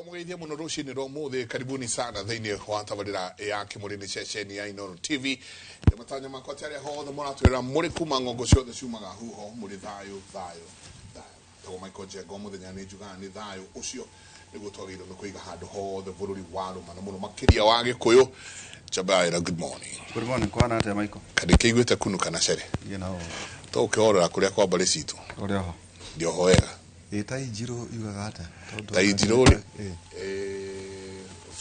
Ndamũgeithia mũno rũcinĩ rwa ũmũthĩ. Karibuni sana thĩinĩ wa tabarĩra ya Kĩmũrĩ, nĩ ceceni ya Inooro TV. Nĩ matanya makwa atĩ arĩa hothe mũratwĩra mũrĩ kuma ng'ongo ciothe ciumaga huho mũrĩ thayũ, thayũ, thayũ. Tagwo Michael Njenga. O mũthenya nĩ njugaga nĩ thayũ ũcio nĩguo twagĩrĩirwo nĩ kũiga handũ hothe bũrũri wa rũma na mũno makĩria wa Gĩkũyũ. Njabaira, good morning. Good morning, kwana atia, Michael? Kandĩkĩiguĩte kunu kana cere? Iye na ũũ. To ũkĩhorera kũrĩa kwa mbarĩ citũ. Ũrĩ oho. Ndioho wega. Ĩ tai njirũ yugaga atĩa? Tondũ Tai njirũ rĩ, Ĩ.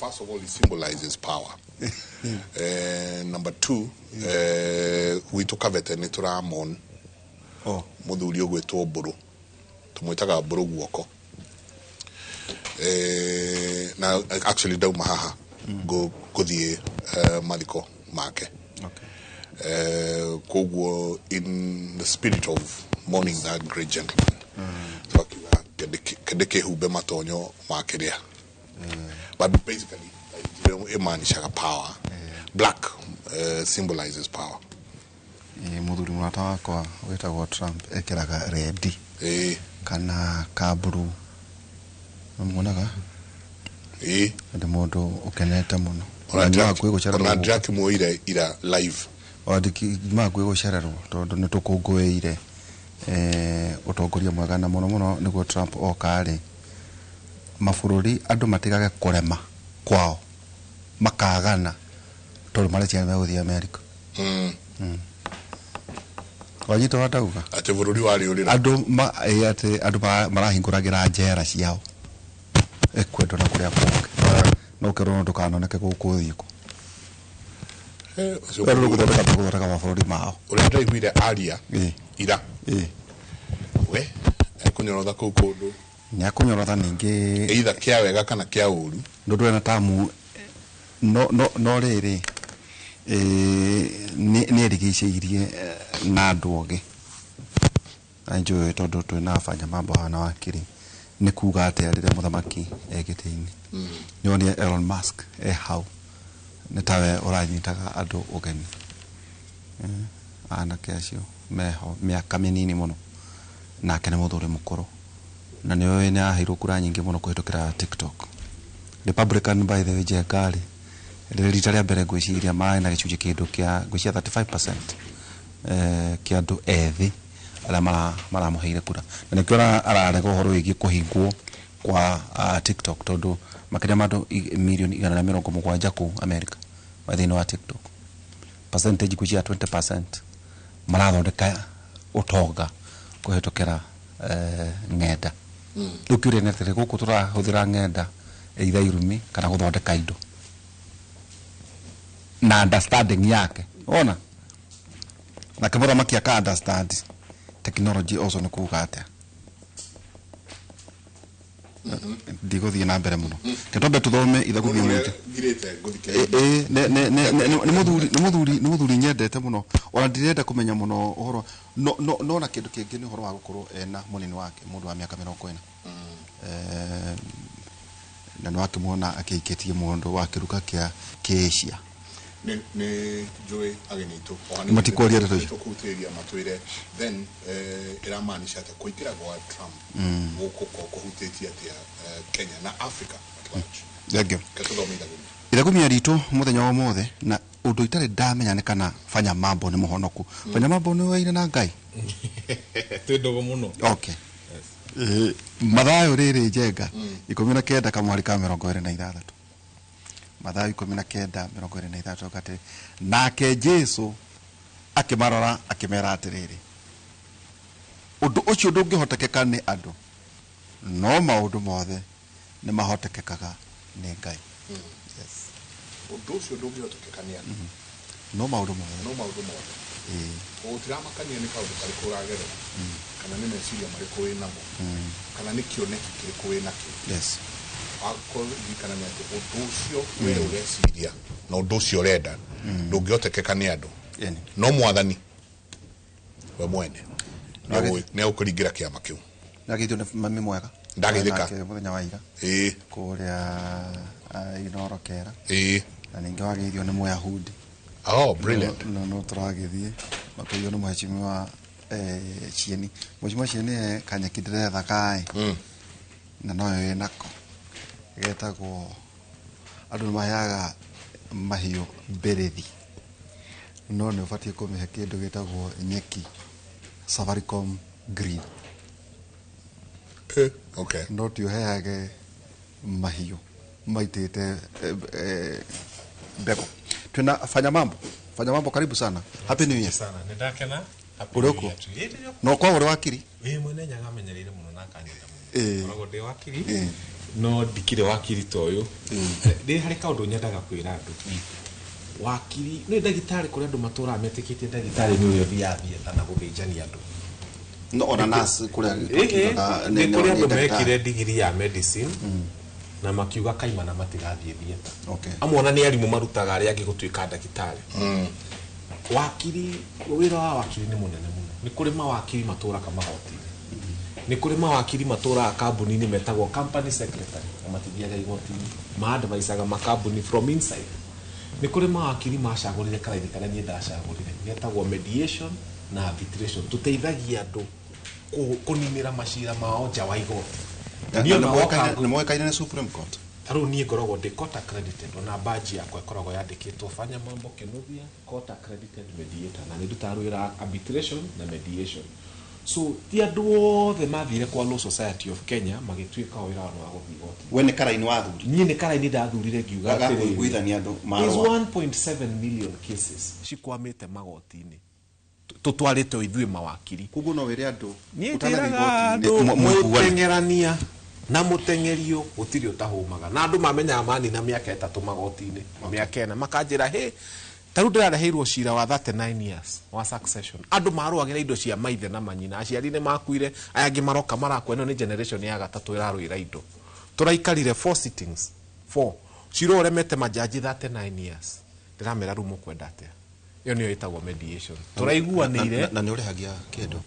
First of all, it symbolizes power. Number two, gwitũ Kabete nĩ tũramon mũthuri ũgwĩtwo Mbũrũ, tũmwĩtaga Mbũrũ guoko. Na actually ndauma haha ngũthiĩ mathiko make. Koguo in the spirit of mourning that great gentleman, twakiuga kende kĩhumbe matonyo ma kĩrĩa. But basically ĩmaanishaga power. Black symbolizes power. Ĩ, mũthuri mũrata wakwa wĩtagwo Trump ekĩraga red kana ka blue. Nĩmuonaga? Ĩ. Nĩ mũndũ ũkenete mũno. Ona Na ndĩra- nĩ gũcererwo. Ona ndĩrakĩmuoire ira live. Ona kwĩ gũcererwo tondũ nĩ tũkũngũĩire ũtongoria mwega na mũno mũno nĩguo Trump oka rĩ, mabũrũri andũ matigage kũrema kwao makagana tondũ mareciria nĩ megũthiĩ America. Wanyita ũrĩa ndauga? Atĩ bũrũri warĩ ũrĩra. Andũ ma ĩ, atĩ andũ marahingũragĩra njera ciao ekwendwo na kũrĩa kũngĩ no ũkerwo no ndũkanoneke gũkũ ũthiĩ kũ. Ũcio Rĩu gũthondeka tũgũthondeka mabũrũri mao. Ũrĩa ndaiguire aria ira, we ekũnyorotha kũu kũndũ. Nĩ akũnyorotha ningĩ. Either kĩa wega kana kĩa ũru. Ndũndũ ena tamu no rĩrĩ nĩ erigicĩirie na andũ ogĩ na njũĩ tondũ twĩna banya mambo haha na wakiri nĩ kuga atĩa rĩrĩa mũthamaki e gĩtĩ-inĩ. Nĩ wonire Elon Musk e hau nĩ tawe ũranyitaga andũ ũgeni. Anake acio meho mĩaka mĩnini mũno nake nĩ mũthuri mũkũrũ na nĩ ũĩ nĩ aheirwo kura nyingĩ mũno kũhĩtũkĩra TikTok. Republican, by the way, Njenga rĩ, rĩrĩ rita rĩa mbere ngwĩciria marĩ na gĩcunjĩ kĩndũ kĩa ngwĩciria 35% kĩa andũ ethĩ arĩa maramũheire kura na nĩkĩo ararega ũhoro wĩgiĩ kũhingwo kwa TikTok tondũ makĩria ma andũ mirioni 170 kũu America wa thĩinĩ wa TikTok, percentage ngwĩciria 20% marathondeka ũtonga kũhĩtũkĩra ng'enda. Rĩu kĩũria nĩ atĩrĩ, gũkũ tũrahũthĩra ng'enda either irumi kana gũthondeka indo na understanding yake ona nake mũthamaki aka understand technology also nĩ kuga atĩa. Ndigũthiĩ na mbere mũno, ke twambe tũthome ithagumia Ũrĩa witũ. Ngirĩte ngũthikĩrĩria. Ĩ, nĩ mũthuri nyendete mũno ona ndirenda kũmenya mũno ũhoro no na kĩndũ kĩngĩ nĩ ũhoro wa gũkorwo ena mũnini wake mũndũ wa mĩaka 40. Na nĩ wakĩmuona akĩikĩtie mũndũ wa kĩruka kĩa kĩasia. Nĩ njũĩ ageni aitũ. Matikwaria ndeto icio. Tũkũhutĩrĩria matwĩre then ĩramaanisha atĩa kũingĩra gwa Trump gũkũ ko kũhutĩtie atĩa Kenya na Africa at large. Thank you. Ke tũthome ithagumia. Ithagumia ritũ mũthenya wa ũmũthĩ na ũndũ itarĩ ndamenya nĩ kana Fanya Mambo nĩ mũhonoku. Fanya Mambo nĩ waire na Ngai? Twĩ ndũgũ mũno. Okay. Mathayo rĩrĩ, Njenga, 19 kamwari ka 26, Mathayo 19 26 atĩrĩ, nake Jesu akĩmarora akĩmera atĩrĩrĩ, ũndũ ũcio ndũngĩhotekeka nĩ andũ no maũndũ mothe nĩ mahotekekaga nĩ Ngai. Yes. Ũndũ ũcio ndũngĩhotekeka nĩ andũ no maũndũ mothe. No maũndũ mothe. Gũtiramakania nĩ kaũndũ karĩkũ ũragerera kana nĩ meciria marĩkũ wĩ namo kana nĩ kĩoneki kĩrĩkũ wĩ nakĩo. Akorwo ririkana nĩ atĩ ũndũ ũcio we ũreciria na ũndũ ũcio ũrenda ndũngĩhotekeka nĩ andũ no mwathani we mwene nĩ egũkũringĩra kĩama kĩu. Nagithio nĩ mami mwega. Ndagĩthĩka. Nake mũthenya wa ira kũrĩa Inooro Kera na ningĩ wageithio nĩ Mũyahudi. Oh, brilliant. No tũragĩthiĩ makĩgeithio nĩ mheshimiwa Cieni. Mheshimiwa Cieni he kanyeki ndĩretha kaĩ na noyo ĩnako. Getagwo andũ nĩ maheaga mahiũ mbĩrĩthi no nĩ ũbatiĩ kũmĩhe kĩndũ gĩtagwo nyeki Safaricom green. Okay. No ti ũheage mahiũ maitĩte mbegũ. Twĩna Fanya Mambo. Fanya Mambo, karibu sana. Happy New Year. Sana nĩndakena. Happy Ũrĩ New ũkuo? Year to you. Ĩ, No kwa ũrĩ wakiri? Ĩ, mwene Nyaga amenyereire mũno na akanyenda Ĩ. mũno. Koragwo ndĩ wakiri Ĩ. no ndikire wakiri ta ũyũ. Ndĩ harĩ kaũndũ nyendaga kwĩra andũ. Wakiri nĩ ndagĩtarĩ, kũrĩ andũ matũraga metĩkĩtie ndagĩtarĩ nĩ ũrĩa ũthiaga theatre na gũthĩnjania andũ. No ona nurse kũrĩa Nĩ kũrĩ andũ mekire digiri ya medicine na makiuga kaimana matigathiĩ theatre. Okay. Amwe ona nĩ arimũ marutaga arĩa angĩ gũtuĩka ndagĩtarĩ. Wakiri, wĩra wa wakiri nĩ mũnene mũno. Nĩ kũrĩ mawakiri matũraga magoti-inĩ, nĩ kũrĩ mawakiri matũraga kambuni-inĩ metagwo company secretary na matithiaga igoti-inĩ, ma-advisaga makambuni from inside. Nĩ kũrĩ mawakiri macagũrire karaini karĩa niĩ ndacagũrire getagwo mediation na arbitration. Tũteithagia andũ kũninĩra macira mao nja wa igoti. Niĩ ona woka Nĩ moĩkaine nĩ Supreme Court. Ta rĩu niĩ ngoragwo ndĩ court accredited, ona badge yakwa ĩkoragwo yandĩkĩtwo Fanya Mambo Kinuthia, court accredited mediator, na nĩ ndutaga wĩra arbitration na mediation. So ti andũ othe mathire kwa Law Society of Kenya magĩtuĩka wĩra wao nĩ wa gũthiĩ igoti. We nĩ karaini wathuri? Niĩ nĩ karaini ndathurire ngiuga Ga atĩrĩrĩ, kũiguithania andũ there's marũa. 1.7 million cases cikwamĩte magoti-inĩ tũtwarĩte o ithuĩ mawakiri. Koguo no wĩre andũ Niĩ ũtanathiĩ njĩraga igoti-inĩ, andũ mũiguane. Mũteng'erania na mũteng'erio gũtirĩ ũtahũmaga, na andũ mamenyaga manina mĩaka 3 magoti-inĩ, mĩaka 4, makanjĩra hĩ, ta rĩu ndĩrareheirwo cira wa 39 years wa succession. Andũ marũagĩra indo cia maithe na manyina, aciari nĩ makuire, aya angĩ maroka marakua, ĩno nĩ generation ya gatatũ ĩrarũĩra indo. Tũraikarire 4 sittings, 4 cira ũremete majaji 39 years. Ndĩramera rĩu mũkwenda atĩa? Ĩyo nĩyo ĩtagwo mediation. Tũraiguanĩire. Na nĩ ũrĩhagia kĩndũ?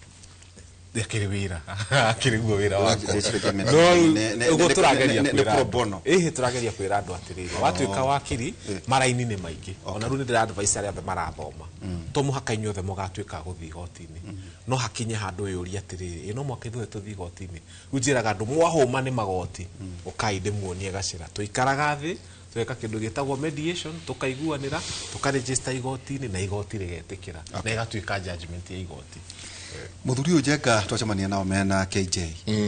Akĩrĩ wĩra, akĩrĩ guo wĩra wakwa. Ũreciria No ũguo tũrageria nĩ kwĩra pro andũ. bono. Ĩhĩ, tũrageria kwĩra andũ atĩrĩrĩ, watuĩka wakiri maraini nĩ maingĩ. Ona rĩu nĩ ndĩra advice arĩa othe marathoma, to mũhaka inyuothe mũgatuĩka a gũthiĩ igoti-inĩ, no hakinye handũ wĩyũrie atĩrĩrĩ, ĩ no mũhaka ithuothe tũthiĩ igoti-inĩ? Rĩu njĩraga andũ mwahũma nĩ magoti, ũkai ndĩmuonie gacĩra. Tũikaraga thĩ tũgeka kĩndũ gĩtagwo mediation, tũkaiguanĩra, tũkaregister igoti-inĩ na igoti rĩgetĩkĩra na ĩgatuĩka judgment ya igoti. Mũthuri ũyũ Njenga twacemania nao mena KJ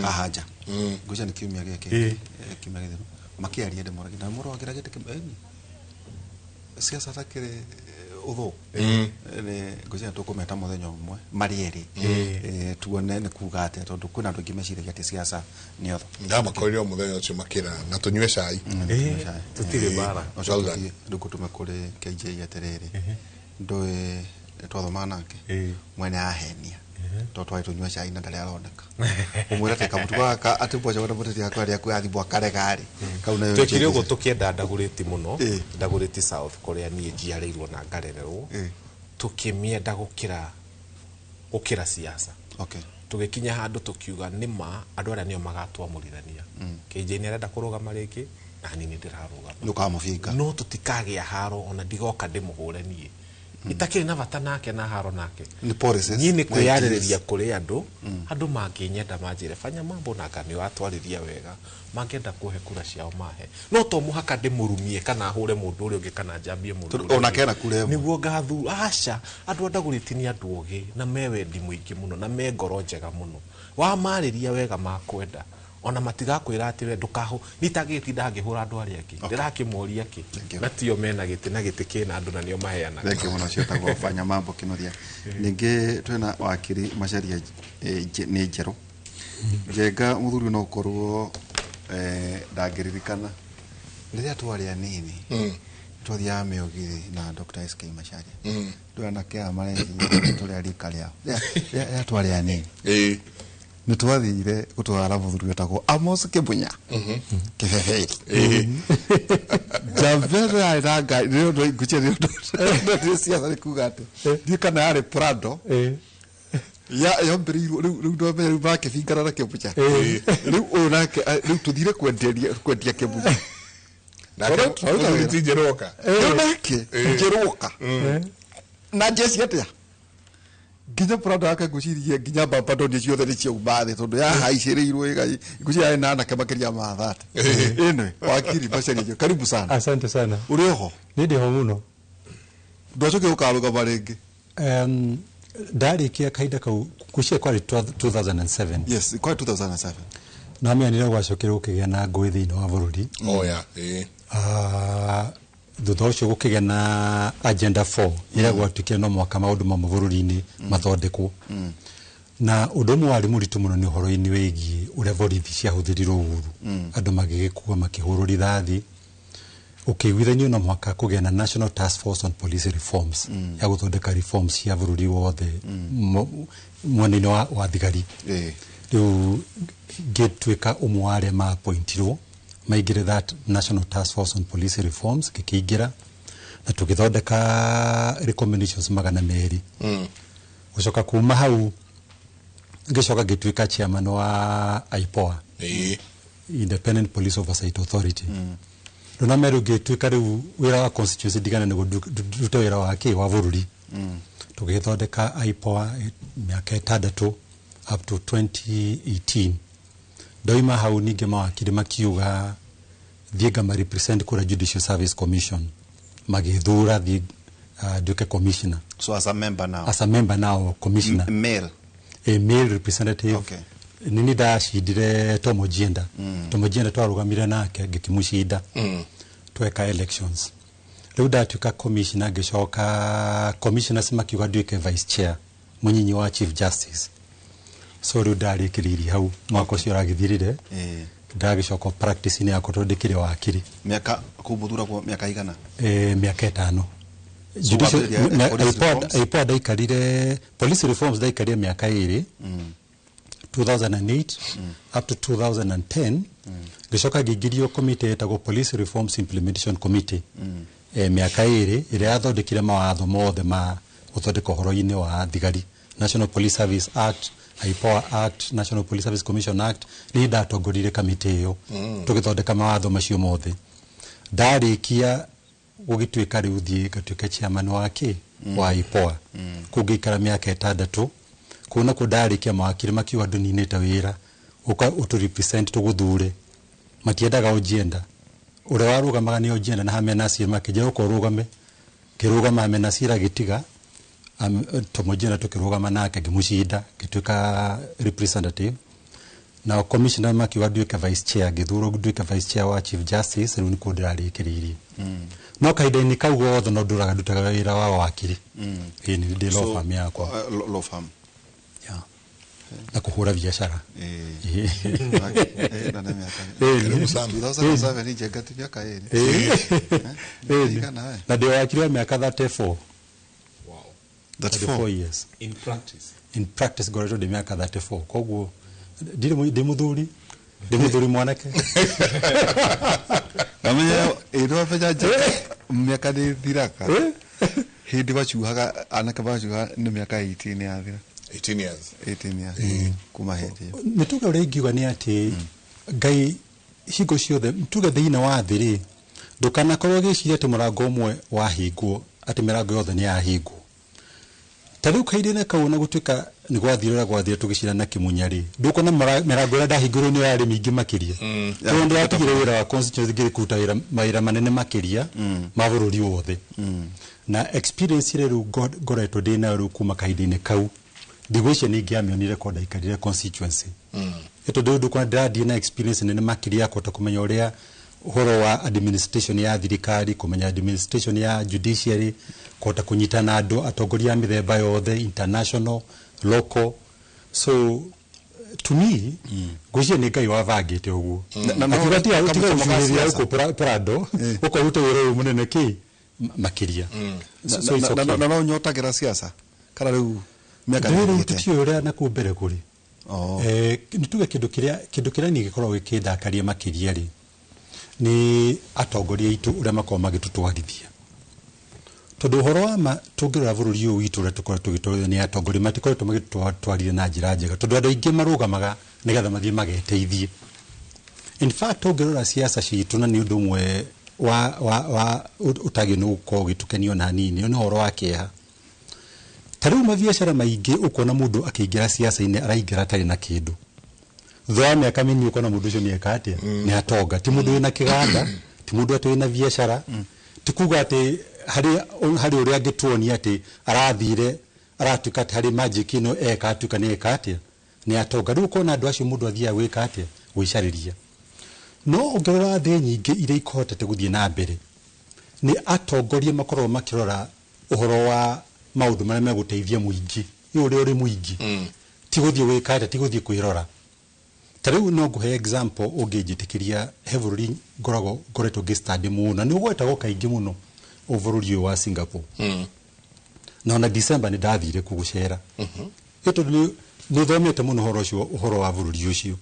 haha nja, ngwĩciria nĩ kiumia gĩkĩ, kiumia gĩthiru, makĩaria ndĩmũragia na mũrũagĩra gĩtĩ kĩmwe siasa takĩrĩ ũthũ. Nĩ ngwĩciria tũkũmeta mũthenya ũmwe marĩ erĩ, tuone nĩ kuga atĩa, tondũ kwĩna andũ aingĩ meciragia atĩ siasa nĩ ũthũ. Ndamakorire o mũthenya ũcio makĩra na tũnyue cai. Tũtirĩ mbara. Ũcoke Well done. tũthiĩ rĩu ngũtũme kũrĩ KJ atĩrĩrĩ, ndũĩ twathomaga nake mwene ahenia tondũ twarĩ tũnyua cai na ndarĩ aroneka, ũmwĩre atĩ kamũtugo gaka atĩ mboco wenda mũteti akwa rĩaku yathimwo akarega rĩ, kau nayo Twekire ũguo tũkĩenda Ndagũrĩti mũno. Ndagũrĩti South kũrĩa niĩ njiarĩirwo na ngarererwo, tũkĩmĩenda gũkĩra siasa. Tũgĩkinya handũ tũkiuga nĩma andũ arĩa nĩo magatwamũrithania. KJ nĩ arenda kũrũgama rĩngĩ na niĩ nĩ ndĩrarũgama. Nĩ ũkamũbinga. No tũtikagĩa haro, ona ndigoka ndĩmũhũre, niĩ itakĩrĩ na bata nake na haro nake. Nĩ policies Niĩ nĩ na kwĩyarĩrĩria kũrĩ andũ. Andũ mangĩnyenda manjĩre Fanya Mambo nanga nĩ watwarĩria wega, mangĩenda kũhe kura ciao mahe, no to mũhaka ndĩmũrumie kana hũre mũndũ ũrĩa ũngĩ kana njambie mũndũ Tondũ ũrĩa ona ũngĩ. kena kura ĩmwe. Nĩguo ngathu aca. Andũ a Ndagũrĩti nĩ andũ ogĩ na me wendi mũingĩ mũno na me ngoro njega mũno. Wamarĩria wega makwenda, ona matigakwĩra atĩ we ndũkahũ nitangĩgĩtinda ngĩhũra andũ arĩa angĩ. Ndĩrakĩmoria kĩ? Thank you. Na tio mena gĩtĩ na gĩtĩ kĩna andũ na nĩo maheanaga. Thank you mũno. Ciĩtagwo Fanya Mambo Kinuthia. Ningĩ twĩna wakiri Macharia, nĩ njerũ Njenga. Mũthuri no ũkorwo ndangĩririkana rĩrĩa twarĩ anini twathiaga mĩũgithi na Dr. SK Macharia. Ndũ anake aya mareciria tũrĩ a rika rĩao. Rĩrĩa twarĩ anini nĩ twathire gũtwara mũthuri wetagwo Amos Kĩmunya kĩbeberi njamba ĩno yarĩ na ngari. Nĩ ũndũ ngwĩciria nĩ ũndũ nĩ ciaca, nĩ kuga atĩ ndiũ kana yarĩ Prado ya yombĩrĩirwo rĩu ndomenya rĩu makĩbingana na Kĩmunya rĩu ũyũ nake, rĩu tũthire kwenderia kwendia Kĩmunya. Nake Tũraruta mũthuri wĩra. ti Njerũka. Rĩu nake Njerũka na njeci atĩa. Nginya Prado yake ngwĩciria nginya bamba ndonire ciothe nĩ ciauma thĩ tondũ yahaicĩrĩirwo ngwĩciria yarĩ na anake makĩria ma 30. Anyway, wakiri Macharia Njenga, karibu sana. Asante sana. Ũrĩ oho? Nĩ ndĩ ho mũno. Ndwacokia ũkarũgama rĩngĩ? Ndarĩkia kahinda kau ngwĩciria kwarĩ 2007. Yes, kwarĩ 2007. Na mĩanire gwacokire gũkĩgĩa na ngũĩ thĩinĩ wa bũrũri. Oh yeah. Eh. Thutha ũcio gũkĩgĩa na agenda 4 ĩrĩa gwatuĩkire no mwaka maũndũ mamwe bũrũri-inĩ mathondekwo. Na ũndũ ũmwe warĩ mũritũ mũno nĩ ũhoro-inĩ wĩgiĩ ũrĩa borithi ciahũthĩrirwo ũru. Andũ magĩgĩkua makĩhũrwo rithathi. Ũkĩiguithanio no mwaka kũgĩa na National Task Force on Police Reforms ya gũthondeka reforms cia bũrũri wothe mwena-inĩ wa thigari. Rĩu ngĩtuĩka ũmwe wa arĩa ma-appointirwo maingĩre that National Task Force on Police Reforms, ngĩkĩingĩra na tũgĩthondeka recommendations 200. Gũcoka kuma hau ngĩcoka ngĩtuĩka chairman wa IPOA, Independent Police Oversight Authority. Rĩu na meru ngĩtuĩka rĩu wĩra wa constituency ndigana nĩguo ndute wĩra wa kĩ wa bũrũri. Tũgĩthondeka IPOA mĩaka 6 up to 2018. Ndoima hau ningĩ mawakiri makiuga thiĩ ngama represent kũrĩa Judicial Service Commission, magĩthura thiĩ nduĩke commissioner. So as a member now? As a member now, commissioner. Male? A male representative. Okay. Nini ndacindire Tom Ojienda. Tom Ojienda twarũgamire nake ngĩkĩmũcinda. Tweka elections. Rĩu ndatuĩka commissioner, ngĩcoka commissioners makiuga nduĩke vice chair, mũnyinyi wa Chief Justice. So rĩu ndarĩkĩrĩirie hau mwaka ũcio ũragĩthirire. Ndagĩcoka practice-inĩ yakwa tondũ ndĩkĩrĩ wakiri. Mĩaka kũu mũthuragwo mĩaka igana? Mĩaka 5. So wambĩrĩria police reforms? IPOA ndaikarire, police reforms ndaikarire mĩaka 2. 2008 up to 2010. Ngĩcoka ngĩingĩrio committee ĩtagwo Police Reforms Implementation Committee. Mĩaka 2 ĩrĩa yathondekire mawatho mothe ma gũthondeka ũhoro-inĩ wa thigari, National Police Service Act, IPOA Act, National Police Service Commission Act. Niĩ ndatongoririe kamĩtĩ ĩyo tũgĩthondeka mawatho macio mothe. Ndarĩkia gũgĩtuĩka rĩu thiĩ ngatuĩka chairman wa kĩ wa IPOA. Kũu ngĩikara mĩaka 6. Kũu nakuo ndarĩkia mawakiri makiuga ndũninĩte wĩra, ũka ũtũ represent tũgũthure. Matiendaga Ojienda. Ũrĩa warũgamaga nĩ Ojienda na Ahmed Nasir, makĩnjĩra ũka ũrũgame. Ngĩrũgama, Ahmed Nasir agĩtiga. Tom Ojienda tũkĩrũgama nake ngĩmũcinda, ngĩtuĩka representative. Nao commissioner makiuga nduĩke vice chair, ngĩthurwo nduĩke vice chair wa Chief Justice. Rĩu nĩkuo ndĩrarĩkĩrĩirie. No kahinda-inĩ kau gothe no ndũraga ndutaga wĩra wa wakiri. Ĩĩ, nĩ ndĩ law firm yakwa. Law firm. Yeah. Na kũhũra biacara. Na nĩ mĩaka. Karibu sana. 2007 Njenga ti mĩaka 2. Igana we. Na ndĩ wakiri wa mĩaka 34. Wow. 34 years. In practice. In practice ngoretwo ndĩ mĩaka 34. Koguo ndirĩ mũthuri, ndĩ mũthuri mwanake. Namenya ĩno menya Njenga mĩaka nĩ thiraka. Hĩndĩ macuhaga anake macuhaga nĩ mĩaka 18 yathira. 18 years. 18 years. Kuma hĩndĩ ĩyo. Nĩ tuge ũrĩa ingiuga nĩ atĩ Ngai hingo ciothe tuge thĩinĩ wa thĩ rĩ, ndũkanakorwo ũgĩciria atĩ mũrango ũmwe wahingwo atĩ mĩrango yothe nĩ yahingwo. Ta rĩu kahinda-inĩ kau ona gũtuĩka nĩ gwathire ũrĩa gwathire tũgĩcira na Kĩmunya rĩ, ndũkuona mĩrango ĩrĩa ndahingũrwo nĩ yarĩ mĩingĩ makĩria. Tondũ ndĩratigire wĩra wa constituency ngĩrĩ kũruta mawĩra manene makĩria ma bũrũri wothe. Na experience ĩrĩa rĩu ngoretwo ndĩ nayo rĩu kuma kahinda-inĩ kau, ndigwĩciria nĩ ingĩamĩonire korwo ndaikarire constituency. Nĩ tondũ rĩu ndũkuona ndĩrathiĩ na experience nene makĩria ya kũhota kũmenya ũrĩa ũhoro wa administration ya thirikari, kũmenya administration ya judiciary, kũhota kũnyitana na andũ atongoria a mĩthemba yothe, international, local. So to me, ngwĩciria nĩ Ngai wabangĩte ũguo. Na Akiuga tiga kamũcamo ka gũcuhĩrĩria siasa. gũkũ Prado, ũka ũrute wĩra ũyũ mũnene kĩ makĩria. So it's okay. Na no nyotagĩra siasa kana rĩu mĩaka Rĩu nĩ ĩthirĩte? tũtiũĩ ũrĩa nakũu mbere kũrĩ. Nĩ tuge kĩndũ kĩrĩa niĩ gĩkoragwo gĩkĩndakaria makĩria rĩ, nĩ atongoria aitũ ũrĩa makoragwo magĩtũtwarithia. Tondũ ũhoro wa ma tũngĩrora bũrũri ũyũ witũ ũrĩa tũkoretwo tũgĩtwarithia nĩ atongoria matikoretwo magĩtũtwarithia na njĩra njega, tondũ andũ aingĩ marũgamaga nĩgetha mathiĩ mageteithie. In fact, ũngĩrora siasa citũ, na nĩ ũndũ ũmwe wa ũtagĩrĩirwo nĩ gũkorwo ũgĩtũkenia ona hanini, nĩ ũhoro wa kĩeha. Ta rĩu mabiacara maingĩ ũkona mũndũ akĩingĩra siasa-inĩ araingĩra atarĩ na kĩndũ. Thutha wa mĩaka mĩnini ũkona mũndũ ũcio nĩ eka atĩa, nĩ atonga. Ti mũndũ wĩna kĩganda, ti mũndũ atĩ wĩna biacara, ti kuga atĩ harĩ ũrĩa angĩtuonia atĩ arathire aratuĩka atĩ harĩ magic ĩno eka atuĩka nĩ eka atĩa, nĩ atonga. Rĩu ũkona andũ acio mũndũ athiaga gwĩka atĩa, gwĩcarĩria. No ũngĩrora thĩ nyingĩ iria ikũhotete gũthiĩ na mbere, nĩ atongoria makoragwo makĩrora ũhoro wa maũndũ marĩa megũteithia mũingĩ, ĩ ũrĩa ũrĩ mũingĩ, ti gũthiĩ gwĩka atĩa, ti gũthiĩ kwĩrora. Ta rĩu no ngũhe example ũngĩnjĩtĩkĩria. He bũrũri ngoragwo ngoretwo ngĩ study mũno na nĩ ũgwetagwo kaingĩ mũno, o bũrũri ũyũ wa Singapore. Na ona December nĩ ndathire kuo gũcera. Ĩ tondũ nĩ thomete mũno ũhoro ũcio, ũhoro wa bũrũri ũcio,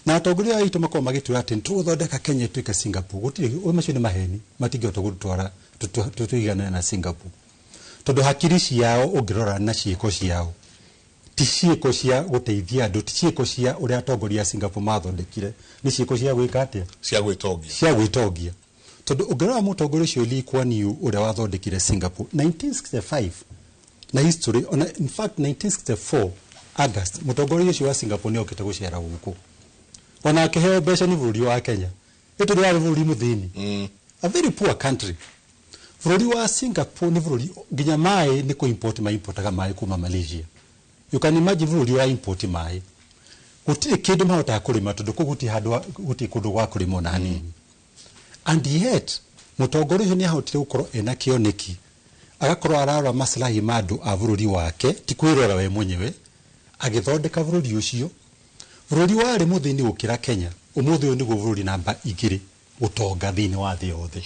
na atongoria aitũ makoragwo magĩtwĩra atĩ tũgũthondeka Kenya ĩtuĩke Singapore. Gũtirĩ, macio nĩ maheni, matingĩhota gũtwara tũiganane na Singapore, tondũ hakiri ciao ũngĩrora na ciĩko ciao ti ciĩko cia gũteithia andũ, ti ciĩko cia ũrĩa atongoria a Singapore mathondekire, nĩ ciĩko cia gwĩka atĩa? Cia gwĩtongia. Cia gwĩtongia. Tondũ ũngĩrora mũtongoria ũcio Lee Kuan Yew ũrĩa wathondekire Singapore 1965 na history, ona in fact 1964 August, mũtongoria ũcio wa Singapore nĩ okĩte gũcera gũkũ, ona akĩheo mbeca nĩ bũrũri wa Kenya. Ĩ tondũ warĩ bũrũri mũthĩni, a very poor country. Bũrũri wa Singapore nĩ bũrũri nginya maĩ nĩ kũ import maimportaga maĩ kuma Malaysia. You can imagine bũrũri wa import maĩ. Gũtirĩ kĩndũ mahotaga kũrĩma, tondũ kũu gũtirĩ handũ gũtirĩ kũndũ gwa kũrĩma ona hanini. And yet mũtongoria ũcio nĩ ahotire gũkorwo ena kĩoneki, agakorwo ararora maslahi ma andũ a bũrũri wake, ti kwĩrora we mwenyewe, agĩthondeka bũrũri ũcio. Bũrũri warĩ mũthĩni gũkĩra Kenya, ũmũthĩ ũyũ nĩguo bũrũri namba 2 gũtonga thĩinĩ wa thĩ yothe.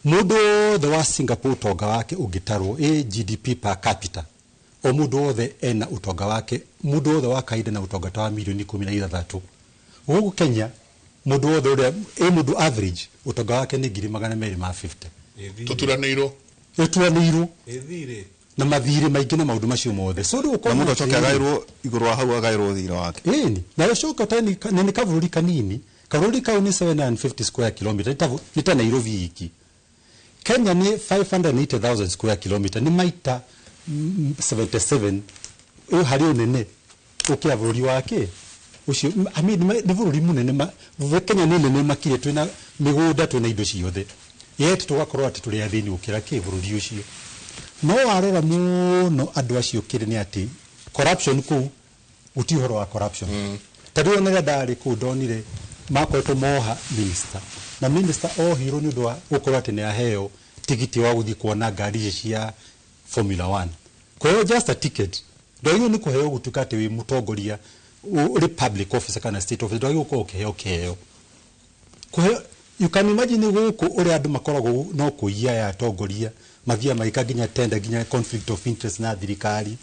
Mũndũ wothe wa Singapore ũtonga wake ũngĩtarwo ĩ GDP per capita, o mũndũ wothe ena ũtonga wake, mũndũ wothe wa kawaida na ũtonga ta wa mirioni 16. Gũkũ Kenya mũndũ wothe ũrĩa ĩ mũndũ average ũtonga wake nĩ 250,000. Tũturanĩirwo. Ĩturanĩirwo. Ĩthirĩ. Na mathirĩ maingĩ na maũndũ macio mothe. So rĩu na ũkona mũndũ acoke atĩrĩrĩ, agaĩrwo igũrũ wa hau, agaĩrwo thirĩ wake. Ĩni na ũcoke nĩ kabũrũri kanini. Kabũrũri kau nĩ 750 square kilometer, nĩ ta Nairobi iki. Kenya nĩ 580,000 square kilometer, nĩ maita 77 ĩyo harĩ ũnene ũkĩra bũrũri wake ũcio. I mean, nĩ bũrũri mũnene Kenya nĩ nene makĩria, twĩna mĩgũnda, twĩna indo ciothe, yet tũgakorwo atĩ tũrĩ athĩni gũkĩra kĩ bũrũri ũcio. No warora mũno andũ acio kĩrĩ nĩ atĩ corruption kũu gũtirĩ ũhoro wa corruption. Ta rĩu ona rĩrĩa ndarĩ kũu ndonire makoretwo moha minister, na minister ohirwo nĩ ũndũ wa gũkorwo atĩ nĩ aheo tigiti wa gũthiĩ kuona ngari ici cia Formula 1. Kũheo just a ticket, ndwagĩrĩirwo nĩ kũheo gũtuĩka atĩ wĩ mũtongoria, ũrĩ public officer kana state officer, ndwagĩrĩirwo gũkorwo ũkĩheo kĩheo kũheo. You can imagine gũkũ ũrĩa andũ makoragwo no kũiya ya atongoria mathiaga magĩka nginya tender, nginya conflict of interest na thirikari,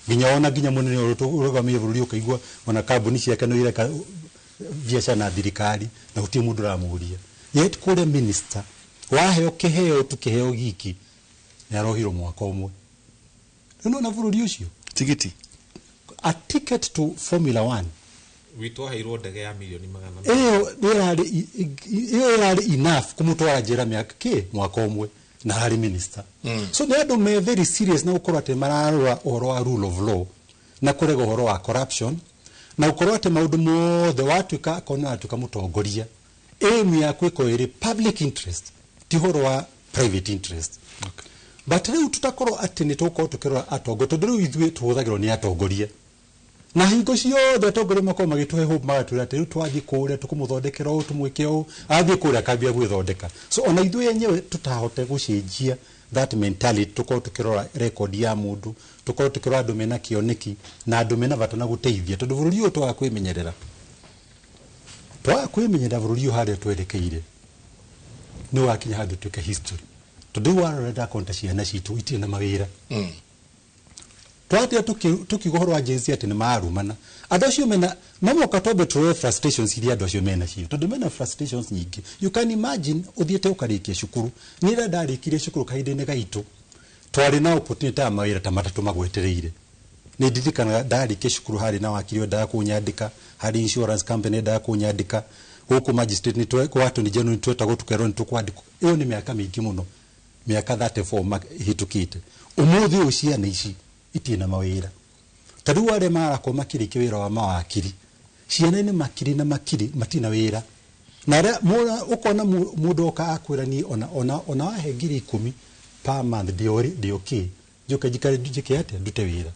nginya ona nginya mũnene ũrĩa ũrũgamĩrĩire bũrũri ũkaigua ona kambuni ciake no ireka biacara na thirikari na gũtirĩ mũndũ ũramũria. Yet kũrĩa minister waheo kĩheo tu, kĩheo giki, nĩ arohirwo mwaka ũmwe. Rĩu nona bũrũri ũcio. Tigiti. A ticket to Formula 1. Witũ aheirwo ndege ya mirioni 200. Ĩyo ĩyo ĩrarĩ enough kũmũtwara njera mĩaka kĩ mwaka ũmwe, na ararĩ minister. So nĩ andũ me very serious na gũkorwo atĩ mararora ũhoro wa rule of law na kũrega ũhoro wa corruption, na gũkorwo atĩ maũndũ mothe watuĩka akorwo nĩ watuĩka mũtongoria, aim yaku ĩkorwo ĩrĩ public interest, ti ũhoro wa private interest. But rĩu tũtakorwo atĩ nĩ tũgũkorwo tũkĩrora atongoria, tondũ rĩu ithuĩ tũhũthagĩrwo nĩ atongoria, na hingo ciothe atongoria makorwo magĩtũhe hope, magatwĩra atĩ rĩu twathiĩ kũrĩa tũkũmũthondekera ũũ, tũmwĩke ũũ. Athiĩ kũrĩa akambia gwĩthondeka. So ona ithuĩ enyewe tũtahote gũcenjia that mentality, tũkorwo tũkĩrora record ya mũndũ, tũkorwo tũkĩrora andũ mena kĩoneki na andũ mena bata na gũteithia, tondũ bũrũri ũyũ twaga kwĩmenyerera, bũrũri ũyũ harĩa twerekeire nĩ wakinya handũ tuĩke history. Tondũ rĩu warora ndakonta ciana citũ itirĩ na mawĩra. Twatia tukiuga ũhoro wa Gen Z atĩ nĩ marumana andũ acio mena no moka, twambe tũrore frustrations iria andũ acio mena cio, tondũ mena frustrations nyingĩ. You can imagine ũthiĩte ũkarĩkia cukuru. Niĩ rĩrĩa ndarĩkirie cukuru kahinda-inĩ gaitũ twarĩ na opportunity ya mawĩra ta matatũ magwetereire. Nĩ ndirikanaga ndarĩkia cukuru harĩ na wakiri wendaga kũnyandĩka, harĩ insurance company yendaga kũnyandĩka, gũkũ magistrate nĩ kwa attorney general nĩ twetagwo tũkerwo nĩ tũkwandĩkwo. Ĩyo nĩ mĩaka mĩingĩ mũno, mĩaka 34 ĩhĩtũkĩte. Ũmũthĩ ũyũ ciana ici itirĩ na mawĩra. Ta rĩu arĩa marakorwo makĩrĩkia wĩra wa mawakiri, ciana nĩ makiri na makiri matirĩ na wĩra. Na arĩa ũkona mũndũ oka akwĩra niĩ ona wahe 10,000 per month ndĩ okay, njoke njikare njĩke atĩa, ndute wĩra.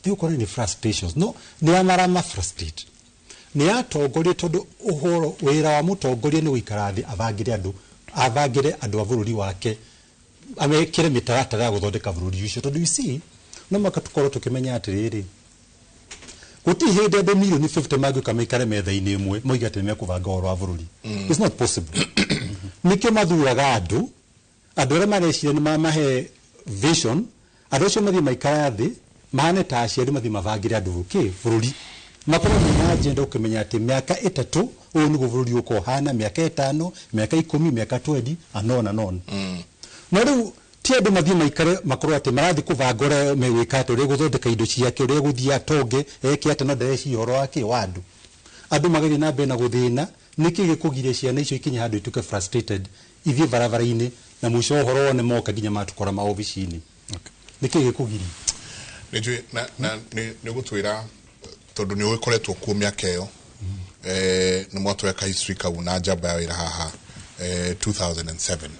Rĩu ũkona nĩ frustrations, no nĩ marama frustrate nĩ atongoria, tondũ ũhoro wĩra wa mũtongoria nĩ gũikara thĩ abangĩre andũ a bũrũri wake, amekĩre mĩtaratara ya gũthondeka bũrũri ũcio. Tondũ you see, no mũhaka tũkorwo tũkĩmenya atĩrĩrĩ, gũtirĩ hĩndĩ andũ mirioni 50 mangĩũka maikare metha-inĩ ĩmwe moige atĩ nĩ mekũbanga ũhoro wa bũrũri. It's not possible. Nĩkĩo mathuraga andũ arĩa mareciria nĩ mamahe vision, andũ acio mathiĩ maikara thĩ mahane ta aciari, mathiĩ mabangĩre andũ kĩ bũrũri, makorwo mena agenda ũkĩmenya atĩ mĩaka 3 ũyũ nĩguo bũrũri ũkorwo ũhana, mĩaka 5, mĩaka 10, mĩaka 20 and on and on. No rĩu ti andũ mathiĩ maikare makorwo atĩ marathiĩ kũbanga ũrĩa megwĩka atĩ, ũrĩa gũthondeka indo ciake, ũrĩa gũthiĩ atonge eke atĩ, no ndareciria ũhoro wake wa andũ. Andũ magathiĩ na mbere na gũthĩna. Nĩkĩ gĩkũgiria ciana icio ikinye handũ ituĩke frustrated, ithiĩ barabara-inĩ, na mũico ũhoro wone moka nginya matũkora maobici-inĩ? Nĩkĩ gĩkũgiria? Nĩ na nĩ gũtwĩra tondũ nĩ ũkoretwo kuo mĩaka ĩyo, nĩ mwatweka history kau na njamba ya wĩra haha 2007.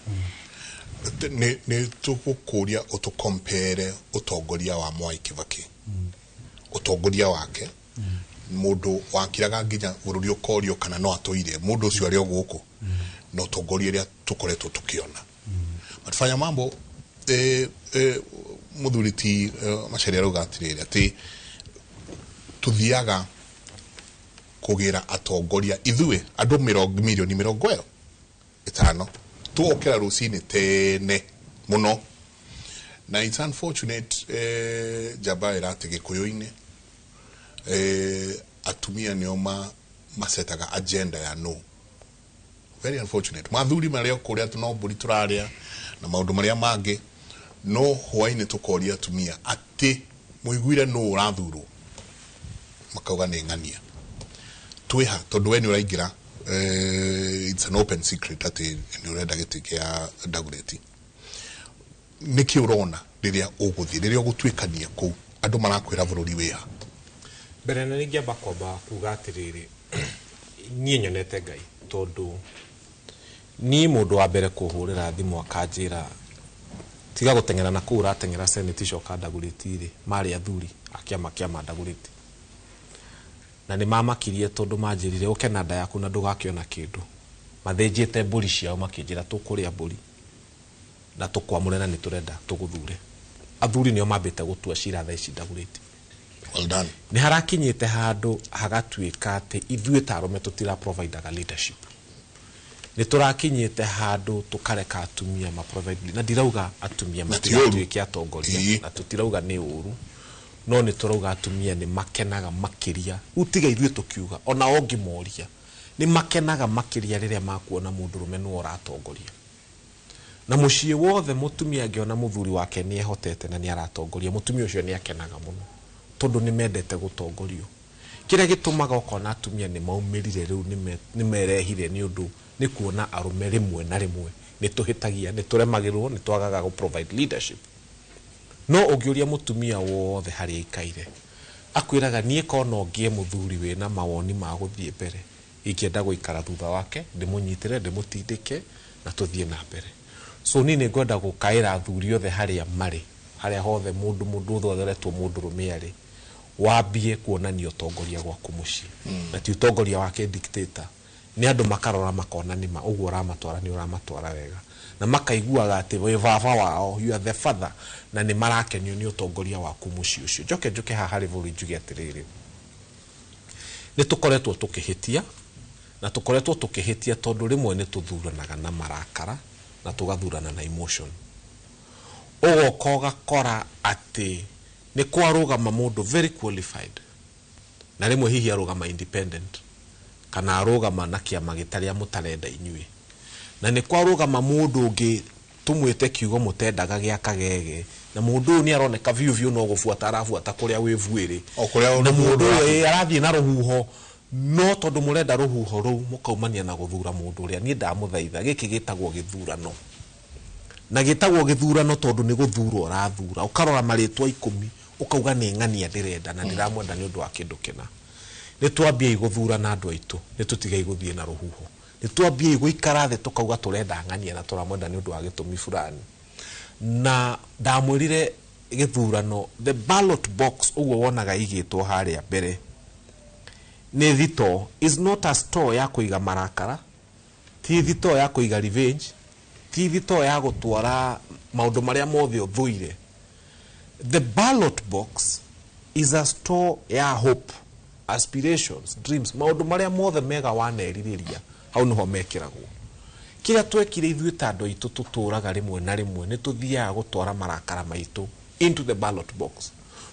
Nĩ tũgũkũria ũtũkompere ũtongoria wa Mwai Kibaki, ũtongoria wake, mũndũ wakiraga nginya bũrũri ũkorio kana no atũire mũndũ ũcio arĩ o gũkũ, na ũtongoria ũrĩa tũkoretwo tũkĩona. Matufanya mambo mũthuri ti Macharia arauga atĩrĩrĩ, atĩ tuthiaga kũgĩra atongoria ithuĩ andũ mirioni 50 tũgokĩra rũcinĩ tene mũno. Na it's unfortunate, njamba ĩrate gĩkũyũ-inĩ, atumia nĩo macetaga agenda ya no. Very unfortunate. Mathuri marĩa kũrĩa no mbũri tũrarĩa na maũndũ marĩa mangĩ, no hwaĩ-inĩ tũkoria atumia atĩ mũiguire nũ ũrathurwo, makauga nĩ ng'ania. Twĩha tondũ we nĩ ũraingĩra, it's an open secret atĩ nĩ ũrenda gĩtĩ kĩa Dagoretti. Nĩkĩ ũrona rĩrĩa ũgũthiĩ, rĩrĩa ũgũtuĩkania kũu, andũ marakwĩra bũrũri wĩha? Mbere na ningĩamba kwamba kuga atĩrĩrĩ, niĩ nyonete Ngai, tondũ niĩ mũndũ wa mbere kũhũrĩra thimũ akanjĩra tiga gũteng'era na kũu ũrateng'era Senate, coka Dagoretti rĩ, marĩ athuri a kĩama kĩa Dagoretti. Na nĩ mamakirie tondũ manjĩrire ũke na nda yaku na ndũgakĩona kĩndũ. Mathĩnjĩte mbũri ciao makĩnjĩra tũkũrĩa mbũri na tũkwamũre na nĩ tũrenda tũgũthure. Athuri nĩo mambĩte gũtua cira thaa ici Dagoretti. Well done. Nĩ harakinyĩte handũ hagatuĩka atĩ ithuĩ ta arũme tũtira providaga leadership. Nĩ tũrakinyĩte handũ tũkareka atumia ma provide, na ndirauga atumia matigatuĩke atongoria, na tũtirauga nĩ ũru, no nĩ tũrauga atumia nĩ makenaga makĩria. Utiga ithuĩ tũkiuga ona ũngĩmoria nĩ makenaga makĩria rĩrĩa makuona mũndũrũme nĩwe ũratongoria. Na mũciĩ wothe mũtumia angĩona mũthuri wake nĩ ehotete na nĩ aratongoria, mũtumia ũcio nĩ akenaga mũno tondũ nĩ mendete gũtongorio. Kĩrĩa gĩtũmaga ũkona atumia nĩ maumĩrire rĩu nĩ merehire nĩ ũndũ nĩ kuona arũme rĩmwe na rĩmwe nĩ tũhĩtagia, nĩ tũremagĩrwo, nĩ twagaga gũ provide leadership. No ũngĩũria mũtumia wothe harĩa aikaire, akwĩraga niĩ ko no ngĩe mũthuri wĩna mawoni ma gũthiĩ mbere, ingĩenda gũikara thutha wake, ndĩmũnyitĩre, ndĩmũtindĩke na tũthiĩ na mbere. So niĩ nĩ ngwenda gũkaĩra athuri othe harĩa marĩ, harĩa hothe mũndũ wothe ũretwo mũndũrũme arĩ, wambie kuonania ũtongoria gwaku mũciĩ. Na ti ũtongoria wake dictator. Nĩ andũ makarora makona nĩma ũguo ũramatwara nĩ ũramatwara wega, na makaiguaga atĩ wĩ baba wao, you are the father, na nĩ marakenio nĩ ũtongoria waku mũciĩ ũcio. Njoke haha harĩ bũrũri njuge atĩrĩrĩ, nĩ tũkoretwo tũkĩhĩtia, na tũkoretwo tũkĩhĩtia tondũ rĩmwe nĩ tũthuranaga na marakara na tũgathurana na emotion. Ũgoka ũgakora atĩ nĩ kwarũgama mũndũ very qualified, na rĩmwe hihi arũgama independent kana arũgama na kĩama gĩtarĩa mũtarenda inyuĩ, na nĩ kwarũgama mũndũ ũngĩ tũmwĩte kiugo mũtendaga gĩa kagege, na mũndũ ũyũ nĩ aroneka biũ biũ no gũbuata arabuata kũrĩa wĩ buĩrĩ, na mũndũ ũyũ arathiĩ na rũhuho, no tondũ mũrenda rũhuho rũu mũkaumania na gũthura mũndũ ũrĩa. Niĩ ndamũthaitha, gĩkĩ gĩtagwo gĩthurano, na gĩtagwo gĩthurano tondũ nĩ gũthurwo ũrathura, ũkarora marĩtwa 10 Ũkauga nĩ ng'ania ndĩrenda na ndĩramwenda nĩ ũndũ wa kĩndũ kĩna. Nĩ twambiei gũthurana andũ aitũ, nĩ tũtigei gũthiĩ na rũhuho. Nĩ twambiei gũikara thĩ tũkauga tũrenda ng'ania na tũramwenda nĩ ũndũ wa gĩtũmi fulani. Na ndamwĩrire gĩthurano, the ballot box ũguo wonaga igĩtwo harĩa mbere nĩ thito, is not a store ya kũiga marakara, ti thito ya kũiga revenge, ti thito ya gũtwara maũndũ marĩa mothe ũthũire. The ballot box is a store ya hope, aspirations, dreams, maũndũ marĩa mothe mega wanerirĩria hau nĩho mekĩragwo. Kĩrĩa twekire ithuĩ ta andũ aitũ tũtũraga rĩmwe na rĩmwe nĩ tũthiaga gũtwara marakara maitũ into the ballot box.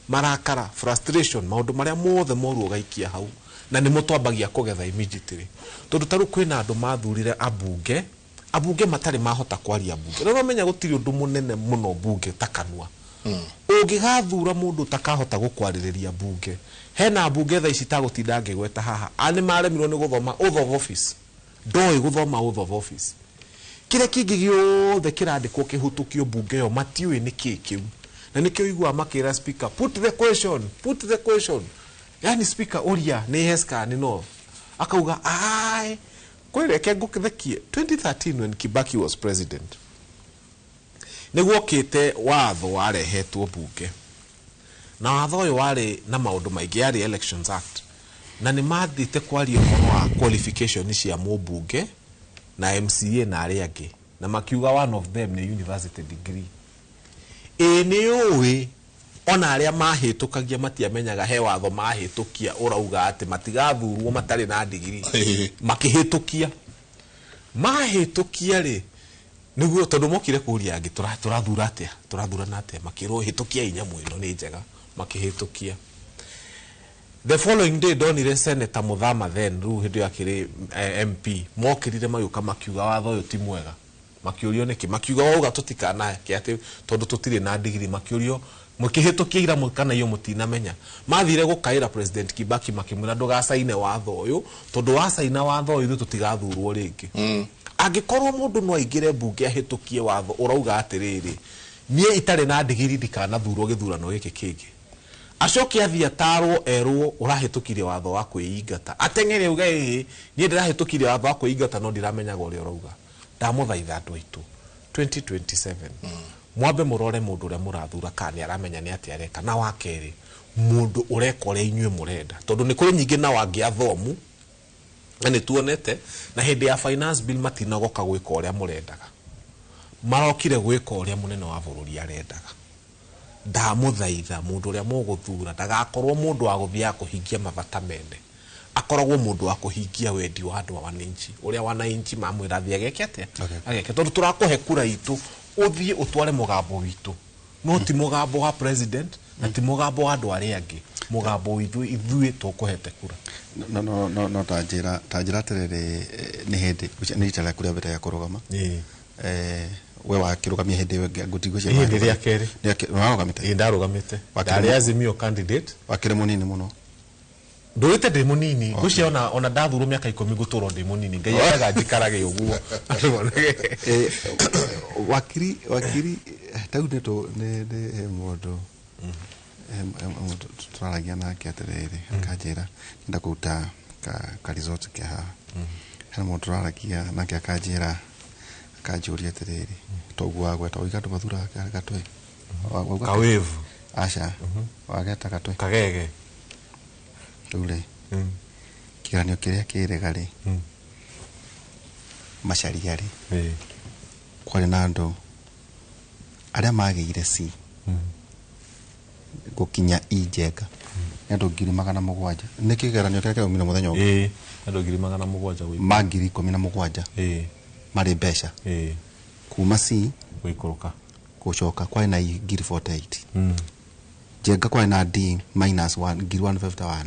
Marakara, frustration, maũndũ marĩa mothe moru ũgaikia hau, na nĩmo twambagia kũgetha immediately. Tondũ ta rĩu kwĩna andũ mathurire ambunge, ambunge matarĩ mahota kwaria mbunge. Na ũramenya gũtirĩ ũndũ mũnene mũno mbunge ta kanua. Ũngĩgathura mũndũ ũtakahota gũkwarĩrĩria mbunge, hena mbunge thaa ici tagũtinda ngĩgweta haha, a nĩ maremirwo nĩ gũthoma oath of office, ndoĩ gũthoma oath of office. Kĩrĩa kĩngĩ gĩothe kĩrandĩkwo kĩhũtũkio mbunge ĩyo matiũĩ nĩ kĩĩ kĩu. Na nĩkĩo ũiguaga makĩra speaker, put the question, put the question. Yani speaker ũria nĩ yes kana nĩ no. Akauga ai, kwĩreke ngũthekie. 2013 when Kibaki was president, nĩguokĩte watho warehetwo mbunge, na watho ũyũ warĩ na maũndũ maingĩ, yarĩ Elections Act, na nĩ mathiĩte kwaria ũhoro wa qualification cia mũmbunge na MCA na arĩa angĩ, na makiuga one of them nĩ university degree. Ĩĩ nĩ ũĩ ona arĩa mahĩtũkagia matiamenyaga he watho mahĩtũkia ũrauga atĩ matigathurwo matarĩ na degree. Makĩhĩtũkia, mahĩtũkia rĩ, nĩguo tondũ mokire kũria angĩ tũrathura atĩa, tũrathurana atĩa, makĩrwo hĩtũkiai nyamũ ĩno nĩ njega, makĩhĩtũkia. The following day ndonire Senator Muthama then rĩu hĩndĩ ĩyo akĩrĩ MP, mokĩrire magĩũka makiuga watho ũyũ ti mwega. Makĩũrio nĩkĩ, makiuga wauga tũtikanake atĩ tondũ tũtirĩ na degree, makĩũrio mũkĩhĩtũkia ira kana iyo mũtinamenya. Mathire gũkaĩra President Kibaki makĩmwĩra ndũgacaine watho ũyũ, tondũ wacaina watho ũyũ ithuĩ tũtigathurwo rĩngĩ. Angĩkorwo mũndũ no aingĩre mbunge ahĩtũkie watho ũrauga atĩrĩrĩ, niĩ itarĩ na ndigiri ndikanathurwo gĩthurano gĩkĩ kĩngĩ, acoke athiĩ atarwo erwo ũrahĩtũkirie watho wa kwĩingata, ateng'ere auge ĩĩ niĩ ndĩrahĩtũkirie watho wa kwĩingata no ndiramenyaga ũrĩa ũrauga. Ndamũthaitha andũ aitũ 2027 mwambe mũrore mũndũ ũrĩa mũrathura kana nĩ aramenya nĩ atĩa areka, na wa kerĩ mũndũ ũreka ũrĩa inyuĩ mũrenda, tondũ nĩ kũrĩ nyingĩ na wangĩ athomu na nĩ tuonete na hĩndĩ ya finance bill matinagoka gwĩka ũrĩa mũrendaga, marokire gwĩka ũrĩa mũnene wa bũrũri arendaga. Ndamũthaitha mũndũ ũrĩa mũgũthura ndagakorwo mũndũ wa gũthiaga kũhingia mabata mene, akoragwo mũndũ wa kũhingia wendi wa andũ a wananchi, ũrĩa wananchi mamwĩra athiĩ ageke atĩa, ageke, tondũ tũrakũhe kura itũ ũthiĩ ũtware mũgambo witũ, no ti mũgambo wa president na ti mũgambo wa andũ arĩa angĩ, mũgambo witũ ithuĩ tũkũhete kura. No no no no tanjĩra atĩrĩrĩ, nĩ hĩndĩ nĩ rita rĩaku rĩa mbere rĩa kũrũgama? We wakĩrũgamia hĩndĩ ĩyo ĩngĩ, ngũtigwĩciria Ĩĩ, nĩ rĩa kerĩ. Nĩ warũgamĩte? Ĩĩ, ndarũgamĩte. Wakĩrĩ Ndarĩ Azimio candidate. Wakĩrĩ mũnini mũno? Ndũrĩte ndĩ mũnini, ngwĩciria ona ndathurwo mĩaka 10 ngũtũrwo ndĩ mũnini, Ngai endaga njikarage ũguo. Andũ monage. Wakiri tau nĩ tũ nĩ nĩ he mũndũ he mũndũ tũraragia nake atĩrĩrĩ, akanjĩra nenda kũruta ka resort ke haha. Hena mũndũ tũraragia nake akanjĩra, akanjũria atĩrĩrĩ, toguo wagweta ũiga andũ mathuraga gatwe? Wauga Kawĩvu. Aca, wageta gatwe. Kagege. Rĩu rĩ, kĩgeranio kĩrĩa kĩrĩga rĩ, Macharia rĩ, kwarĩ na andũ arĩa magĩire C gũkinya E Njenga nĩ andũ 700,000. Nĩ kĩgeranio kĩrĩa kĩraumire mũthenya ũngĩ. Ĩĩ, andũ 700,000 gũikũrũka. Ma 17,000 marĩ mbeca kuma C gũikũrũka gũcoka kwarĩ na E 48,000. Njenga kwarĩ na D minus 1 151,000,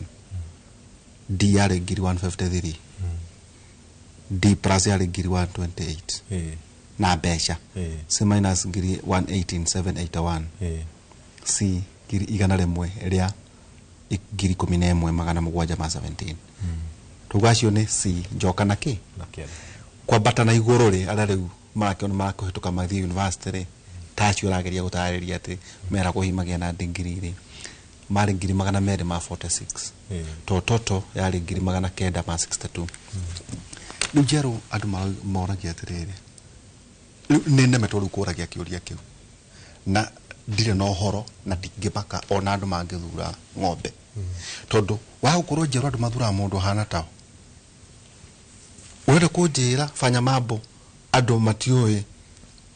D yarĩ 153,000, D plus yarĩ 128,000 na mbeca. C minus 118,781, C 111,717. Tuga acio nĩ C njoka na kĩ Na kĩanda. Kwambata na igũrũ rĩ, arĩa rĩu marakĩona marakũhĩtũka mathiĩ university rĩ, ta acio ũrageria gũtarĩria atĩ mera kũhimagia na degree rĩ, Marĩ 246,000. Toto yarĩ 962,000. Rĩu njerũ andũ moragia atĩrĩrĩ, rĩu nĩ nemetwo rĩu kũragia kĩũria kĩu na ndirĩ na ũhoro na ndingĩmaka ona andũ mangĩthura ng'ombe, tondũ wa gũkorwo njerũ andũ mathuraga mũndũ ahana tao. Ũrenda kũnjĩra fanya mambo andũ matiũĩ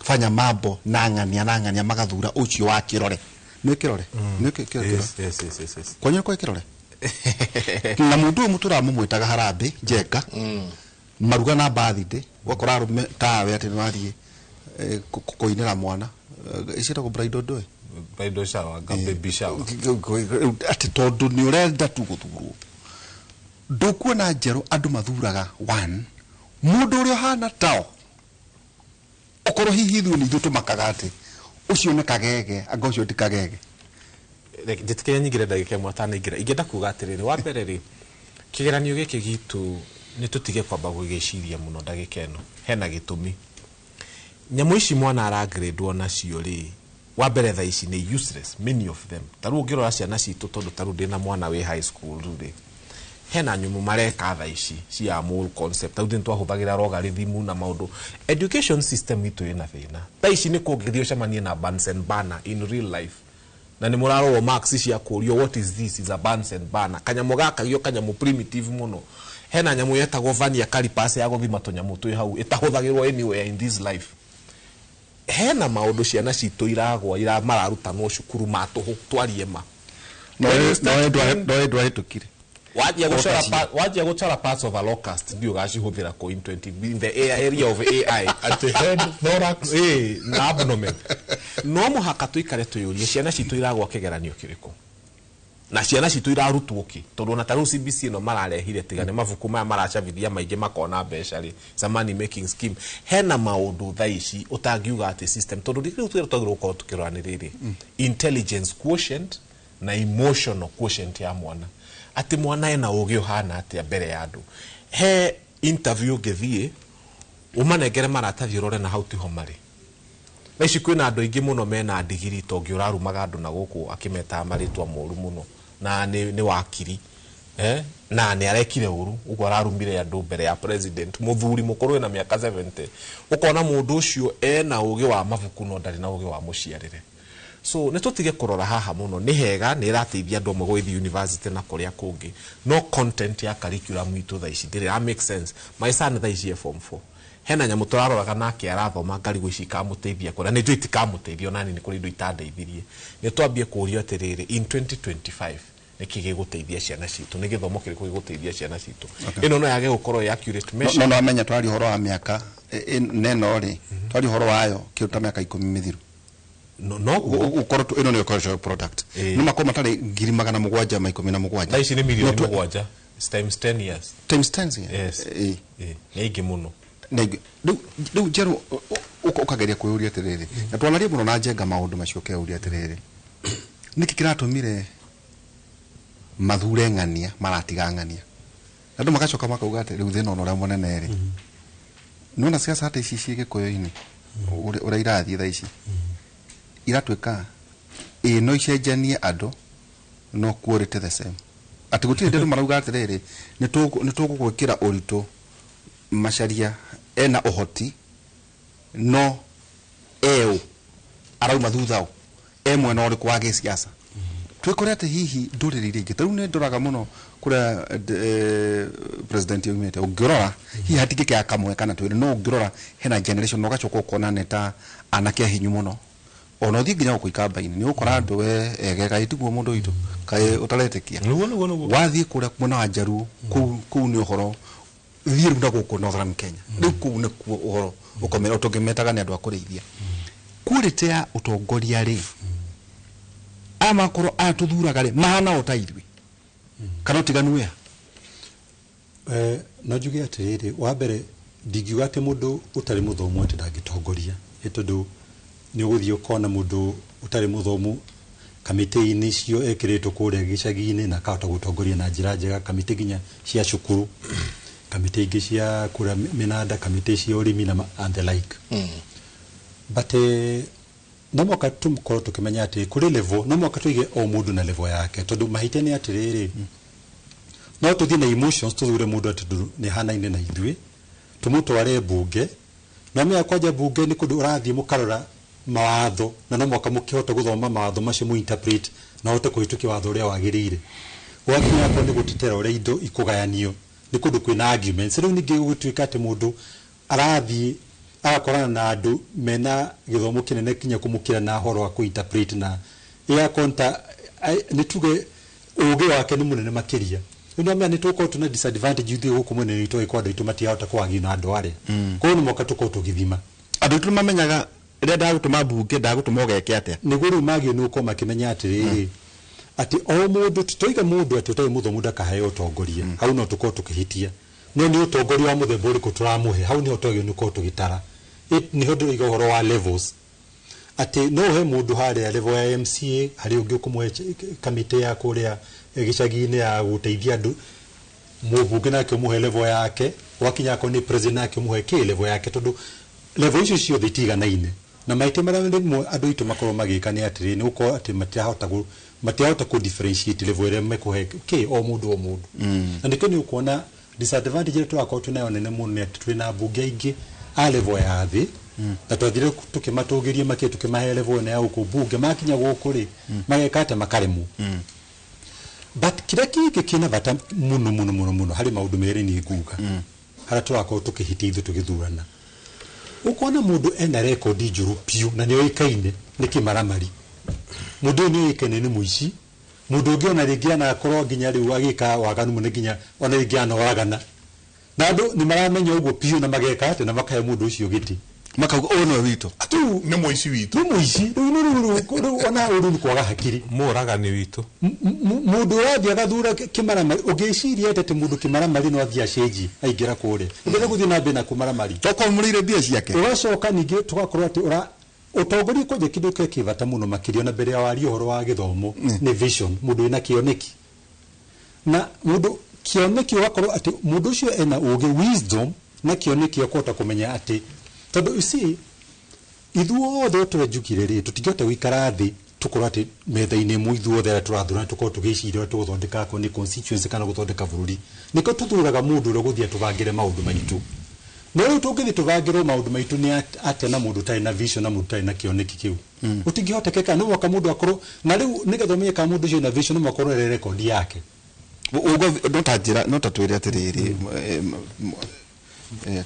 fanya mambo na ng'ania na ng'ania magathura ũcio wa kĩrore nĩ kĩrore nĩ kĩrore? Yes. Kwanyu kwa kĩrore na mũndũ ũyũ mũtũraga mũmwĩtaga harambĩ njenga maruga na birthday, ũgakora arũme tawe atĩ nĩwathiĩ kũinĩra mwana, iciĩtagwo bridal ndũĩ? Bridal shower, baby shower. Atĩ tondũ nĩ ũrenda tu gũthurwo. Ndũkuona njerũ andũ mathuraga one mũndũ ũrĩa ũhana tao, okorwo hihi ithuĩ nĩ ithuĩ tũmakaga atĩ ũcio nĩ kagege anga ũcio ti kagege. Njĩtĩkĩria nyingĩre ndagĩka ĩmwe atanaingĩra. Ingĩenda kuga atĩrĩrĩ, wa mbere rĩ, kĩgeranio gĩkĩ gitũ nĩ tũtige kwamba gũgĩciria mũno ndagĩka ĩno. Hena gĩtũmi nyamũ ici mwana aragrĩndwo nacio rĩ, wa mbere thaa ici nĩ useless, many of them. Ta rĩu ũngĩrora ciana citũ, tondũ ta rĩu ndĩna mwana wĩ high school rĩ, hena nyũmũ mareka thaa ici cia mole concept. Ta rĩu nĩ twahũthagĩra logarithm na maũndũ. Education system itũ ĩna thĩna thaa ici. Nĩ kũngĩthiĩ ũcemanie na Bunsen burner in real life na nĩ mũrarorwo marks cia kũrio, "What is this?" Is a Bunsen burner. Kanyamũ gaka gio kanyamũ primitive mũno. Hena nyamũ yetagwo vernier calipers ya gũthima tũnyamũ twĩ hau ĩtahũthagĩrwo anywhere in this life. Hena maũndũ ciana citũ iragwa ira mararutanwo cukuru ma tũhũ, twarie ma. No ndwahĩtũkire. Wanjia gũcora parts of a locust, ndiũ ũgacihũthĩra kũ in 20 in the area of AI. Atĩ head, thorax. Na abdomen. No mũhaka tũikare twĩyũrie ciana citũ iragwa kĩgeranio kĩrĩkũ na ciana citũ irarutwo kĩ, tondũ ona ta rĩu CBC ĩno mararehire, tiga nĩ mabuku maya maracabithia maingĩ makona mbeca rĩ, it's a money making scheme. Hena maũndũ thaa ici ũtangiuga atĩ system, tondũ rĩu twagĩrĩirwo gũkorwo tũkĩrora nĩ rĩrĩ, intelligence quotient na emotional quotient ya mwana, atĩ mwana ena ũgĩ ũhana atĩa mbere ya andũ. He interview ũngĩthiĩ ũmanengere maratathi ũrore na hau tiho marĩ. Thaa ici kwĩna andũ aingĩ mũno mena ndigiri tongĩ ũrarumaga andũ na gũkũ akĩmetaga marĩtwa moru mũno na nĩ wakiri, na nĩ arekire ũru ũguo ararumire andũ mbere ya president, mũthuri mũkũrũ wĩna mĩaka 70. Ũkona mũndũ ũcio ena ũgĩ wa mabuku no ndarĩ na ũgĩ wa mũciarĩre. So nĩ tũtige kũrora haha mũno. Nĩ hega, nĩ ĩrateithia andũ amwe gũgĩthiĩ university na kũrĩa kũngĩ, no content ya curriculum itũ thaa ici ndĩrĩ ra make sense. My son thaa ici e form 4. Hena nyamũ tũraroraga nake arathoma ngarigũ ici ikamũteithia kũrĩa nĩ njũĩ itikamũteithia. Onani nĩ kũrĩ indo itandeithirie. Nĩ twambie kũũrio atĩrĩrĩ, in 2025 nĩkĩ gĩgũteithia ciana citũ? Nĩ gĩthomo kĩrĩkũ gĩgũteithia ciana citũ? Ĩno no yage gũkorwo ĩ accurate measure. No no amenya twaria ũhoro wa mĩaka neno rĩ, twaria ũhoro wayo kĩndũ ta mĩaka 10 mĩthiru. No guo. Ũkorwo ĩno nĩyo cultural product. No makorwo matarĩ 717. Thaa ici nĩ mirioni No 7. It's times 10 years. Times 10, yeah. Yes. Nĩ aingĩ mũno. Na rĩu njerũ ũkageria kwĩyũria atĩrĩrĩ, na twanaria mũno na njenga maũndũ macio, ũkeyũria atĩrĩrĩ, nĩkĩ kĩratũmire mathure ng'ania maratiga ng'ania? Na andũ magacoka makauga atĩ rĩu thĩna ona ũrĩa mũnene rĩ, nĩwona siasa ta ici ciĩ gĩkũyũ-inĩ ũrĩa irathiĩ thaa ici iratuĩka ĩ no icenjanie andũ no quality the same, atĩ gũtirĩ andũ marauga atĩrĩrĩ, nĩ tũgũgwĩkĩra ũritũ Macharia ena ũhoti no eũ arauma thutha ũ e mwena ũrĩkũ wa gĩsiasa. Twĩkore atĩ hihi ndũrĩrĩ iria ingĩ, ta rĩu nĩ ndoraga mũno kũrĩa president yaumĩte, ũngĩrora hihi hatingĩkĩaga kamwe kana twĩrĩ, no ũngĩrora hena generation na ũgacoka ũkona nĩ ta anake ahinyu mũno. Ona ũthiĩ nginya gũkũ ikamba-inĩ nĩ ũgũkora andũ we egega ĩtiguo mũndũ witũ kaĩ ũtaretĩkia. Nĩguo. Wathiĩ kũrĩa mwena wa Njaruo kũu nĩ ũhoro thiĩ rĩu na gũkũ Northern Kenya rĩu kũu nĩkuo ũhoro ũkomera tũngĩmetaga nĩ andũ a kũrĩithia. Quality ya ũtongoria rĩ, aya makorwo aya tũthuraga rĩ mahana o ta ithuĩ kana ũtiganu wĩa? No njuge atĩrĩrĩ, wa mbere ndingiuga atĩ mũndũ ũtarĩ mũthomu atĩ ndangĩtongoria, nĩ tondũ nĩ ũgũthiĩ ũkona mũndũ ũtarĩ mũthomu kamĩtĩ-inĩ icio ekĩrĩtwo kũrĩa gĩcagi-inĩ na akahota gũtongoria na njĩra njega kamĩtĩ nginya cia cukuru, kamĩtĩ ingĩ cia kũrĩa mĩnanda, kamĩtĩ cia ũrĩmi na and the like. But No mwaka tũkorwo tũkĩmenya atĩ kũrĩ level, no mwaka tũige o mũndũ na level yake, tondũ mahĩtia nĩ atĩrĩrĩ, no tũthiĩ na emotions tũthure mũndũ atĩ nĩ hanaine na ithuĩ, tũmũtware mbunge, na menya kwanja mbunge nĩ kũndũ ũrathiĩ mũkarora mawatho, na no mwaka mũkĩhote gũthoma mawatho macio mũ interpret na ũhote kũhĩtũkia watho ũrĩa wagĩrĩire. Gwakinya akorwo nĩ gũtetera ũrĩa indo ikũgayanio, nĩ kũndũ kwĩna arguments. Rĩu ningĩ gũgĩtuĩka atĩ mũndũ arathiĩ agakorana na andũ mena gĩthomo kĩnene kinya kũmũkĩra na ũhoro wa kũ-interpret, na ĩgakorwo ta nĩ tuge ũgĩ wake nĩ mũnene makĩria. Rĩu nĩ nĩ tũgũkorwo tũna disadvantage ithuĩ gũkũ mwena witũ, angĩkorwo andũ aitũ matirahota kũagia na andũ arĩa. Koguo nĩ mwaka tũkorwo tũgĩthima. Andũ aitũ nĩmamenyaga rĩrĩa ndagũtũma mbunge ndagũtũma ũgeke atĩa. Nĩguo rĩu magĩrĩirwo nĩ gũkorwo makĩmenya atĩrĩrĩ, atĩ o mũndũ tũiga mũndũ atĩ ũtarĩ mũthomu ndakaheo ũtongoria, hau no tũkorwo tũkĩhĩtia. No nĩ ũtongoria wa mũthemba ũrĩkũ tũramũhe, hau nĩho twagĩrĩirwo nĩ gũkorwo tũgĩtara. Nĩho ndĩroiga ũhoro wa levels, atĩ no ũhe mũndũ harĩa level ya MCA, harĩ ũngĩ ũkũmũhe kamĩtĩ ya kũrĩa gĩcagi-inĩ ya gũteithia andũ, mũmbunge nake ũmũhe level yake, wakinya akorwo nĩ president nake ũmũhe kĩ level yake, tondũ level icio ciothe itiganaine. Na maita marĩa rĩmwe andũ aitũ makorwo magĩka nĩ atĩrĩ, nĩ gũkorwo atĩ matirahota kũ differentiate level ĩrĩa mekũhe kĩ o mũndũ o mũndũ. Na nĩkĩo nĩ ũkuona disadvantage ĩrĩa tũrakorwo twĩnayo nene mũno nĩ atĩ twĩna ambunge aingĩ a level ya thĩ, na twathire tũkĩmatũgĩria makĩria tũkĩmahe level ĩno ya gũkũ mbunge, makinya gũkũ rĩ mageka atĩ makaremwo. But kĩrĩa kĩngĩ kĩna bata mũno mũno mũno mũno harĩ maũndũ merĩ niĩ nguga, harĩa tũrakorwo tũkĩhĩtia ithuĩ tũgĩthurana, ũkona mũndũ ena rekondi njũru biũ na nĩoĩkaine nĩ kĩmaramari, mũndũ ũyũ nĩoĩkaine nĩ mũici, mũndũ ũngĩ ona rĩngĩ anakorwo nginya rĩu agĩka waganu mũno, nginya ona rĩngĩ anoragana, na andũ nĩ maramenya ũguo biũ na mageka atĩ na makahe mũndũ ũcio gĩtĩ, makauga ũyũ nĩwe witũ, rĩu nĩ mũici witũ, nĩ mũici rĩu rĩu ona ũru nĩ kwaga hakiri, mũragani witũ. Mũndũ ũrathiĩ agathura kĩmaramari, ũngĩciria atĩ mũndũ kĩmaramari no athiĩ acenjie aingĩra kũrĩa, ũngĩenda gũthiĩ na mbere na kũmaramari tokorwo mũrĩire mbia ciake. Ũgacoka ningĩ tũgakorwo atĩ ũtongoria kwanja kĩndũ kĩrĩa kĩ bata mũno makĩria ona mbere ya waria ũhoro wa gĩthomo nĩ vision, mũndũ wĩna kĩoneki, na mũndũ kĩoneki ũgakorwo atĩ mũndũ ũcio ena ũgĩ wisdom na kĩoneki akũhota kũmenya atĩ, tondũ you see ithuothe tũrĩa njugire rĩ tũtingĩhota gũikara thĩ tũkorwo atĩ metha-inĩ ĩmwe ithuothe arĩa tũrathurana tũkorwo tũgĩciria ũrĩa tũgũthondeka akorwo nĩ constituency kana gũthondeka bũrũri. Nĩkĩo tũthuraga mũndũ ũrĩa ũgũthiĩ atũbangĩre maũndũ maitũ. No rĩu tũngĩthiĩ tũbangĩrwo maũndũ maitũ nĩ atĩa na mũndũ ũtarĩ na vision na mũndũ ũtarĩ na kĩoneki kĩu, gũtingĩhotekeka. No mũhaka mũndũ akorwo na rĩu nĩgetha ũmenye kana mũndũ ũcio ena vision no mũhaka ũrore rekondi yake. Ũguo no ta njĩra, no ta twĩre atĩrĩrĩ,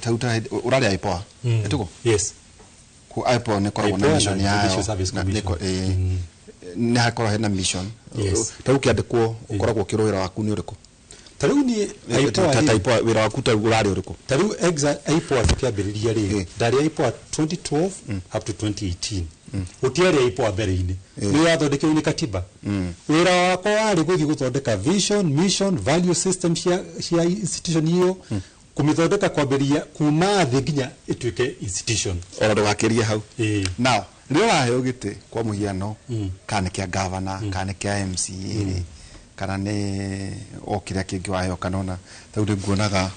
ta ta ũrarĩa IPOA ĩtũgo? Yes. Ku IPOA nĩ koragwo na IPOA mission na yayo, Judicial Service na Commission. nĩ hakoragwo hena mission. Yes. Ta rĩu kĩandĩkwo ũkoragwo ũkĩrwo wĩra waku nĩ ũrĩkũ? Ta rĩu niĩ IPOA Ta rĩ, IPOA wĩra waku ta rĩu ũrarĩ ũrĩkũ? Ta rĩu IPOA tũkĩambĩrĩria rĩ, ndarĩ IPOA 2012 up to 2018. Gũtiarĩ IPOA mbere-inĩ, nĩ yathondekirwo nĩ katiba. Wĩra wakwa warĩ gũthiĩ gũthondeka vision, mission, value system cia institution ĩyo, kũmĩthondeka kwambĩrĩria kuma thĩ nginya ĩtuĩke institution. Ona ndũgakĩrie hau. Now rĩrĩa ũraheo gĩtĩ kwa mũhiano, kana nĩ kĩa governor, kana nĩ kĩa MCA rĩ, kana nĩ o kĩrĩa kĩngĩ waheo, kana ona ta rĩu nĩnguonaga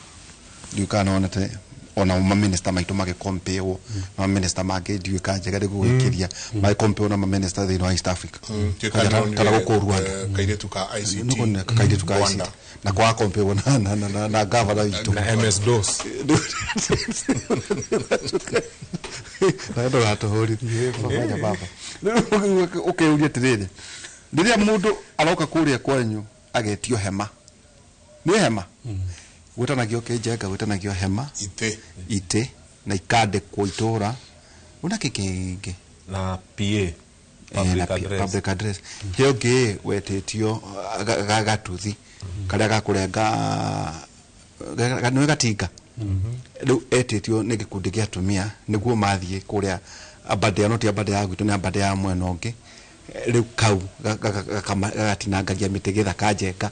ndiũĩ kana nĩwonete ona maminista maitũ magĩkompewo na maminista mangĩ ndiũĩ kana njega nĩ gũgĩkĩria magĩkompewo na maminista thĩinĩ wa East Africa. Kana gũkũ Rwanda. Kairĩtu ka ICT. Nĩguo nĩ kairĩtu ka ICT. Na kwa kompewo na governor witũ. Na MS DOS. Na ndũgatũhũrithie, baba baba. Rĩu ũkĩũria atĩrĩrĩ, rĩrĩa mũndũ aroka kũrĩa kwanyu agetio hema, nĩ hema gwĩtanagio kĩnjenga, gwĩtanagio hema, itĩ, itĩ na ikandĩkwo itũra, una kĩ kĩngĩ na PA, public address. Public address. He ũngĩ wetĩtio gatuthi karĩa gakũrenga, nĩ gatinga. Rĩu etĩtio nĩ gĩkundi kĩa atumia nĩguo mathiĩ kũrĩa Aberdare, no ti Aberdare ya gwitũ, nĩ Aberdare ya mwena ũngĩ. Rĩu kau gagatinangagia mĩtĩ gĩthaka njenga.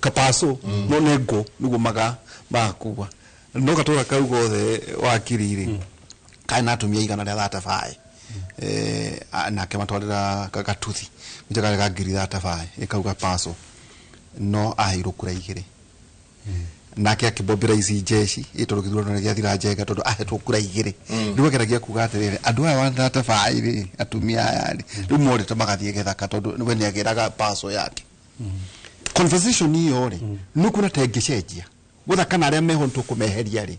Kapaco. No nĩ ngũ nĩguo magakua. No gatũra kau gothe wakiri rĩ, karĩ na atumia igana rĩa 35. Nake matwarĩra gatuthi nja karĩ ka ngiri 35, ĩ kau gapaco. No aheirwo kura igĩrĩ. Nake akĩbombĩra ici jeshi ĩ tondũ gĩthurano nĩ gĩathira Njenga tondũ ahetwo kura igĩrĩ. Rĩu ageragia kuga atĩrĩrĩ, andũ aya 135 rĩ, atumia aya rĩ, rĩu morĩte magathiĩ gĩthaka tondũ we nĩagĩraga paso yake. Conversation ĩyo rĩ, nĩ ũkuona ta ĩngĩcenjia gwetha kana arĩa meho nĩtũkũmeheria rĩ,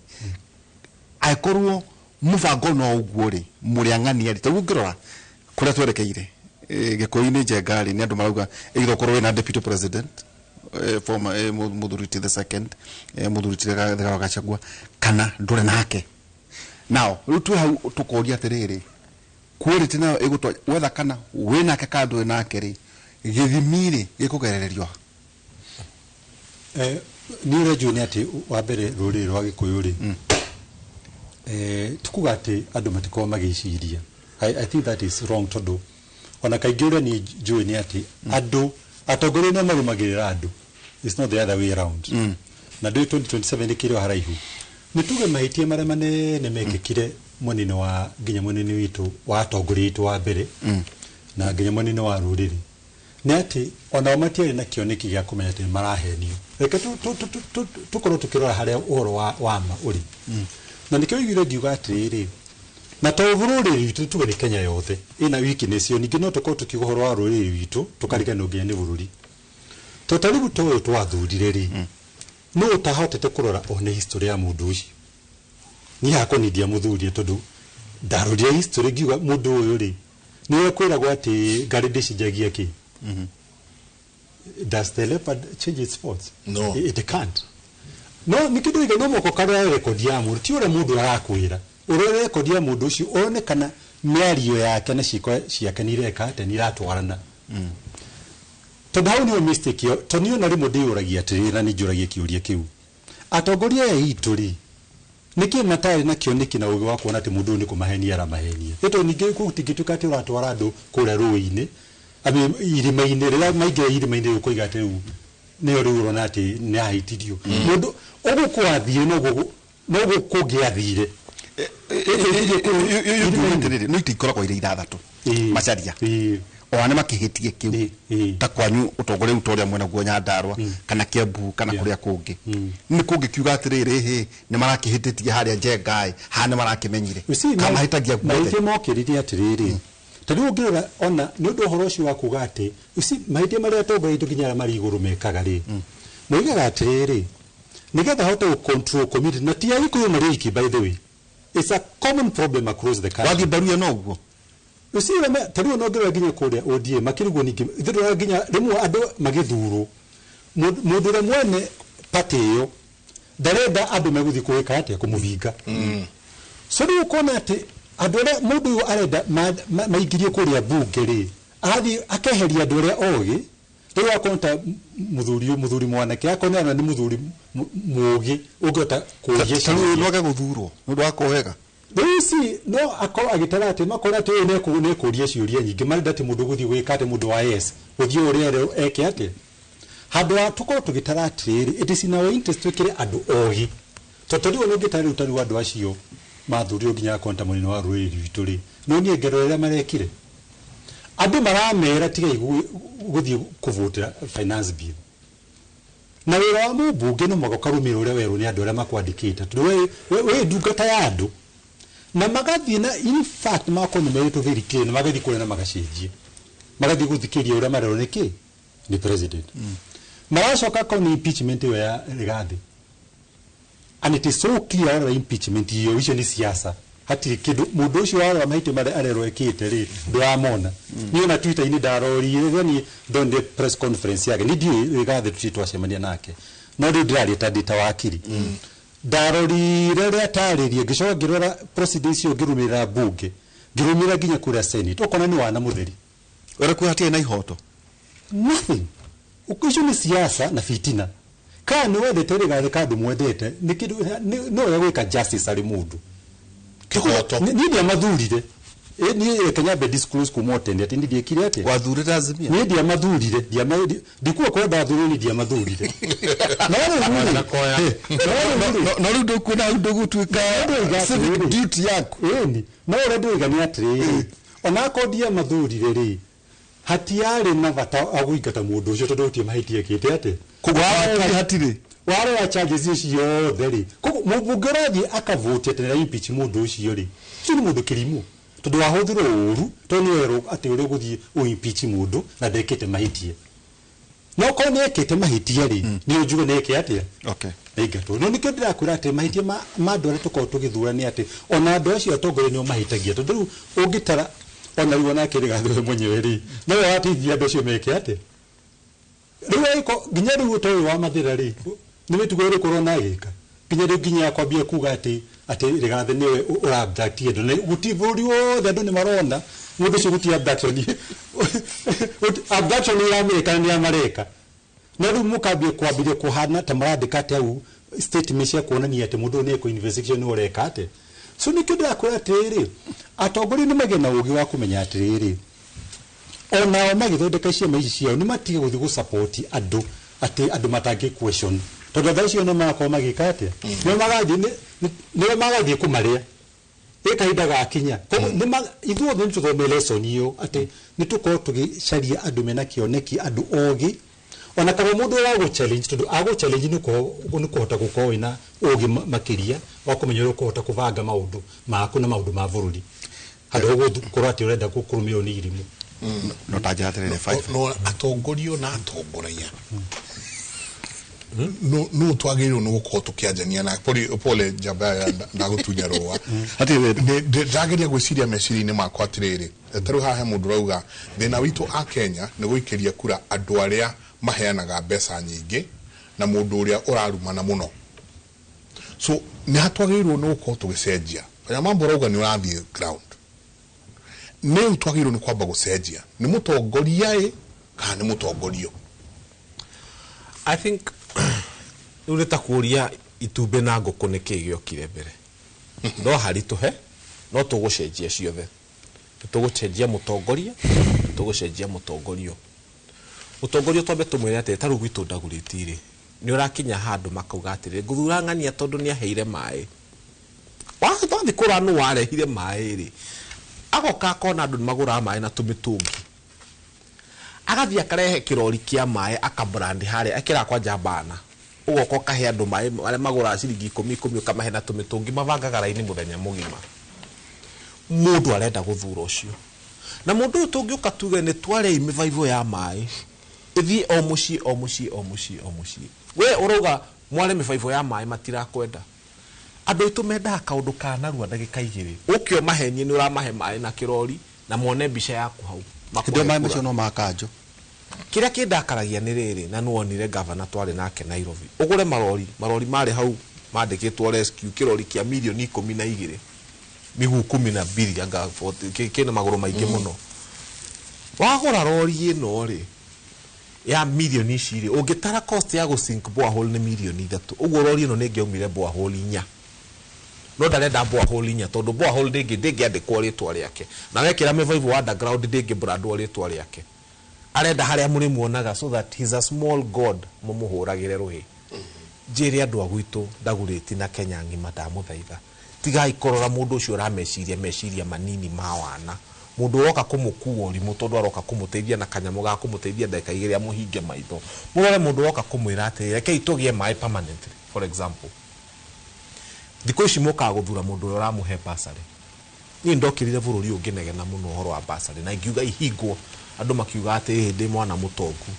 angĩkorwo mũbango no ũguo rĩ, mũrĩang'ania rĩ, tarĩu ũngĩrora kũrĩa twerekeire Gĩkũyũ-inĩ Njenga rĩ, nĩ andũ marauga either ũkorwo wĩna deputy president, former Mũthuri ti the second, Mũthuri ti Rigathĩ wa Gachagua, kana ndũrĩ nake. Now rĩu twĩ hau tũkoria atĩrĩrĩ, quality nayo ĩgũtwa wetha kana wĩ nake kana ndũrĩ nake rĩ, gĩthimi rĩ gĩkũgerererio ha? Niĩ ũrĩa njũĩ nĩ atĩ wa mbere rũrĩrĩ rwa Gĩkũyũ rĩ, tikuga atĩ andũ matikoragwo magĩciria. I think that is wrong tondũ ona kaingĩ ũrĩa niĩ njũĩ nĩ atĩ andũ atongoria nĩo marũmagĩrĩra andũ. It's not the other way around. Na ndũĩ 2027 ĩkĩrĩ o haraihu. Nĩ tuge mahĩtia marĩa manene mekĩkire mwena-inĩ wa nginya mwena-inĩ witũ wa atongoria aitũ wa mbere na nginya mwena-inĩ wa rũrĩrĩ nĩ atĩ onao matiarĩ na kĩoneki gĩa kũmenya atĩ nĩ marahenio. Reke tũkorwo tũkĩrora harĩa ũhoro wa ma ũrĩ. Na nĩkĩo oigire ngiuga atĩrĩrĩ, na to rũrĩrĩ rwitũ tuge nĩ Kenya yothe ĩna weakness ĩyo, ningĩ no tũkorwo tũkiuga ũhoro wa rũrĩrĩ rwitũ tũkariganĩrwo nginya nĩ bũrũri. To ta rĩu ta ũyũ twathurire rĩ, nũ ũtahotete kũrora one history ya mũndũ ũcio? Niĩ hakwa niĩ ndiamũthurire tondũ ndarorire history ngiuga mũndũ ũyũ rĩ, nĩwe kwĩragwo atĩ ngarĩ ndĩcenjagia kĩ? Does the leopard change its spots? No. It can't. No, nĩ kĩndũ gĩkĩ no mũhaka ũkarora rekondi ya mũndũ, ti ũrĩa mũndũ arakwĩra. Ũrore rekondi ya mũndũ ũcio one kana mĩario yake na ciĩko ciake nĩ ireka atĩa, nĩ iratwarana. Tondũ hau nĩho mistake ĩyo, tondũ niĩ ona rĩmwe ndĩyũragia atĩrĩrĩ, na nĩ njũragia kĩũria kĩu. Atongoria aya aitũ rĩ, nĩkĩ matarĩ na kĩoneki na ũgĩ wa kuona atĩ mũndũ ũyũ nĩ kũmahenia aramahenia? Nĩ tondũ ningĩ gũtingĩtuĩka atĩ ũratwara andũ kũrĩa rũĩ-inĩ, I mean, irima-inĩ, rĩrĩa maingĩra irima-inĩ rĩu ũkoiga atĩ rĩu nĩyo rĩu ũrona atĩ nĩ ahĩtirio. Mũndũ ũguo kwathire noguo kũngĩathire. Atĩrĩrĩ, no itikoragwo irĩ ithathatũ Macharia. Ona nĩ makĩhĩtie kĩu ta kwanyu ũtongoria ũrĩa ũrĩa mwena guo Nyandarua kana Kiambu kana kũrĩa kũngĩ. Nĩ kũngĩkiuga atĩrĩrĩ, hĩ nĩ marakĩhĩtĩtie harĩa Njenga ĩ, haha nĩ marakĩmenyire. Kana mahĩtagia guothe. Mahĩtia mokĩrire atĩrĩrĩ, ta rĩu ũngĩrora ona nĩ ũndũ ũhoro ũcio wa kuga atĩ, you see, mahĩtia marĩa atongoria aitũ nginya arĩa marĩ igũrũ mekaga rĩ, moigaga atĩrĩrĩ, nĩgetha hote gũ control community, na ti Agĩkũyũ marĩ oiki, by the way. It's a common problem across the country. Wathiĩ Mbaruya no ũguo? You see, ta rĩu ona ũngĩrora nginya kũrĩa ODM, makĩrigwo ningĩ, ithuĩ tũrora nginya rĩmwe andũ magĩthurwo, mũndũ ũrĩa mwene party ĩyo ndarenda andũ megũthiĩ kũĩka atĩa, kũmũbinga. So rĩu ũkona atĩ andũ arĩa mũndũ ũyũ arenda maingĩrio kũrĩa mbunge rĩ, arathiĩ akeheria andũ arĩa ogĩ. Rĩu akorwo ta mũthuri mwanake, akorwo nĩ mũthuri mũũgĩ ũngĩhota kũũria Ta rĩu ciũria. no age gũthurwo nĩ ũndũ wa kũhega. Rĩu ici no akorwo agĩtara atĩ makora atĩ ũyũ nĩekũũria ciũria nyingĩ, marenda atĩ mũndũ ũgũthiĩ gwĩka atĩ mũndũ wa yes, gũthiĩ ũrĩa erwo eke atĩ. Handũ ha tũkorwo tũgĩtara atĩrĩrĩ, it is in our interest twĩkĩre andũ ogĩ. Tondũ rĩu ona ũngĩtara rĩu ta rĩu andũ acio mathurirwo nginya akorwo ta mũnene wa rũrĩrĩ rwitũ rĩ, no niĩ ngero ĩrĩa marekire. Andũ maramera tigai gũthiĩ kũvotera finance bill. Na wĩra wa mũmbunge no mũhaka ũkarũmĩrĩra ũrĩa werwo nĩ andũ arĩa makwandĩkĩte, tondũ we ndungata ya andũ. Na magathiĩ na in fact makorwo nĩ merĩtwo very clear, na magathiĩ kũrĩa na magacenjia. Magathiĩ gũthikĩrĩria ũrĩa marerwo nĩ kĩ? Nĩ president. Maracoka akorwo nĩ impeachment ĩyo ya Rigathi. And it is so clear warora impeachment ĩyo, icio nĩ siasa. Hatirĩ kĩndũ mũndũ ũcio warora mahĩtia marĩa arerwo ekĩte rĩ, ndũramona. Niĩ ona Twitter-inĩ ndarorire rĩrĩa niĩ ndonire press conference yake, niĩ ndiũĩ Rigathi tũtirĩ twacemania nake. No rĩu ndĩraria ta ndĩ ta wakiri. Ndarorire ũrĩa atarĩrie, ngĩcoka ngĩrora proceedings icio ngĩrũmĩrĩra mbunge, ngĩrũmĩrĩra nginya kũrĩa Senate, ũkona nĩ wana mũtheri. Ũrĩa kuo hatirĩ na ihoto? Nothing. Icio nĩ siasa na fitina. Kana nĩ wendete Rigathi kana ndũmwendete, nĩ kĩndũ, no wega gwĩka justice harĩ mũndũ. Kĩhoto. Niĩ ndiamathurire. Niĩ reke nyambe disclose kuma o tene atĩ niĩ ndiekire atĩa? Wathurire Azimio? Niĩ ndiamathurire, ndikuga korwo ndathurire niĩ ndiamathurire. No rĩu rĩ, Nakoya. no rĩu rĩ, No rĩu ndũkuona hau ndũgũtuĩka No ndũiga civic atĩrĩrĩ. duty yaku. Ĩni, no ũrĩa ndĩroiga nĩ atĩrĩrĩ, ona akorwo ndiamathurire rĩ, hatiarĩ na bata wa kũingata mũndũ ũcio tondũ gũtirĩ mahĩtia ekĩte atĩ. Koguo hatirĩ. Warora charges ciothe rĩ, koguo mũmbunge ũrathiĩ akavote atĩ nĩ impeach mũndũ ũcio rĩ, ũcio nĩ mũndũ kĩrimũ, tondũ wahũthĩrwo ũru, tondũ nĩ werwo atĩ ũrĩa ũgũthiĩ ũ-impeach mũndũ na ndekĩte mahĩtia. No korwo nĩ ekĩte mahĩtia rĩ, nĩ ũnjuge nĩ eke atĩa? Okay. Aingatwo. No nĩkĩo ndĩrakwĩra atĩ mahĩtia ma andũ arĩa tũkoragwo tũgĩthura nĩ atĩ ona andũ acio atongoria nĩo mahĩtagia, tondũ rĩu ũngĩtara ona rĩu onake Rigathĩ we mwenyewe rĩ, nowe wateithia andũ acio meke atĩa? Rĩu agĩkorwo nginya rĩu ũtoĩ wa Mathĩra rĩ, nĩ mĩtugo ĩrĩkũ ũrona agĩka? Nginya rĩu nginya kwambia kuga atĩ Rigathĩ nĩwe ũra-abduct andũ, na gũtirĩ bũrũri wothe andũ nĩ marona mũndũ ũcio gũtirĩ abduction. Abduction nĩ ya nĩ ya mareka. Na rĩu mũkambia kwambĩrĩria kũhana ta marandĩka atĩ hau statement cia kuonania atĩ mũndũ ũyũ nĩ ekwo investigation nĩ ũreka atĩa. So nĩkĩo ndĩrakwĩra atĩrĩrĩ, atongoria nĩ magĩe na ũgĩ wa kũmenya atĩrĩrĩ, onao magĩthondeka ciama ici ciao nĩ matige gũthiĩ gũ-support andũ atĩ andũ matangĩ question, tondũ andũ acio nĩ marakorwo magĩka atĩa? Nĩo magathiĩ kũmarĩa ĩ kahinda gakinya. Koguo ithuothe nĩ tũthome lesson ĩyo atĩ nĩ tũkorwo tũgĩcaria andũ mena kĩoneki, andũ ogĩ, ona kana mũndũ wa gũ challenge, tondũ agũ challenge nĩ kũhota gũkorwo wĩna ũgĩ makĩria wa kũmenya ũrĩa ũkũhota kũbanga maũndũ maku na maũndũ ma bũrũri, handũ ha gũkorwo atĩ ũrenda kũrũmĩrĩrwo nĩ irimũ. No tanjĩra atĩrĩrĩ, five. No atongorio na atongoria no twagĩrĩirwo nĩ gũkorwo tũkĩanjania na pole njamba ya ndagũtunya rũa. Ndĩrageria gwĩciria meciria-inĩ makwa atĩrĩrĩ, ta rĩu haha he mũndũ ũrauga thĩna witũ a Kenya nĩ gũikĩria kura andũ arĩa maheanaga mbeca nyingĩ na mũndũ ũrĩa ũrarumana mũno. So nĩ hatwagĩrĩirwo nĩ gũkorwo tũgĩcenjia. Kanyamambo ũrauga nĩ ũrathiĩ ground, nĩ twagĩrĩirwo nĩ kwamba gũcenjia, nĩ mũtongoria ĩ kana nĩ mũtongorio? I think rĩu nĩ ta kũũria itumbĩ na ngũkũ nĩ kĩĩ gĩokire mbere. No haritũhe, no tũgũcenjia ciothe. Nĩ tũgũcenjia mũtongoria, nĩ tũgũcenjia mũtongorio. Mũtongoria twambe tũmwĩre atĩrĩ, ta rĩu gwitũ Ndagũrĩti rĩ, nĩ ũrakinya handũ makauga atĩrĩ, ngũthura ng'ania tondũ nĩ aheire maĩ. Wathiĩ kũrora nũ warehire maĩ rĩ, agoka akona andũ nĩ magũraga maĩ na tũmĩtũngi. Agathiĩ akarehe kĩrori kĩa maĩ akabrand harĩa, ekĩraga kwanja bana. Ũgoka ũkahe andũ maĩ marĩa magũraga ciringi ikũmi ikũmi, ũkamahe na tũmĩtũngi, mabangaga raini mũthenya mũgima. Mũndũ arenda gũthura ũcio. Na mũndũ ũyũ tũngĩũka tuge nĩ twarei mĩbaibũ ya maĩ, ĩthiĩ o mũciĩ, o mũciĩ, o mũciĩ, o mũciĩ. We ũrauga mware mĩbaibũ ya maĩ matirakwenda. Andũ aitũ mendaga kaũndũ ka narua ndagĩka igĩrĩ. Ũke ũmahenie nĩ ũramahe maĩ na kĩrori na mone mbica yaku hau. Hĩndĩ ĩyo maĩ macio no ma kanjũ. Kĩrĩa kĩndakaragia nĩ rĩrĩ, na nĩwonire gavana twarĩ nake Nairobi. Ũgũre marori, marori marĩ hau mandĩkĩtwo rescue, kĩrori kĩa mirioni 12, miguu 12, anga 40, kĩna magũrũ maingĩ mũno. Wagũra rori ĩno rĩ, ya mirioni ici rĩ, ũngĩtara cost ya gũ-sink borehole nĩ mirioni 3. Ũguo rori ĩno nĩ ĩngĩaumire borehole 4. No ndarenda borehole 4 tondũ borehole ndĩngĩandĩkwo rĩtwa rĩake. Na wekĩra mĩbaibũ underground ndĩngĩ-brandwo rĩtwa rĩake. Arenda harĩa mũrĩmuonaga so that he's a small god, mũmũhũragĩre rũhĩ. Njĩre andũ a gwitũ Ndagũrĩti na Kenya ng'ima ndamũthaitha, tigai kũrora mũndũ ũcio ũrameciria meciria manini ma wana. Mũndũ ũroka kũmũkua ũrimũ tondũ aroka kũmũteithia na kanyamũ ga kũmũteithia ndagĩka igĩrĩ amũhinge maitho. Mũrore mũndũ ũroka kũmwĩra atĩrĩ, rekei tũgĩe maĩ permanently, for example. Thikũ ici mũkaga gũthura mũndũ ũrĩa ũramũhe bursary. Niĩ ndokĩrire bũrũri ũyũ ngĩnegena mũno ũhoro wa bursary na ingiuga ihingwo, andũ makiuga atĩ ĩĩ ndĩ mwana mũtongu.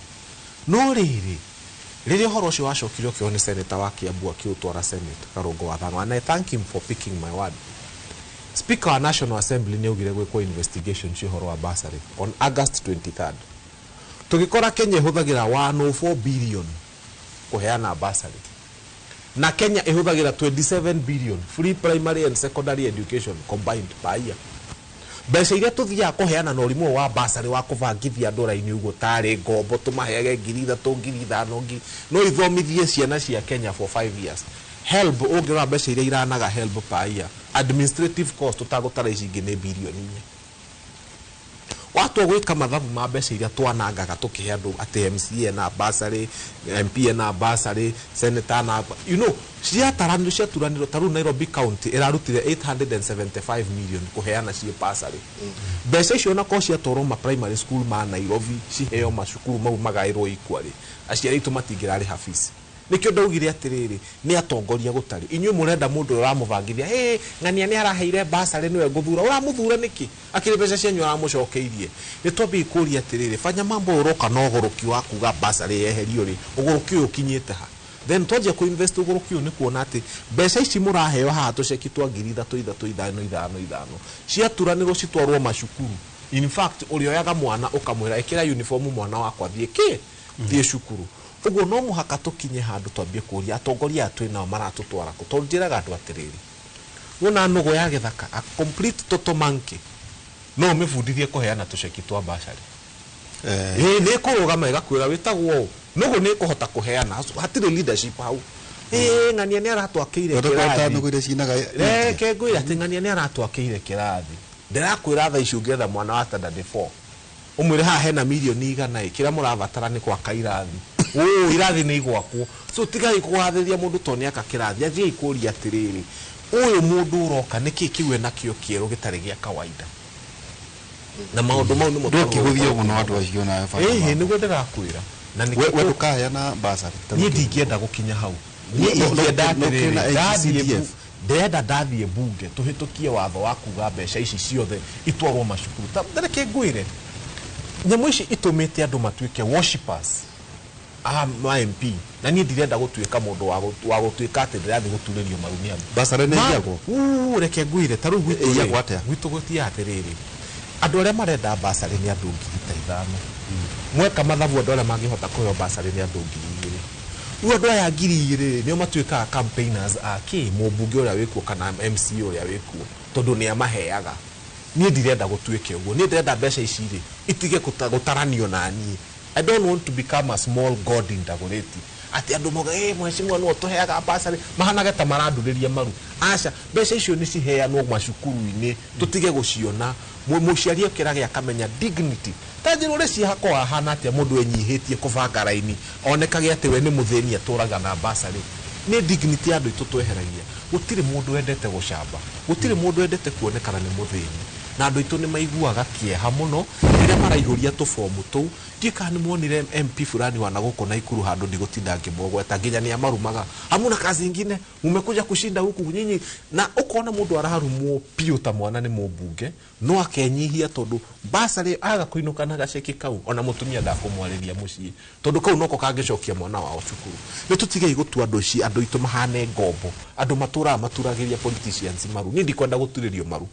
No rĩrĩ, rĩrĩa ũhoro ũcio wacokire ũkĩoywo nĩ senator wa Kiambu akĩũtwara Senate, Karũngo wa Thang'wa, and I thank him for picking my word. Speaker wa National Assembly nĩ augire gwĩkwo investigation cia ũhoro wa bursary on August 23rd. Tũgĩkora Kenya ĩhũthagĩra 104 billion kũheana bursary. Na Kenya ĩhũthagĩra 27 billion free primary and secondary education combined per year. Mbeca iria tũthiaga kũheana na ũrimũ wa bursary wa kũbangithia andũ raini ũguo tarĩ ngombo tũmaheage ngiri ithatũ, ngiri ithano, ngiri, no ithomithie ciana cia Kenya for 5 years. HELB ũngĩrora mbeca iria iranaga HELB per year, administrative cost tũtagũtara ici ingĩ nĩ bilioni 4. Watua gwĩka mathabu ma mbeca iria twanangaga tũkĩhe andũ atĩ MCA na bursary, MP na bursary, senator na, you know, ciataranĩrio, ciaturanĩrio. Ta rĩu Nairobi County ĩrarutire 875 million kũheana ciĩ bursary. Mbeca icio onakorwo ciatwarwo ma primary school ma Nairobi, ciheo macukuru mau magaĩrwo equally, aciari aitũ matingĩrarĩha fees. Nĩkĩo ndaugire atĩrĩrĩ, nĩ atongoria gũtarĩ. Inyuĩ mũrenda mũndũ ũramũbangithia, hey, ng'ania nĩ araheire basarĩ nĩwe ngũthura. Ũramũthura nĩkĩ? Akĩrĩ mbeca cianyu aramũcokeirie. Nĩ twambie kũria atĩrĩrĩ, fanya mambo ũroka na ũgũrũki wa kuga basarĩ yeherio rĩ, ũgũrũki ũyũ ũkinyĩte ha? Then twanjia kũ invest ũgũrũki ũyũ nĩ kuona atĩ mbeca ici mũraheo haha tũceki twa 3 3 5 5 5 ciaturanĩrwo citwarwo macukuru. In fact, ũrĩoyaga mwana ũkamwĩra ĩkĩra uniform mwana wakwa thiĩ kĩ? Thiĩ cukuru. Ũguo no mũhaka tũkinye handũ twambie kũria atongoria aya twĩ nao maratũtwara kũ. Tondũ njĩraga andũ atĩrĩrĩ, wona nũgũ ya gĩthaka, a complete total monkey, no ũmĩbundithie kũheana tũceki twa basarĩ. Nĩ ĩkũrũgama ĩgakwĩra wĩtagwo ũũ. Nũgũ nĩ ĩkũhota kũheana, hatirĩ leadership hau. Ng'ania nĩ aratwakĩire kĩrathi. Reke ngwĩre atĩ ng'ania nĩ aratwakĩire kĩrathi. Ndĩrakwĩra thaa ici ũngĩetha mwana wa standard 4 ũmwĩre haha hena mirioni 100 kĩrĩa mũrabatara nĩ gwaka irathi. Irathi nĩ igwakwo. So tigai kũgathĩrĩria mũndũ tondũ nĩ aka kĩrathi. Anjiai kũria atĩrĩrĩ, ũyũ mũndũ ũroka nĩkĩ kĩu enakĩo kĩerũ gĩtarĩ gĩa kawaida? Na maũndũ mau nĩmo ndũkĩhũthia mũno andũ acio nawe bata. Nĩguo ndĩrakwĩra. Na nĩkĩo we ndũkaheana basarĩ. Niĩ ndingĩenda gũkinya hau. Niĩ ingĩenda atĩrĩrĩ, ndĩrenda ndathiĩ bunge tũhĩtũkie watho wa kuga mbeca ici ciothe itwarwo macukuru. Ta reke ngwĩre, nyamũ ici itũmĩte andũ matuĩke worshippers a MP. Na niĩ ndirenda gũtuĩka mũndũ wa gũtuĩka atĩ ndĩrathiĩ gũturĩrio maru nĩ andũ. Basarĩ nĩ iyagwo? Reke ngwĩre, ta rĩu gwitũ iyagwo atĩa? Gwitũ gũtiaga atĩrĩrĩ, andũ arĩa marenda basarĩ nĩ andũ 5,000. Mweka mathabu andũ arĩa mangĩhota kũheo basarĩ nĩ andũ 2,000. Rĩu andũ aya 2,000 nĩo matuĩkaga campaigners a kĩ mũmbunge ũrĩa wĩkuo kana MC ũrĩa wĩkuo, tondũ nĩ amaheaga. Niĩ ndirenda gũtuĩke ũguo. Niĩ ndĩrenda mbeca ici rĩ itige gũtaranio na niĩ. I don't want to become a small god in Dagoretti. Atĩ andũ mauga, mheshimiwa nĩwe ũtũheaga basarĩ, mahanage ta marandurĩria maru. Aca, mbeca icio nĩ ciheanwo macukuru-inĩ, tũtige gũciona. Mũciari okĩrage akamenya dignity. Ta njĩra ũrĩa ciahakwo hahana atĩa mũndũ enyihĩtie kũbanga raini, onekage atĩ we nĩ mũthĩni atũraga na basarĩ. Nĩ dignity ya andũ aitũ tweheragia. Gũtirĩ mũndũ wendete gũcamba, gũtirĩ mũndũ wendete kuonekana nĩ mũthĩni. Na andũ aitũ nĩ maiguaga kĩeha mũno rĩrĩa maraihũria tũbomu tũu. Ndiũĩ kana nĩ muonire MP fulani wa nagũkũ Naikuru handũ ndigũtinda ngĩmũgweta, nginya nĩ amarumaga, hamuna kazi ingine mumekuja kushinda huku nyinyi. Na ũkona mũndũ ararumwo biũ ta mwana nĩ mũmbunge, no akenyihia tondũ basarĩ aga kũinũka na gaceki kau, ona mũtumia ndakũmwarĩria mũciĩ, tondũ kau noko kangĩcokia mwana wao cukuru. Nĩ tũtigei gũtua andũ ici, andũ aitũ mahane ngombo, andũ matũraga maturagĩria politicians maru. Niĩ ndikwenda gũturĩrio maru.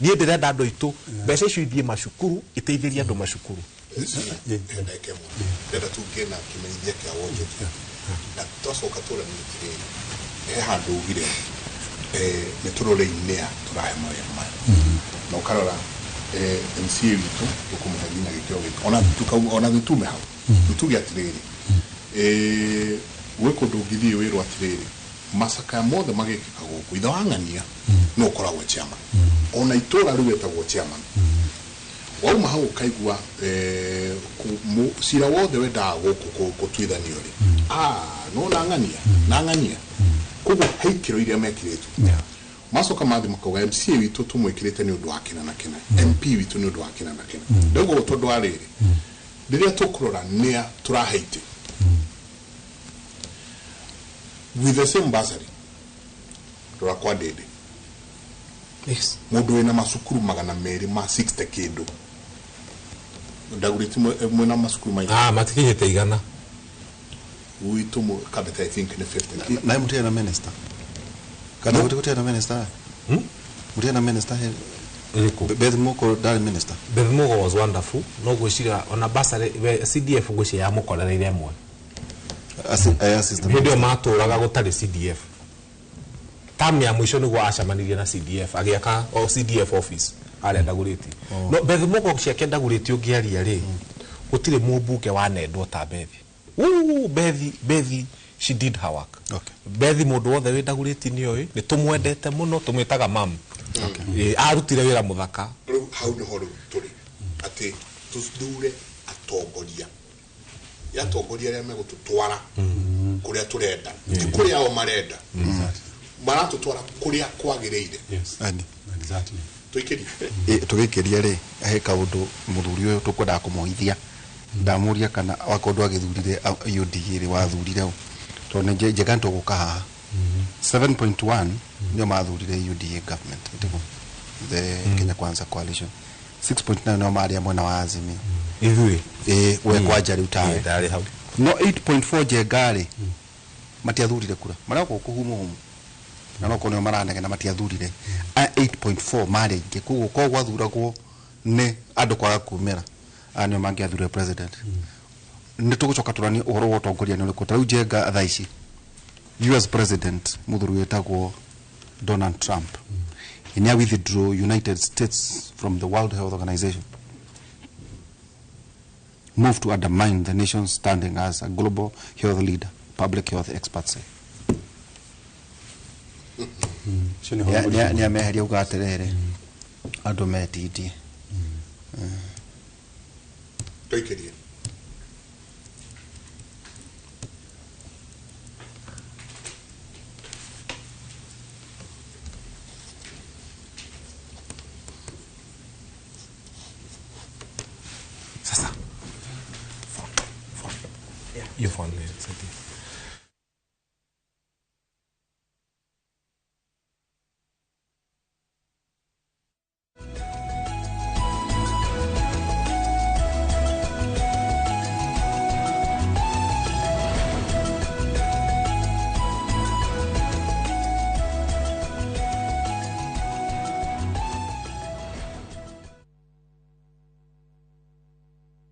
Niĩ ndĩrenda andũ aitũ mbeca icio ithiĩ macukuru, iteithĩrie andũ macukuru. Ndĩrenda tũgĩe na kĩmenyithia kĩa wonjoria. Na twacoka tũranie atĩrĩrĩ, he handũ ugire nĩ tũrore nĩa tũrahe mawĩra maya. Na ũkarora MCA witũ tũkũmũhe nginya gĩkĩro gĩkĩ. Ona gĩtume hau. Tũtuge atĩrĩrĩ, gwĩ kũndũ ũngĩthiĩ wĩrwo atĩrĩrĩ, macakaya mothe magĩkĩka gũkũ, ithe wa ng'ania no ũkoragwo chairman. Ona itũra rĩu etagwo chairman. Wauma hau ũkaigua cira wothe wendaga gũkũ gũtuithanio rĩ, no na ng'ania, na ng'ania. Koguo he ikĩro iria mekĩrĩtwo. Macoka mathiĩ makauga MCA witũ tũmwĩkĩrĩte nĩ ũndũ wa kĩna na kĩna, MP witũ nĩ ũndũ wa kĩna na kĩna. Ndauga ũguo tondũ wa rĩrĩ, rĩrĩa tũkũrora nĩa tũrahe itĩ with the same bursary, rora kwa Ndĩndĩ. Mũndũ wĩna macukuru 260 kĩndũ. Ndagũrĩti mwĩna macukuru maingĩ. Matikinyĩte 100. Gwitũ Kabete I think nĩ 50. Na mũtirĩ na minister. Kana gũtirĩ na minister? Mũtirĩ na minister he? Ĩrĩkũ? Beth Mugo ndarĩ minister. Beth Mugo was wonderful. No ngwĩciria ona bursary CDF ngwĩciria yamũkorereire ĩmwe. Assistant. Hĩndĩ ĩyo matũraga gũtarĩ CDF. Term ya mũico nĩguo acemanirie na CDF, agĩaka CDF office arĩa Ndagũrĩti. No Beth Mugo ciake Ndagũrĩti ũngĩaria rĩ, gũtirĩ mũmbunge wanendwo ta Beth. Beth, she did her work. Beth mũndũ wothe wĩ Ndagũrĩti nĩoĩ, nĩ tũmwendete mũno, tũmwĩtaga mam. Arutire wĩra mũthaka. Rĩu hau nĩho rĩu tũrĩ, atĩ tũthure atongoria. Ya atongoria arĩa megũtũtwara kũrĩa tũrenda, ti kũrĩa o marenda. Maratũtwara kũrĩa kwagĩrĩire. Tũikĩrie. Tũgĩkĩria rĩ, he kaũndũ mũthuri ũyũ tũkwendaga kũmũhithia. Ndamũria kana wakorwo ndwagĩthurire UDA rĩ, wathurire ũ? Tondũ nĩ Njenga nĩtũgũka haha. 7.1 nĩo mathurire UDA government, ĩtĩguo the Kenya Kwanza coalition. 6.9 nĩo marĩ a mwena wa Azimio. Ithuĩ. Ĩĩ, we kwanja rĩu tawe. Ndarĩ hau. No 8.4 Njenga rĩ, matiathurire kura, marĩa gũkũ humu humu na no nĩo maranegena matiathurire. Aya 8.4 marĩ aingĩ, koguo korwo gwathuragwo nĩ andũ kwaga kumĩra, aya nĩo mangĩathurire president. Nĩ tũgũcoka tũranie ũhoro wa ũtongoria nĩ ũrĩkũ. Ta rĩu Njenga thaa ici US president mũthuri wĩtagwo Donald Trump nĩ withdraw United States from the World Health Organization, move to undermine the nation's standing as a global health leader, public health experts say. Ũcio nĩ ũhoro mũritũ. Nĩ ameheria uga atĩrĩrĩ, andũ metindie. Tũikĩrie. Sasa. Phone. Hiyo phone ni saidia.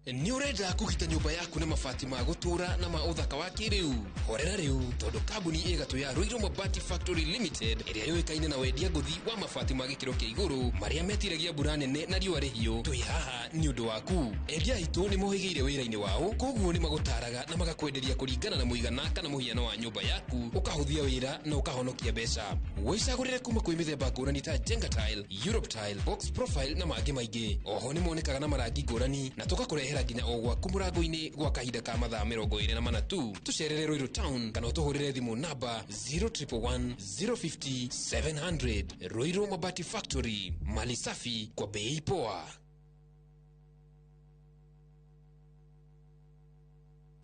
Nĩ ũrenda kũgita nyũmba yaku na mabati ma gũtũũra na ma ũthaka wa kĩrĩu? Horera rĩu, tondũ kambuni ĩgatũ ya Ruiru Mabati Factory Limited ĩrĩa yũĩkaine na wendia ngũthi wa mabati ma gĩkĩro kĩa igũrũ marĩa metiragia mbura nene na riũa rĩhiũ, twĩ haha nĩ ũndũ waku. Endia aitũ nĩ mohĩgĩire wĩra-inĩ wao, koguo nĩ magũtaraga na magakwenderia kũringana na mũigana kana mũhiano wa nyũmba yaku, ũkahũthia wĩra na ũkahonokia mbeca. Wĩcagũrĩre kuma kwĩ mĩthemba ngũrani ta Jenga Tile, Europe Tile, Box Profile na mangĩ maingĩ. Oho nĩ monekaga na marangi ngũrani na tũgakũrehera nginya o gwaku mũrango-inĩ gwa kahinda ka mathaa 24 tu. Tũcerere Ruiru Town kana ũtũhũrĩre thimũ namba 0111 050 700. Ruiru Mabati Factory, mali safi kwa bei poa.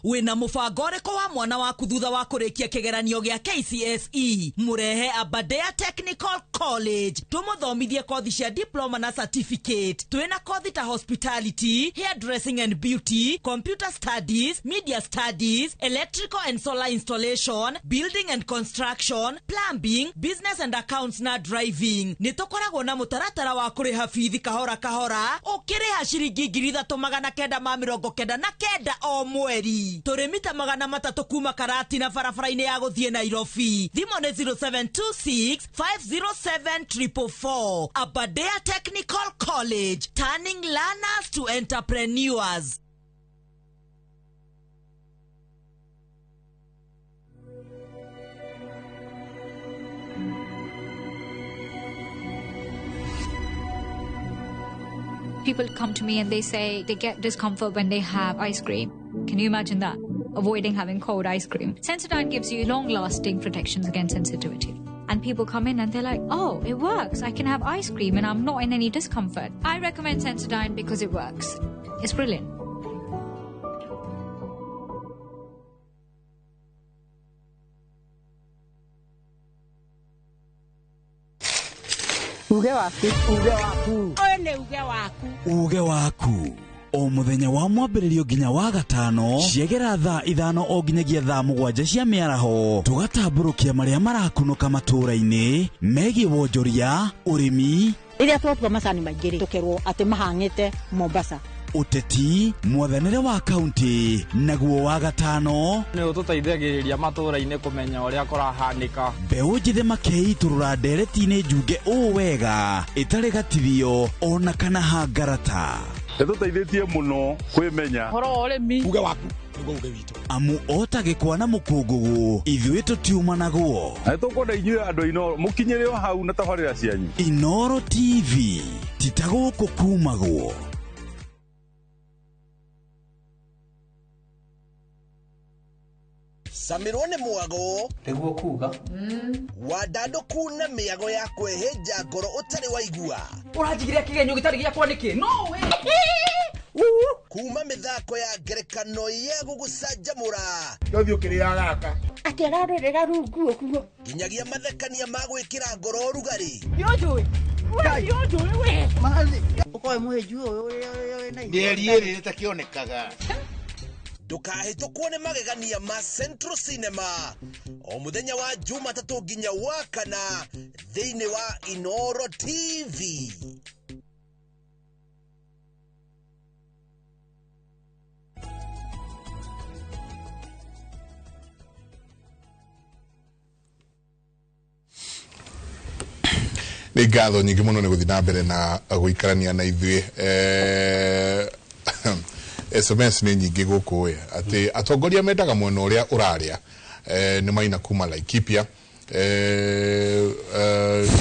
Wĩna mũbango ũrĩkũ wa mwana waku thutha wa kũrĩkia kĩgeranio gĩa KCSE? Mũrehe Aberdare Technical College tũmũthomithie kothi cia diploma na certificate. Twĩna kothi ta hospitality, hairdressing and beauty, computer studies, media studies, electrical and solar installation, building and construction, plumbing, business and accounts na driving. Nĩ tũkoragwo na mũtaratara wa kũrĩha bithi kahora kahora, ũkĩrĩha ciringi 3,999 o mweri. Tũrĩ mita 300 kuma Karati na barabara-inĩ ya gũthiĩ Nairobi. Thimũ nĩ 0726 507 444. Aberdare Technical College, turning learners to entrepreneurs. People come to me and they say they get discomfort when they have ice cream. Can you imagine that? Avoiding having cold ice cream. Sensodyne gives you long-lasting protections against sensitivity. And people come in and they're like, oh, it works. I can have ice cream and I'm not in any discomfort. I recommend Sensodyne because it works. It's brilliant. Uge waku. Uge waku. Ũyũ nĩ uge waku. Uge waku. O mũthenya wa mwambĩrĩrio nginya wa gatano ciegera thaa 5 o nginyagia thaa 7 cia mĩaraho, tũgatambũrũkia marĩa marakunũka matũũra-inĩ megiĩ wonjoria, ũrĩmi, rĩrĩa twatua macani maingĩ rĩ, tũkerwo atĩ mahang'ĩte Mombasa, ũteti, mwathanĩre wa kaunti, naguo wa gatano nĩ ũtũteithagĩrĩria matũũra-inĩ kũmenya ũrĩa kũrahanĩka. Mbeũ njĩthĩ makeitũrũra ndereti-inĩ njunge ũũ wega ĩtarĩ gatithio ona kana hangarata. Nĩtũteithĩtie mũno kwĩmenya ũhoro wa ũrĩmi. Uge waku nĩguo uge witũ. Amu ota gĩkwa na mũkũngũgũ ithuĩ tũtiumanagwo. Na nĩtũkwenda inyuĩ andũ a Inooro mũkinyĩre o hau na tabarĩra cianyu. Inooro TV ti ta gũkũ kumagwo. Samirwo nĩ mwago nĩguo kuga wandandũku na mĩago ya kwĩhĩnja ngoro ũtarĩ waigua. Ũranjigĩrĩra kĩgenyo gĩtarĩ gĩakwa nĩkĩ? No we. Kuma mĩthako ya ngerekano ya gũgũcanjamũra. Ndũthiĩ ũkĩrĩaga gaka. Atĩ ararorera rungu ũguo. Nginyagia mathekania ma gwĩkĩra ngoro ũrugarĩ. Nĩũnjũĩ? We nĩũnjũĩ we? Ũkoĩ mũhĩnju ũyũ ũrĩa wĩna Mĩeri ĩrĩ ĩtakĩonekaga. Ndũkahĩtũkwo nĩ magegania ma Central Cinema o mũthenya wa Jumatatũ nginya wa kana thĩinĩ wa Inoro TV. Nĩ ngatho nyingĩ mũno nĩ gũthiĩ na mbere na gũikarania na ithuĩ. SMS nĩ nyingĩ gũkũ ĩ atĩ atongoria mendaga mwena ũrĩa ũrarĩa nĩ maina kuma Laikipia.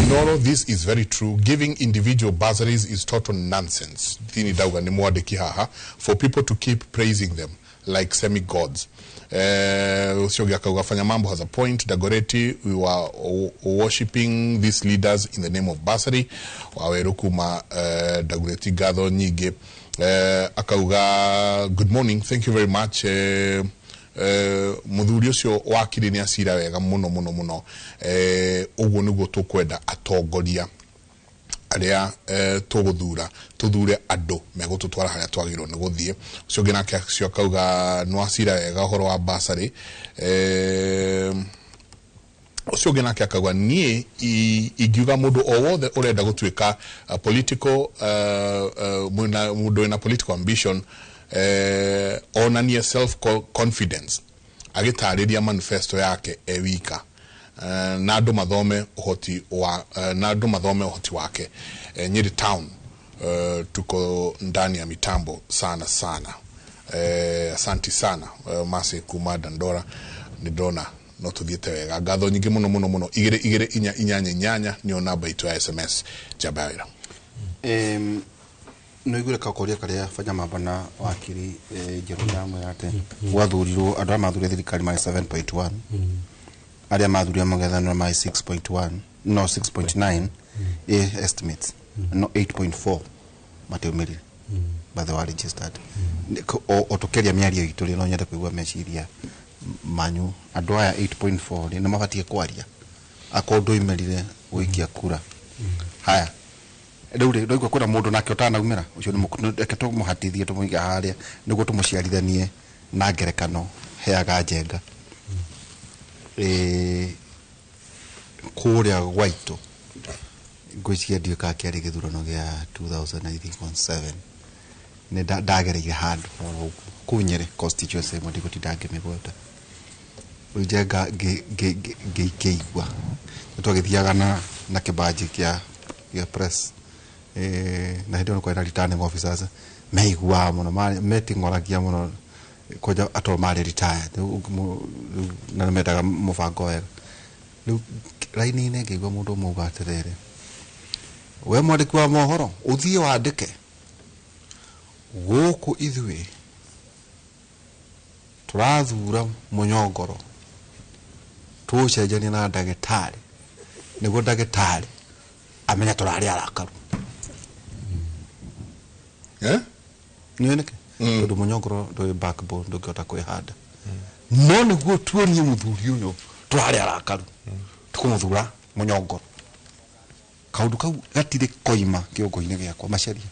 Inoro, this is very true. Giving individual bursaries is total nonsense. Thini ndauga nĩ mwandĩki haha for people to keep praising them like semi-gods. Ucio ũngĩ akauga Fanya Mambo has a point. Dagoretti, we were worshipping these leaders in the name of bursary. Waweru kuma Dagoretti ngatho nyingĩ. Akauga good morning, thank you very much. Muthuri ucio wakiri ni acira wega muno muno muno. Uguo niguo tukwenda atongoria aria tuguthura tuthure andu megututwara haria twagirwo ni guthie. Ucio ungi nake acio akauga no acira wega uhoro wa bursary. Ucio ungi nake akauga nie ingiuga mundu o wothe urenda gutuika political mundu wina political ambition onanie self confidence agitariria manifesto yake e wika na andu mathome uhoti wa na andu mathome uhoti wake. Nyeri town tuko ndani ya mitambo sana sana. Asanti sana Masi kuma Dandora ni ndona no tuthiete wega. Ngatho nyingĩ muno muno muno. 2 2 4 8 8 nĩyo namba itũ ya SMS njamba ya wĩra. No igure kakoria karia Fanya Mambo na wakiri Njerũ ndamwĩra atĩ gwathurirwo andũ arĩa mathurire thirikari marĩ 7.1, arĩa mathurire mũng'ethanĩro marĩ 6.1, no 6.9 estimates, no 8.4 matiumĩrire but they were registered. O tũkĩaria mĩario itũ rĩ, no nyende kũigua meciria manyu andũ aya 8.4 rĩ nĩ mabatiĩ kwaria akorwo ndũimĩrire gũikia kura. Haya rĩu rĩ ndaigua kwĩna mũndũ nake ũtanaumĩra ũcio nĩ reke tũmũhatithie tũmũige harĩa nĩguo tũmũciarithanie na ngerekano heaga Njenga. Kũrĩa gwaitũ ngwĩciria ndiũĩ kana kĩarĩ gĩthurano gĩa 2007 nĩ ndagereire handũ oro ũguo kũu Nyĩrĩ constituency ĩmwe ndigũtinda ngĩmĩgweta. Rĩu Njenga ngĩigua nĩ twagĩthiaga na kĩbanji kĩa press na hĩndĩ ĩyo nĩ kwarĩ na returning officers meiguaga mũno meting'oragia mũno kwanja atoo marĩ retired na nĩ mendaga mũbango wega. Rĩu raini-inĩ ngĩigua mũndũ ũmwe auga atĩrĩrĩ, we mwandĩki wa mohoro ũthiĩ wandĩke gũkũ ithuĩ tũrathura mũnyongoro tũũcenjanie na ndagĩtarĩ nĩguo ndagĩtarĩ amenye tũrarĩ arakaru. Nĩũĩ nĩkĩ? Tondũ mũnyongoro ndũrĩ backbone ndũngĩhota kwĩhanda. No nĩguo tuonie mũthuri ũyũ tũrarĩ arakaru tũkũmũthura mũnyongoro. Kaũndũ kau gatirĩ koima kĩongo-inĩ gĩakwa macaria.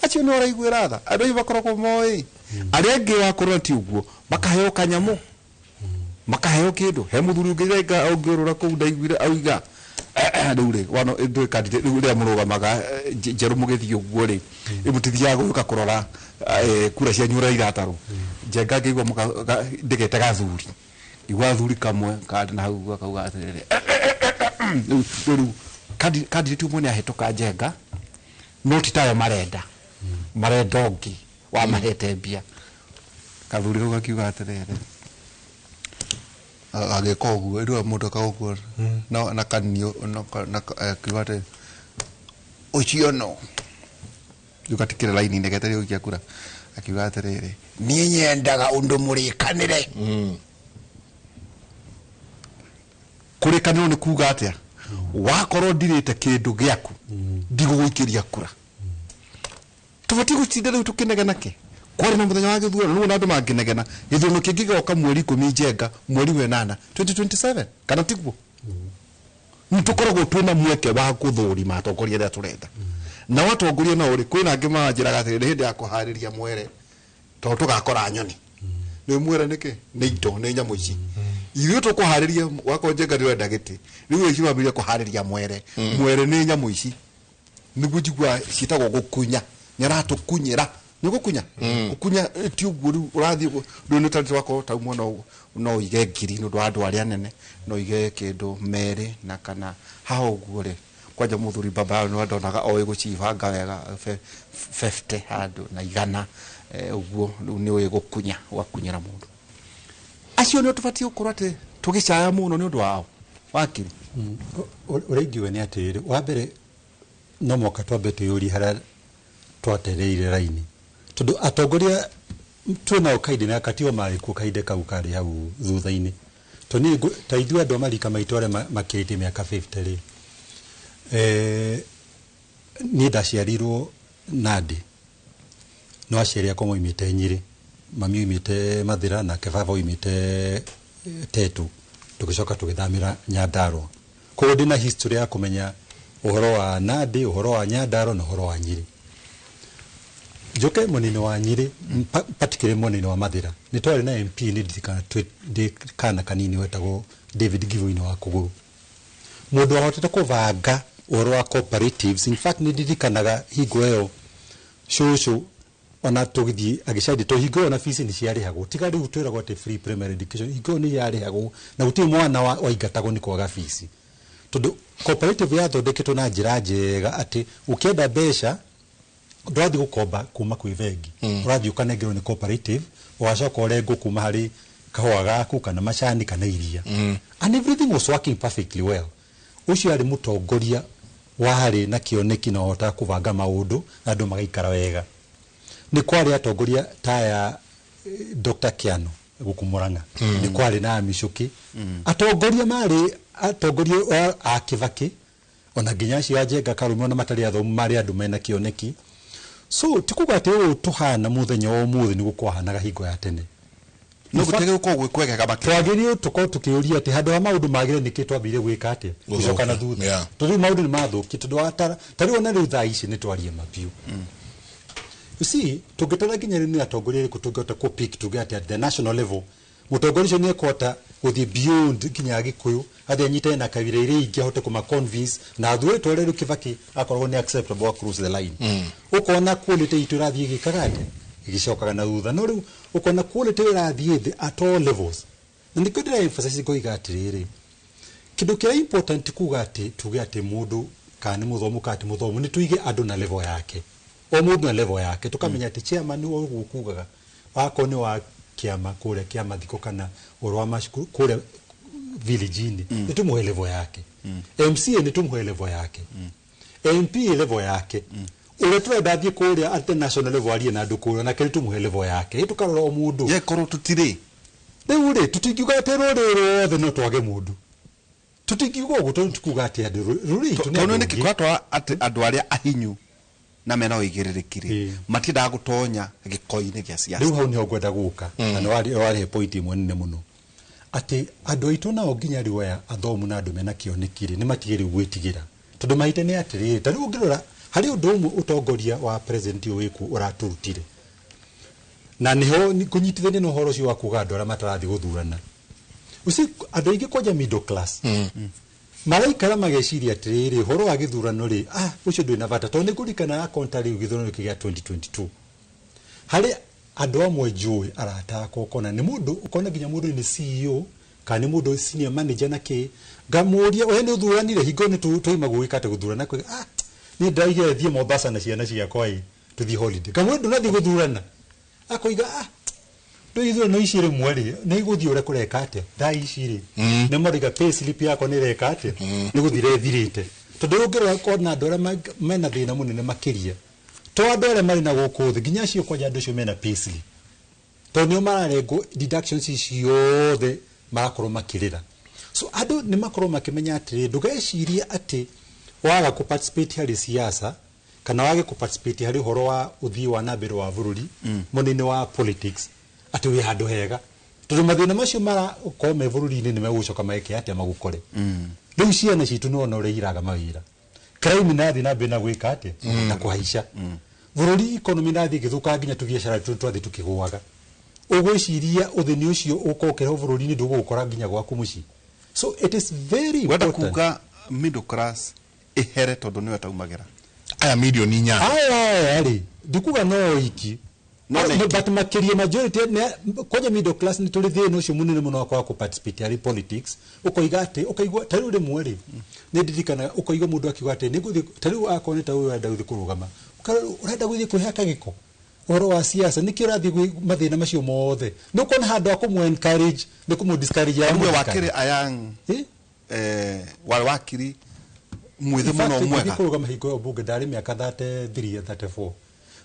Acio nĩ ũraiguĩra tha andũ acio makoragwo moĩ arĩa angĩ wakorwo ti ũguo makaheo kanyamũ makaheo kĩndũ. He mũthuri ũngĩ ũngĩũrũra kũu ndaiguire auga rĩu rĩ wano ndũĩ candidate rĩu rĩrĩa mũrũgamaga njerũ mũgĩthiĩ ũguo rĩ mũtithiaga gũka kũrora kura cianyu ũrĩa iratarwo. Njenga ngĩigua ndĩgete gathuri igua gathuri kamwe kandi na hau gakauga atĩrĩrĩ rĩu candidate ũmwe nĩ ahĩtũka Njenga no ti tayo marenda marenda ũngĩ wamahete mbia. Kathuri kau gakiuga atĩrĩrĩ agĩka ũguo rĩu mũndũ ekaga ũguo na kanio akiuga atĩrĩrĩ ũcio no rĩu gatikĩrĩ raini-inĩ getereire gũikia kura akiuga atĩrĩrĩ niĩ nyendaga ũndũ mũrĩkanĩre. Kũrĩkanĩrwo nĩ kuga atĩa? Wakorwo ndirĩte kĩndũ gĩaku ndigũgũikĩria kura. Tũbatiĩ gũtinda rĩu tũkĩnegena kĩ? Kwarĩ na mũthenya wa gĩthurano nĩguo na andũ mangĩnegena gĩthurano kĩngĩ gĩgoka mweri 10 Njenga mweri wa 8 2027 kana tiguo? Nĩ tũkoragwo twĩna mweke wa gũthũrima atongoria arĩa tũrenda. Na atongoria nao rĩ, kwĩna angĩ manjĩraga atĩrĩrĩ, nĩ hĩndĩ ya kũharĩria mwere tondũ tũgakora nyoni. Nĩ mwere nĩkĩ? Nĩ indo, nĩ nyamũ ici. Ithuĩ tũkũharĩria wakorwo Njenga ndĩrenda gĩtĩ, rĩu ici wambĩrĩria kũharĩria mwere. Mwere nĩ nyamũ ici. Nĩguo njiguaga ciĩtagwo gũkunya. Nĩ aratũkunyĩra. Nĩ gũkunya? Gũkunya ti ũguo rĩu ũrathiĩ ũguo. Rĩu nĩ tarĩtũ wakorwo ta mwana ũguo, no ũige ngiri nĩ ũndũ wa andũ arĩa anene, no ũige kĩndũ merĩ na kana haha ũguo rĩ, kwanja mũthuri baba yao nĩ ndonaga oĩ gũcibanga wega 50 handũ na 100 ũguo rĩu nĩ ũĩ gũkunya, ũgakunyĩra mũndũ. Acio nĩo tũbatiĩ gũkorwo atĩ tũgĩcaya mũno nĩ ũndũ wao. Wakiri. Ũrĩa ingiuga nĩ atĩrĩrĩ, wa mbere no mũhaka twambe twĩyũrie harĩa twatereire raini. Tondũ atongoria twĩnao kahinda na gaka tio marĩ kuo kahinda kau karĩ hau thutha-inĩ. Tondũ niĩ ta ithuĩ andũ a marika maitũ arĩa makĩrĩtie mĩaka 50 rĩ, niĩ ndaciarirwo Nandi, no aciari akwa moimĩte Nyĩrĩ, mami oimĩte Mathĩra nake baba oimĩte Tetu, tũgĩcoka tũgĩthamĩra Nyandarũa. Koguo ndĩna history ya kũmenya ũhoro wa Nandi, ũhoro wa Nyandarũa na ũhoro wa Nyĩrĩ. Njoke mwena-inĩ wa Nyĩrĩ, particularly mwena-inĩ wa Mathĩra, nĩ twarĩ na MP nĩ ndirikana ndĩ kana kanini wetagwo David Givoini wa Kũgũrũ. Mũndũ wahotete kũbanga ũhoro wa cooperatives. In fact, nĩ ndirikanaga hingo ĩyo cũcũ ona tũgĩthiĩ agĩcaria tondũ hingo ĩyo ona fees nĩ ciarĩhagwo. Tiga rĩu twĩragwo atĩ free primary education, hingo ĩyo nĩ yarĩhagwo na gũtirĩ mwana waingatagwo nĩ kwaga fees. Tondũ cooperative yathondeketwo na njĩra njega atĩ ũkĩenda mbeca ndũrathiĩ gũkomba kuma kwĩ bengi, ũrathiĩ ũkanengerwo nĩ cooperative, ũgacoka ũrengwo kuma harĩ kahũa gaku kana macani kana iria. And everything was working perfectly well. Ũcio arĩ mũtongoria warĩ na kĩoneki na ũhotaga kũbanga maũndũ na andũ magaikara wega. Nĩ kwarĩ atongoria ta aya Dr. Kiano gũkũ Murang'a, nĩ kwarĩ na Michuki, atongoria marĩ atongoria a Kibaki, ona nginya acio a Njenga Karume ona matarĩ athomu marĩ andũ mena kĩoneki. So ti kuga atĩ ũũ tũhana mũthenya wa ũmũthĩ nĩguo kwahanaga hingo ya tene. No gũtiagĩrĩirwo gũkorwo gwĩ kwegega makĩria. Twagĩrĩirwo tũkorwo tũkĩũria atĩ handũ ha maũndũ magĩre nĩkĩ twambĩrĩirie gwĩka atĩa? Gũcoka na thutha. Tondũ rĩu maũndũ nĩ mathũkie tondũ wa ta rĩu ona rĩu thaa ici nĩ twarie mabiũ. You see, tũngĩtara nginya rĩu nĩ atongoria arĩkũ tũngĩhota kũ pick tuge atĩ at the national level mũtongoria ũcio nĩ ekũhota gũthiĩ beyond nginya Gĩkũyũ, athiĩ anyitane na kabira iria ingĩ ahote kũma convince na athure twarĩ rĩu Kibaki akoragwo nĩ acceptable across the line. Ũkona quality itũ ĩrathiĩ ĩgĩkaga atĩa? Ĩgĩcokaga na thutha. No rĩu ũkona quality ĩrathiĩ thĩ at all levels. Na nĩkĩo ndĩra emphasize ngoiga atĩrĩrĩ, kĩndũ kĩrĩa important kuga atĩ tuge atĩ mũndũ kana nĩ mũthomu kana ti mũthomu, nĩ tũige andũ na level yake. O mũndũ na level yake, tũkamenya atĩ chairman ũyũ ũguo kugaga wakorwo nĩ wa kĩama kũrĩa kĩa mathiko kana ũhoro wa macukuru kũrĩa village-inĩ, nĩ tũmũhe level yake. MCA nĩ tũmũhe level yake. MP level yake. Ũrĩa tũrenda athiĩ kũrĩa at the national level arie na andũ kũrĩa, nake nĩ tũmũhe level yake. Ĩ tũkarora o mũndũ. Ye korwo tũtirĩ. Rĩu rĩ, tũtingiuga atĩ rũrĩrĩ rwothe no twage mũndũ. Tũtingiuga ũguo tondũ tikuga atĩ andũ rũrĩrĩ itũ nĩ Tondũ andũ nĩ aingĩ. kĩkwatwa atĩ andũ arĩa ahinyu na mena ũigĩrĩrĩki rĩ, matiendaga gũtonya gĩko-inĩ gĩa siasa. Rĩu hau nĩho ngwenda gũka, na nĩ warĩhe point ĩmwe nene mũno. Atĩ andũ aitũ nao nginya rĩu aya athomu na andũ mena kĩoneki rĩ, nĩ matige rĩu gwĩtigĩra. Tondũ mahinda nĩ atĩrĩrĩ, ta rĩu ũngĩrora harĩ ũndũ ũmwe ũtongoria wa president ũyũ wĩkuo ũratũrutire. Na nĩho kũnyitithania na ũhoro ũcio wa kuga andũ arĩa matarathiĩ gũthurana. You see, andũ aingĩ kwanja middle class. Maraikara mageciria atĩrĩrĩ, ũhoro wa gĩthurano rĩ, ũcio ndũrĩ na bata. Tondũ nĩ ngũririkana akonta rĩu gĩthurano gĩkĩ gĩa 2022. Harĩ andũ amwe njũĩ arata akwa ũkona nĩ mũndũ, ũkona nginya mũndũ nĩ CEO, kana nĩ mũndũ senior manager na kĩ, ngamũria, we nĩ ũthuranire, hingo nĩ twaima gwĩka atĩ gũthurana, akauga, niĩ ndĩraigire thiĩ Mombasa na ciana ciakwa ĩ, tũthiĩ holiday. Ngamwĩra ndũnathiĩ gũthurana. Akoiga, ndũĩ ithurano ici rĩmwe rĩ, nĩ igũthiĩ ũrĩa kũreka atĩa? Thaa ici rĩ, nĩ marauga pay slip yakwa nĩ ĩreka atĩa? Nĩ gũthira ĩthirĩte. Tondũ ũngĩrora ũkona andũ arĩa mena thĩna mũnene makĩria, to andũ arĩa marĩ na gũkũ thĩ, nginya acio kwanja andũ acio mena pay slip. Tondũ nĩo mararengwo deductions ici ciothe marakorwo makĩrĩra. So andũ nĩ makorwo makĩmenya atĩrĩ, ndũgecirie atĩ waga kũ participate harĩ siasa, Kana wage kũ participate harĩ ũhoro wa ũthii wa na mbere wa bũrũri, mwena-inĩ wa politics, atĩ wĩ handũ hega, tondũ mathĩna macio marakorwo me bũrũri-inĩ nĩ megũcoka meke atĩa? Magũkore. Rĩu ciana citũ nĩwona ũrĩa iraga mawĩra, crime nathiĩ na mbere na gwĩka atĩa? Na kũhaica. Bũrũri economy nathiĩ ĩgĩthũka, nginya tũbiacara tũtũ twathiĩ tũkĩgũaga. Ũgwĩciria ũthĩni ũcio ũkorwo ũkĩreho bũrũri-inĩ ndũgũgũkora nginya gwaku mũciĩ? So it is very Wenda important. Kuga middle class ĩhere tondũ nĩwe taumagĩra. Aya milioni 8. Aya rĩ, ndikuga no iki. No nĩ iki. But makĩria majority kwanja middle class nĩ tũrĩ thĩna ũcio mũnene mũno wa kwaga kũ-participate harĩ politics. Ũkoiga atĩ, ũkaigua ta rĩu rĩmwe rĩ, nĩ ndirikanaga ũkaigua mũndũ akiuga atĩ nĩ ngũthiĩ, ta rĩu akorwo nĩ ta ũyũ ũrenda gũthiĩ kũrũgama. Ũrenda gũthiĩ kwĩhaka gĩko ũhoro wa siasa nĩkĩ? Ũrathiĩ gwĩ mathĩna macio mothe nĩ ũkuona handũ ha kũmũ encourage nĩ kũmũ discourage. Uge wakĩrĩ ayang warĩ wakiri mwĩthĩ mũno mwega. Kũrũgama hingo ĩyo bunge ndarĩ mĩaka 33, 34,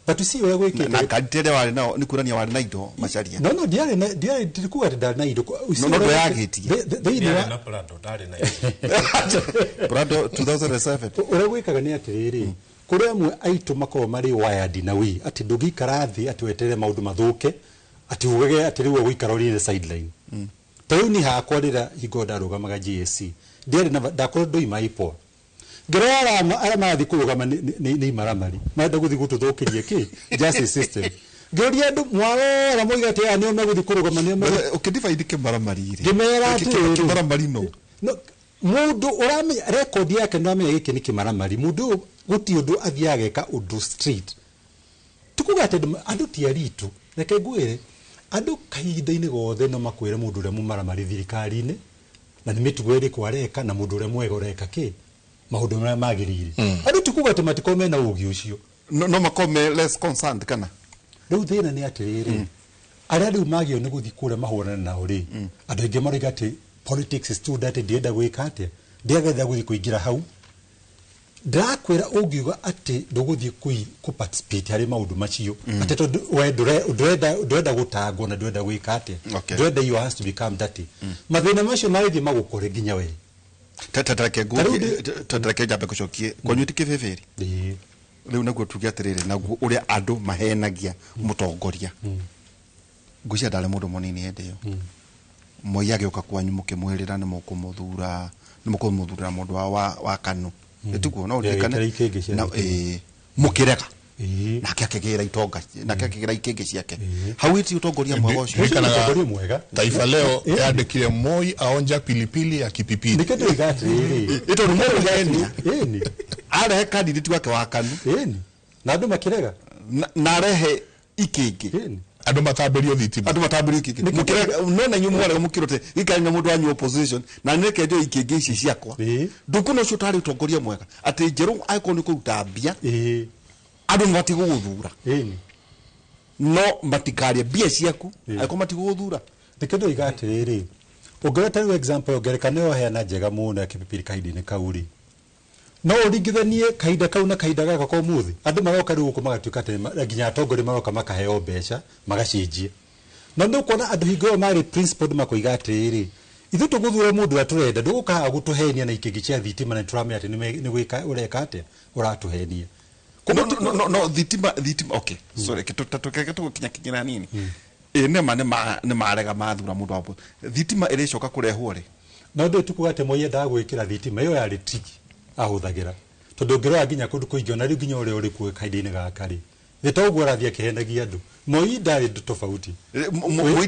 but you see ũrĩa gwĩkĩte. Na ngari ĩrĩa warĩ nao nĩ kuonania warĩ na indo macaria. No, ndiarĩ na, ndiarĩ, ndikuga atĩ ndarĩ na indo. You see No, ũrĩa ndwayagĩtie. Thĩinĩ wa Ndarĩ na Prado, ndarĩ na indo. Prado 2007. Ũrĩa gwĩkaga nĩ atĩrĩrĩ, kũrĩ amwe aitũ makoragwo marĩ wired na way atĩ ndũngĩikara thĩ atĩ weterere maũndũ mathũke, atĩ ugage atĩ rĩu ũgũikara ũrĩ sideline. Ta rĩu niĩ hakwa, rĩrĩa hingo ndarũgamaga JSC, ndiarĩ na ndakorwo ndoima IPOA, ngĩrora arĩa marathiĩ kũrũgama nĩ imaramari marenda gũthiĩ gũtũthũkĩria kĩ justice system. Ngĩũria andũ, mwarora moiga atĩ aya nĩo megũthiĩ kũrũgama, nĩo megũthiĩ Ũkĩdivide kĩmaramari rĩ? Ngĩmera atĩrĩrĩ, Kĩmaramari no. No, mũndũ ũramenya rekondi yake, nĩũramenya gĩkĩ nĩ kĩmaramari. Mũndũ ũyũ gũtirĩ ũndũ athiaga ageka ũndũ straight. Tikuga atĩ andũ ti aritũ. Reke ngwĩre, andũ kahinda-inĩ gothe no makwĩre mũndũ ũrĩa mũmaramari thirikari-inĩ na nĩ mĩtugo ĩrĩkũ areka, na mũndũ ũrĩa mwega ũreka kĩ maũndũ marĩa magĩrĩire. Andũ ti kuga atĩ matikorwo mena ũgĩ ũcio. No makorwo me less concerned kana? Rĩu thĩna nĩ atĩrĩrĩ, arĩa rĩu magĩrĩirwo nĩ gũthiĩ kũrĩa mahũrane nao rĩ, andũ aingĩ maroiga atĩ politics is too dirty, ndienda gwĩka atĩa, ndiagenda gũthiĩ kũingĩra hau. Ndĩrakwĩra, ũngiuga atĩ ndũgũthiĩ kũ participate harĩ maũndũ macio, atĩ tondũ we ndũrenda gũtangwo na ndũrenda gwĩka atĩa, ndũrenda your hands to become dirty, mathĩna macio magĩthiĩ magũkore nginya we. Tareke Ta rĩu tareke njambe gũcokie kwanyu ti kĩbĩbĩri. Rĩu naguo tuge atĩrĩrĩ, naguo ũrĩa andũ mahenagia mũtongoria, ngwĩciria ndarĩ mũndũ mũnini hĩndĩ ĩyo. Moi agĩũka kwanyu, mũkĩmwĩrĩra nĩ mũkũmũthura, nĩ mũkũmũthurĩra mũndũ wa KANU. Ĩtiguo no ũririkane? Ĩkĩra ikĩngĩ cia Na thitima. ĩĩ, mũkĩrega, nake akĩgĩra itonga, nake akĩgĩra ikĩngĩ ciake. Hau ĩti ũtongoria mwega ũcio? Ndirikanaga Ũtongoria mwega. Taifa Leo yandĩkire, "Moi aonja pilipili ya Kipipiri." Nĩkĩo ndĩroiga atĩrĩrĩ, Ĩ tondũ mũhenia ĩni arehe candidate wake wa KANU. Ĩni na andũ makĩrega. Na arehe ikĩngĩ. Ĩni. Andũ matambĩrio thitima. Andũ matambĩrio ikĩngĩ. Mũkĩrega no na inyuĩ mwarega, mũkĩrote gĩkari na mũndũ wanyu opposition na nĩreke njoe ikĩngĩ ici ciakwa. Ndũkuona ũcio ũtarĩ ũtongoria mwega, atĩ njerũ angĩkorwo nĩ kũruta mbia, andũ nĩ matigũgũthura, no matikarie mbia ciaku angĩkorwo matigũgũthura? Nĩkĩo ndĩroiga atĩrĩrĩ, ũngĩrora ta rĩu example, ngerekano ĩyo heana njega mũno ya Kipipiri kahinda-inĩ kau rĩ, no ũringithanie kahinda kau na kahinda gaka ka ũmũthĩ. Andũ maroka rĩu gũkũ magatuĩka atĩ nginya atongoria maroka makaheo mbeca magacenjia. Na nĩ ũkuona andũ hingo ĩyo marĩ principled, makoiga atĩrĩrĩ, ithuĩ tũgũthura mũndũ ũrĩa tũrenda, ndũgũka haha gũtũhenia na ikĩngĩ cia thitima na nĩtũramenya atĩ nĩ gwĩka ũreka atĩa, ũratũhenia. No, thitima, okay, sorry, tũkeke tũgũkinya kinyĩra nini. Ĩ nĩma nĩ marega mathura mũndũ wa thitima ĩrĩcoka kũrehwo rĩ? No ndũ tukuga atĩ Moi endaga gwĩkĩra thitima ĩyo yarĩ trick ahũthagĩra, tondũ ũngĩrora nginya kũndũ kũingĩ, ona rĩu nginya ũrĩa ũrĩ kuo kahinda-inĩ gaka rĩ, nĩ ta ũguo arathiĩ akĩhenagia andũ. Moi ndarĩ tofauti. Moi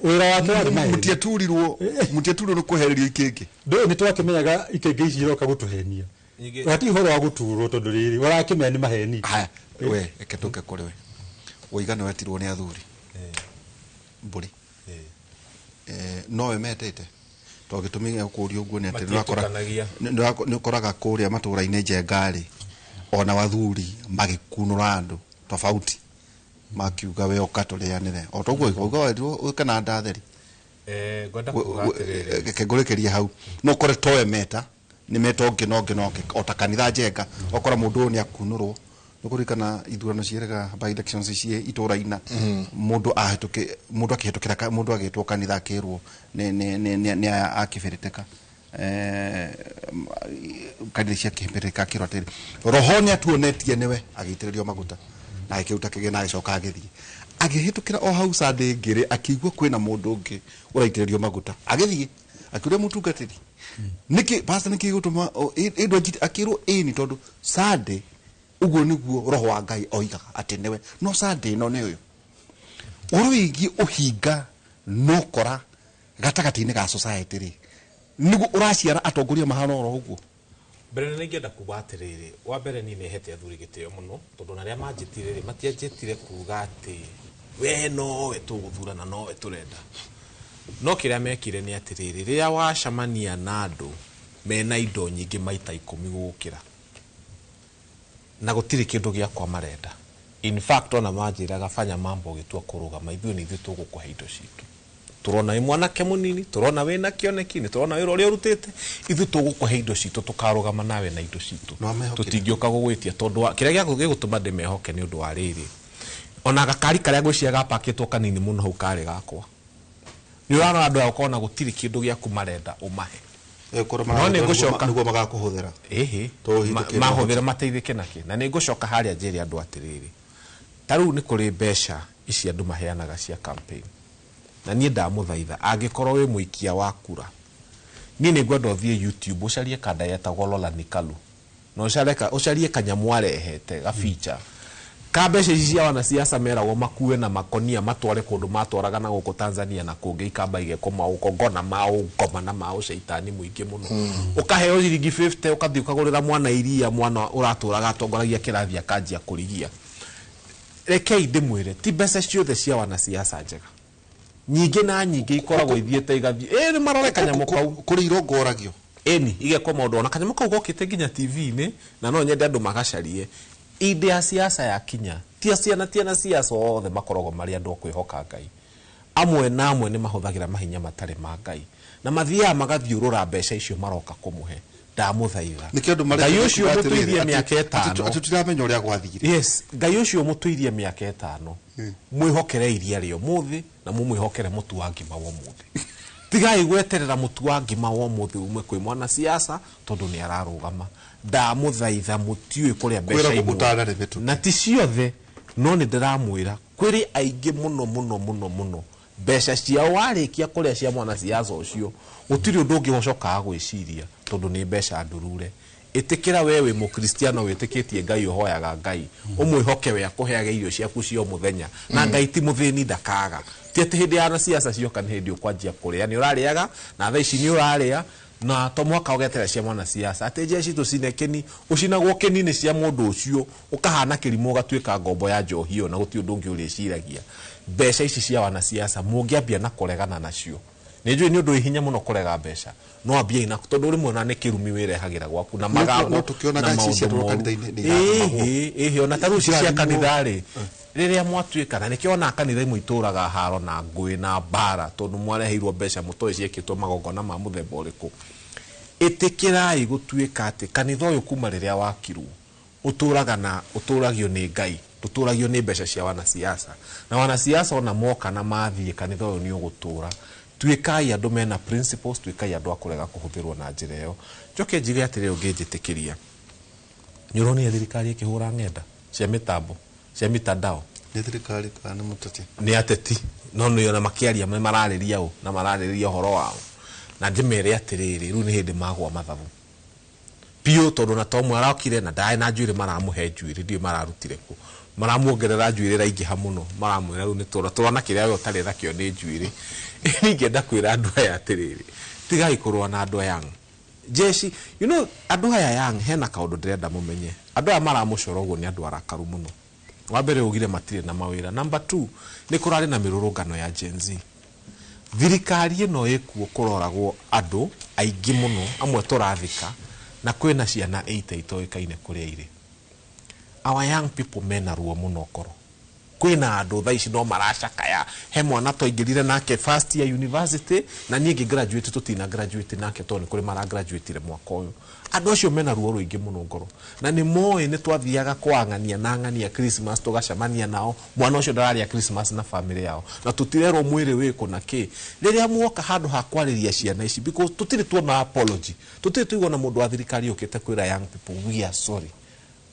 Wĩra wake warĩ maheni. Mũtiaturirwo nĩ kwehererio ikĩngĩ? Ndũĩ nĩ twakĩmenyaga ikĩngĩ ici iroka gũtũhenia. Hati ũhoro wa gũturwo, tondũ rĩrĩ ũrakĩmenya nĩ maheni. Haya, we reke tũke kũrĩ we. Waiga nĩ wetirwo nĩ athuri mbũri. Nowe metĩte tondũ gĩtũmi gĩa gũkũria ũguo nĩ atĩ Matiĩtĩkanagia. nĩ ũkoraga kũrĩa matũra-inĩ Njenga-rĩ, ona wathuri magĩkunũra andũ tofauti, makiuga we ũka tũrĩanĩre o toguo uga werirwo ũke na ndatheri. Ngwenda kuga atĩrĩrĩ. Reke ngũrĩkĩrie hau. No ũkore towe meta nĩ meta ũngĩ na ũngĩ na ũngĩ, o ta kanitha Njenga, ũkora mũndũ ũyũ nĩ akunũrwo. Nĩ kũririkana ithurano ciĩrĩga by elections ciĩ itũra-ina, mũndũ ahĩtũkĩ, mũndũ akĩhĩtũkĩra mũndũ agĩtwo kanitha akĩrwo nĩ aya akĩbĩrĩtĩka. Kanitha cia kĩmbĩrĩka akĩrwo atĩrĩ roho nĩ atuonetie nĩwe agĩitĩrĩrio maguta na agĩkĩruta kĩgĩna agĩcoka agĩthiĩ agĩhĩtũkĩra o hau Sunday ĩngĩ akĩigua kwĩna mũndũ ũngĩ ũraitĩrĩrio maguta agĩthiĩ akĩũria mũtungatĩri nĩkĩ pastor nĩkĩ gĩgũtũma ĩndũ akĩrwo ĩni tondũ Sunday ũguo nĩguo roho wa Ngai oigaga atĩ nĩwe no Sunday ĩno nĩ ũyũ ũhoro wĩgiĩ ũhinga no kora gatagatĩ-inĩ ga society rĩ nĩguo ũraciara atongoria mahana oro ũguo. Mbere nĩ ingĩenda kuga atĩrĩrĩ, wa mbere niĩ nĩhete athuri gĩtĩo mũno tondũ na arĩa manjĩtire rĩ matianjĩtire kuga atĩ we nowe tũgũthurana nowe tũrenda. No kĩrĩa mekire nĩ atĩrĩrĩ, rĩrĩa wacemania na andũ mena indo nyingĩ maita 10 gũgũkĩra na gũtirĩ kĩndũ gĩakwa marenda, in fact ona manjĩraga fanya mambo ũgĩtua kũrũgama ithuĩ nĩ ithuĩ tũgũkũhe indo citũ, tũrona wĩ mwanake mũnini, tũrona wĩna kĩoneki, nĩ tũrona wĩra ũrĩa ũrutĩte, ithuĩ tũgũkũhe indo citũ, tũkarũgama nawe na indo citũ, tũtingĩũka gũgwĩtia tondũ kĩrĩa gĩgũtũma ndĩmehoke nĩ ũndũ wa rĩrĩ, ona gakari karĩa ngwĩciria gapakĩtwo kanini mũno hau karĩ gakwa, nĩ ũrarora andũ aya ũkona gũtirĩ kĩndũ gĩaku marenda ũmahe. No nĩ ngũcoka nĩguo magakũhũthĩra ĩhĩ mahũthĩra mateithĩke nakĩ, na nĩ ngũcoka harĩa njĩre andũ atĩrĩrĩ, ta rĩu nĩ kũrĩ mbeca ici andũ maheanaga cia campaign, na niĩ ndamũthaitha angĩkorwo wĩ mũikia wa kura, niĩ nĩ ngwenda ũthiĩ YouTube ũcarie kanda yetagwo Lola Nikalu na ũcarie kanyamũ arehete gabicha ka mbeca ici cia wanasiasa meragwo makue na makonia matware kũndũ matwaraga na gũkũ Tanzania na kũngĩ ikamba igekwo maũkongona maũngoma na maũcaitani mũingĩ mũno. Ũkaheo ciringi 50 ũkathiĩ ũkagũrĩra mwana iria, mwana ũratũraga atongoragia kĩrathi akanjia kũrigia. Rekei ndĩmwĩre ti mbeca ciothe cia wanasiasa njega, nyingĩ na nyingĩ ikoragwo ithiĩte igathiĩ ĩ marore kanyamũ kau kũrĩ irongoragio ĩni igekwo maũndũ ona kanyamũ kau gokĩte nginya TV-inĩ na no nyende andũ magacarie. Inde ya siasa ya kinya tia ciana tia na siasa othe makoragwo marĩ andũ a kwĩhoka Ngai, amwe na amwe nĩ mahũthagĩra mahinya matarĩ ma Ngai na mathiaga magathiũrũra mbeca icio maroka kũmũhe. Ndamũthaitha Ngai ũcio mũtũirie mĩaka 5, atĩ tũtiramenya ũrĩa gwathire. Yes, Ngai ũcio mũtũirie mĩaka 5, mwĩhokere iria rĩa ũmũthĩ na mũmwĩhokere mũtu wa ngima wa ũmũthĩ. Tigai gweterera mũtu wa ngima wa ũmũthĩ ume kwĩ mwana siasa tondũ nĩ ararũgama. Ndamũthaitha mũtiũĩ kũrĩa mbeca imwe na ti ciothe, no nĩ ndĩramwĩra kwĩrĩ aingĩ mũno mũno mũno mũno mbeca ciao warĩkia kũrĩa cia mwana siasa ũcio gũtirĩ ũndũ ũngĩ ũcokaga gwĩciria tondũ nĩ mbeca ndurure. Ĩtĩkĩra we wĩ mũkristiano wĩtĩkĩtie Ngai ũhoyaga Ngai ũmwĩhoke we akũheage irio ciaku cia mũthenya na Ngai ti mũthĩni ndakaga. Ti atĩ hĩndĩ ya siasa cioka nĩ hĩndĩ ũkwanjia kũrĩa, nĩ ũrarĩaga na thaa ici nĩ ũrarĩa na to mwaka ũgeterera cia mwana siasa atĩ jeshi tũcine kĩni ũcinagwo kĩni-inĩ cia mũndũ ũcio ũkahana kĩrimũ ũgatuĩka ngombo ya njohi ĩyo na gũtirĩ ũndũ ũngĩ ũrĩciragia. Mbeca ici cia wanasiasa mũngĩambia na kũregana nacio, nĩ njũĩ nĩ ũndũ wĩ hinya mũno kũrega mbeca, no ambiai na tondũ rĩmwe na nĩ kĩrumi wĩrehagĩra gwaku na magambo no tũkĩonaga ici cia kanitha-inĩ nĩ ĩhĩ ona ta rĩu ici cia kanitha rĩ rĩrĩa mwatuĩka na nĩkĩo ona kanitha imwe itũraga haro na ngũĩ na mbara tondũ mwareheirwo mbeca mũtoĩ ciekĩtwo magongona ma mũthemba ũrĩkũ. Ĩtĩkĩrai gũtuĩka atĩ kanitha ũyũ kuma rĩrĩa wakirwo ũtũraga na ũtũragio nĩ Ngai, ndũtũragio nĩ mbeca cia wanasiasa, na wanasiasa ona moka na mathiĩ kanitha ũyũ nĩ ũgũtũra. Tuĩkai andũ mena principles, tuĩkai andũ a kũrega kũhũthĩrwo na njĩra ĩyo. Njoke njigue atĩrĩ ũngĩnjĩtĩkĩria, nĩ ũronire thirikari ĩkĩhũra ng'enda cia mĩtambo cia mitandao? Nĩ thirikari kana nĩ mũteti? Nĩ ateti, no nĩ ona makĩaria nĩ mararĩria ũ na mararĩria ũhoro wao, na ndĩmere atĩrĩrĩ rĩu nĩ hĩndĩ magwa mathabu biũ tondũ na to mwarokire na ndaĩ na njuĩrĩ maramũhe njuĩrĩ ndiũĩ mararutire kũ, maramuongerera njuĩrĩ raingĩha mũno, maramwĩra rĩu nĩ tũrona kĩrĩa we ũtarĩ nakĩo nĩ njuĩrĩ. Ningĩenda kwĩra andũ aya atĩrĩrĩ, tigai kũrũa na andũ aya jeshi, you know, andũ aya young hena kaũndũ ndĩrenda mũmenye, andũ aya maramũcora ũguo nĩ andũ arakaru mũno. Wa mbere ugire matirĩ na mawĩra, number 2 nĩ kũrarĩ na mĩrũrũngano ya Gen Z. Thirikari ĩno ĩkuo kũroragwo andũ aingĩ mũno, amwe tũrathika na kwĩna ciana 8 itoĩkaine kũrĩa irĩ. Our young people mena ruo mũno ngoro. Kwĩna andũ thaa ici no maracakaya. He mwana twaingĩrire nake first year university na niĩ ngĩ graduate, tũtina graduate nake tondũ nĩ kũrĩ mara graduate mwaka ũyũ. Andũ acio mena ruo rũingĩ mũno ngoro na nĩ moĩ nĩ twathiaga kwang'ania na ng'ania Christmas tũgacemania nao. Mwana ũcio ndararĩa Christmas na family yao na tũtirerwo mwĩrĩ wĩkũ na kĩ. Rĩrĩa muoka handũ ha kwarĩria ciana ici, because tũtirĩ tuona apology, tũtirĩ tũigua na mũndũ wa thirikari ũkĩte kwĩra young people we are sorry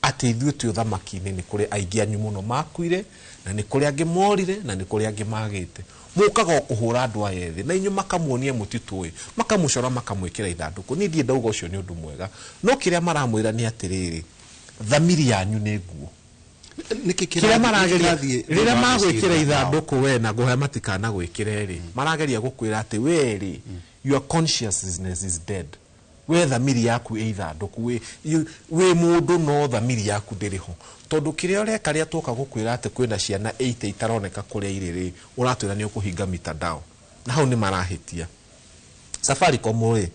atĩ ithuĩ twĩ ũthamaki-inĩ nĩ kũrĩ aingĩ anyu mũno makuire na nĩ kũrĩ angĩ morire na nĩ kũrĩ angĩ magĩte. Mũkaga o kũhũra andũ aya ethĩ na inyuĩ makamuonia mũtitũ ũyũ, makamũcora, makamwĩkĩra ithandũkũ. Niĩ ndirĩ ndauga ũcio nĩ ũndũ mwega, no kĩrĩa maramwĩra nĩ atĩrĩrĩ, thamiri yanyu nĩ nguo. Nĩkĩ kĩrĩa marageria kĩrathiĩ rĩrĩa thĩinĩ wa magwĩkĩra meciria ithandũkũ we na ngũhe matikana gwĩkĩre rĩ, marageria gũkwĩra atĩ we rĩ, your consciousness is dead. We thamiri yaku ĩ ithandũkũ, wĩ mũndũ no thamiri yaku ndĩrĩ ho, tondũ kĩrĩa ũreka rĩa tuoka gũkwĩra atĩ kwĩna ciana 80 itaroneka kũrĩa irĩ rĩ, ũratwĩra nĩ ũkũhinga mitandao na hau nĩ marahĩtia. Safaricom rĩ,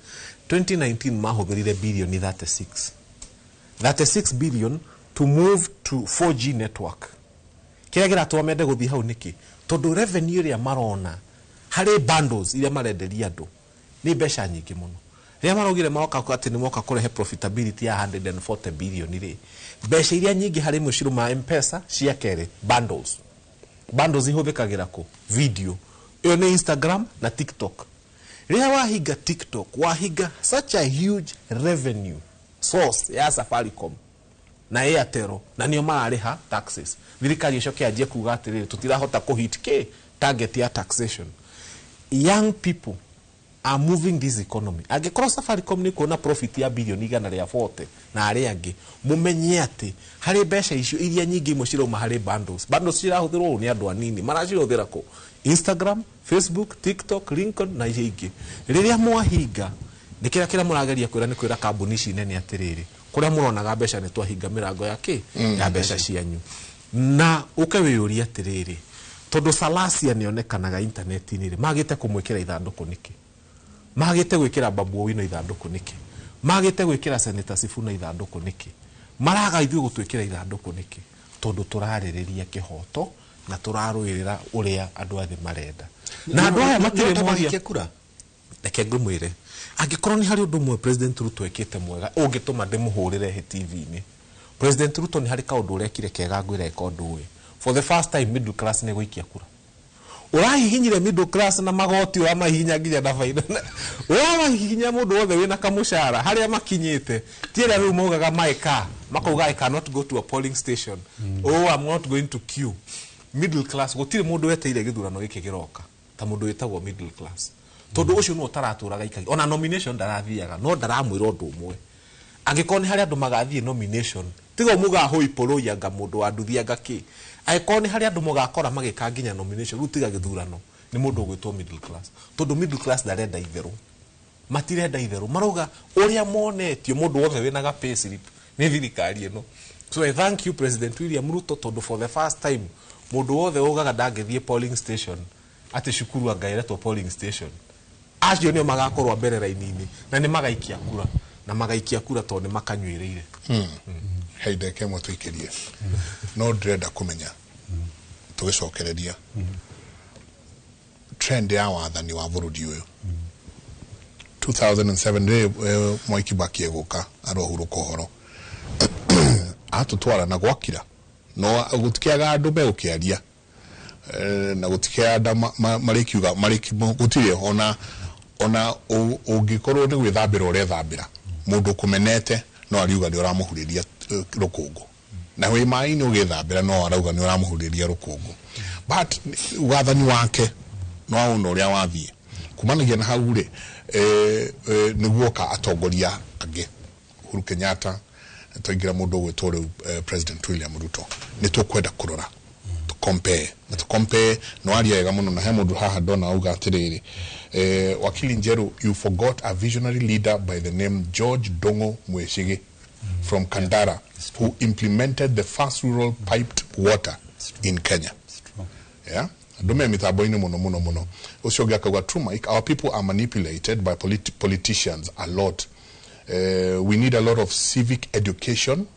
2019 mahũthĩrire bilioni 36 billion to move to 4G network. Kĩrĩa kĩratũma mende gũthiĩ hau nĩkĩ? Tondũ revenue ĩrĩa marona harĩ bundles iria marenderia andũ nĩ mbeca nyingĩ mũno. Rĩrĩa maraugire maroka atĩ nĩ moka kũrehe profitability ya 140 billion rĩ, mbeca iria nyingĩ harĩ mũcirũ ma M-Pesa cia kerĩ bundles. Bundles ihũthĩkagĩra kũ? Video. Ĩyo nĩ Instagram na TikTok. Rĩrĩa wahinga TikTok, wahinga such a huge revenue source ya Safaricom na Airtel, na nĩo mararĩha taxes. Thirikari ĩcoke yanjie kuga atĩrĩrĩ, tũtirahota kũhit kĩ target ya taxation. Young people are moving this economy. Angĩkorwo Safaricom nĩ kuona profit ya bilioni 140 na arĩa angĩ, mũmenye atĩ harĩ mbeca icio iria nyingĩ imwe cirauma harĩ bundles. Bundles cirahũthĩrwo ũũ nĩ andũ anini. Maracihũthĩra kũ? Instagram, Facebook, TikTok, LinkedIn na iria ingĩ. Rĩrĩa mwahinga, nĩ kĩrĩa kĩrĩa mũrageria kwĩra nĩ kwĩra kambuni ici nene atĩrĩrĩ, kũrĩa mũronaga mbeca nĩ twahinga mĩrango ya kĩ? Ya mbeca cianyu. Na ũke wĩyũrie atĩrĩrĩ, tondũ Salasia nĩonekanaga intaneti-inĩ rĩ, magĩte kũmwĩkĩra ithandũkũ nĩkĩ? Magĩte gwĩkĩra Babu Owino ithandũkũ nĩkĩ? Magĩte gwĩkĩra Senator Sifuna ithandũkũ nĩkĩ? Maraga ithuĩ gũtwĩkĩra ithandũkũ nĩkĩ? Tondũ tũrarĩrĩria kĩhoto na tũrarũĩrĩra ũrĩa andũ othe marenda. Na andũ aya matirĩ moria. Kura. Reke ngũmwĩre, angĩkorwo nĩ harĩ ũndũ ũmwe President Ruto ekĩte mwega ũngĩtũma ndĩmũhũrĩre hĩ TV-inĩ, President Ruto nĩ harĩ kaũndũ ũrekire kega ngwĩra eka ũndũ ũyũ. For the first time middle class nĩ gũikia kura. Ũrahihinyire middle class na magoti, ũramahihinya nginya na baina. Ũramahihinya mũndũ wothe wĩna kamũcara harĩa makinyĩte. Ti arĩa rĩu maugaga my car, makauga I cannot go to a polling station. Oh, I'm not going to queue. Middle class gũtirĩ mũndũ weteire gĩthurano gĩkĩ gĩroka ta mũndũ wĩtagwo middle class. Tondũ ũcio nĩwe ũtaratũraga ikagi. Ona nomination ndarathiaga, no ndaramwĩra ũndũ ũmwe. Angĩkorwo nĩ harĩ andũ magathiĩ nomination, tiga muga hoi poroi anga mũndũ wa nduthi anga kĩ. Angĩkorwo nĩ harĩ andũ mũgakora magĩka nginya nomination, rĩu tiga gĩthurano, nĩ mũndũ ũgwĩtwo middle class. Tondũ middle class ndarenda itherũ. Matirenda itherũ. Marauga ũrĩa monetio mũndũ wothe wĩna ga pay slip nĩ thirikari ĩno. So I thank you President William Ruto, tondũ for the first time mũndũ wothe ugaga ndangĩthiĩ polling station atĩ cukuru anga ĩretwo polling station, acio nĩo magakorwo mbere raini-inĩ na nĩ magaikia kura, na magaikia kura tondũ nĩ makanyuĩrĩire. Hei, ndeke ĩmwe tũikĩrie, no ndĩrenda kũmenya tũgĩcokereria trend ya wathani wa bũrũri ũyũ. 2007 rĩ, Mwai Kibaki egũka arohurũka ũhoro atũtwara na gwakira, no gũtikĩaga andũ megũkĩaria na gũtikĩaga marĩkiuga gũtirĩ ona ũngĩkorwo nĩ gwĩthambĩra ũrethambĩra, mũndũ ũkũmenete no ariuga nĩ ũramũhurĩria rũkũngũ, na wĩ maĩ-inĩ ũgĩthambĩra no arauga nĩ ũramũhurĩria rũkũngũ. But wathani wake no wona ũrĩa wathiĩ kumanagia na hau rĩ, nĩguoka atongoria angĩ, Uhuru Kenyatta, twaingĩra mũndũ ũgwĩtwo rĩu President William Ruto. Nĩ tũkwenda kũrora compare na to compare no aria wega mũno, na he mũndũ haha ndona auga atĩrĩrĩ, Wakili Njeru, you forgot a visionary leader by the name George Dongo Mweshige from Kandara, who implemented the first rural piped water in Kenya. Yeah, andũ me mĩtambo-inĩ mũno mũno mũno. Ũcio ũngĩ akauga, true Mike, our people are manipulated by politicians a lot. We need a lot of civic education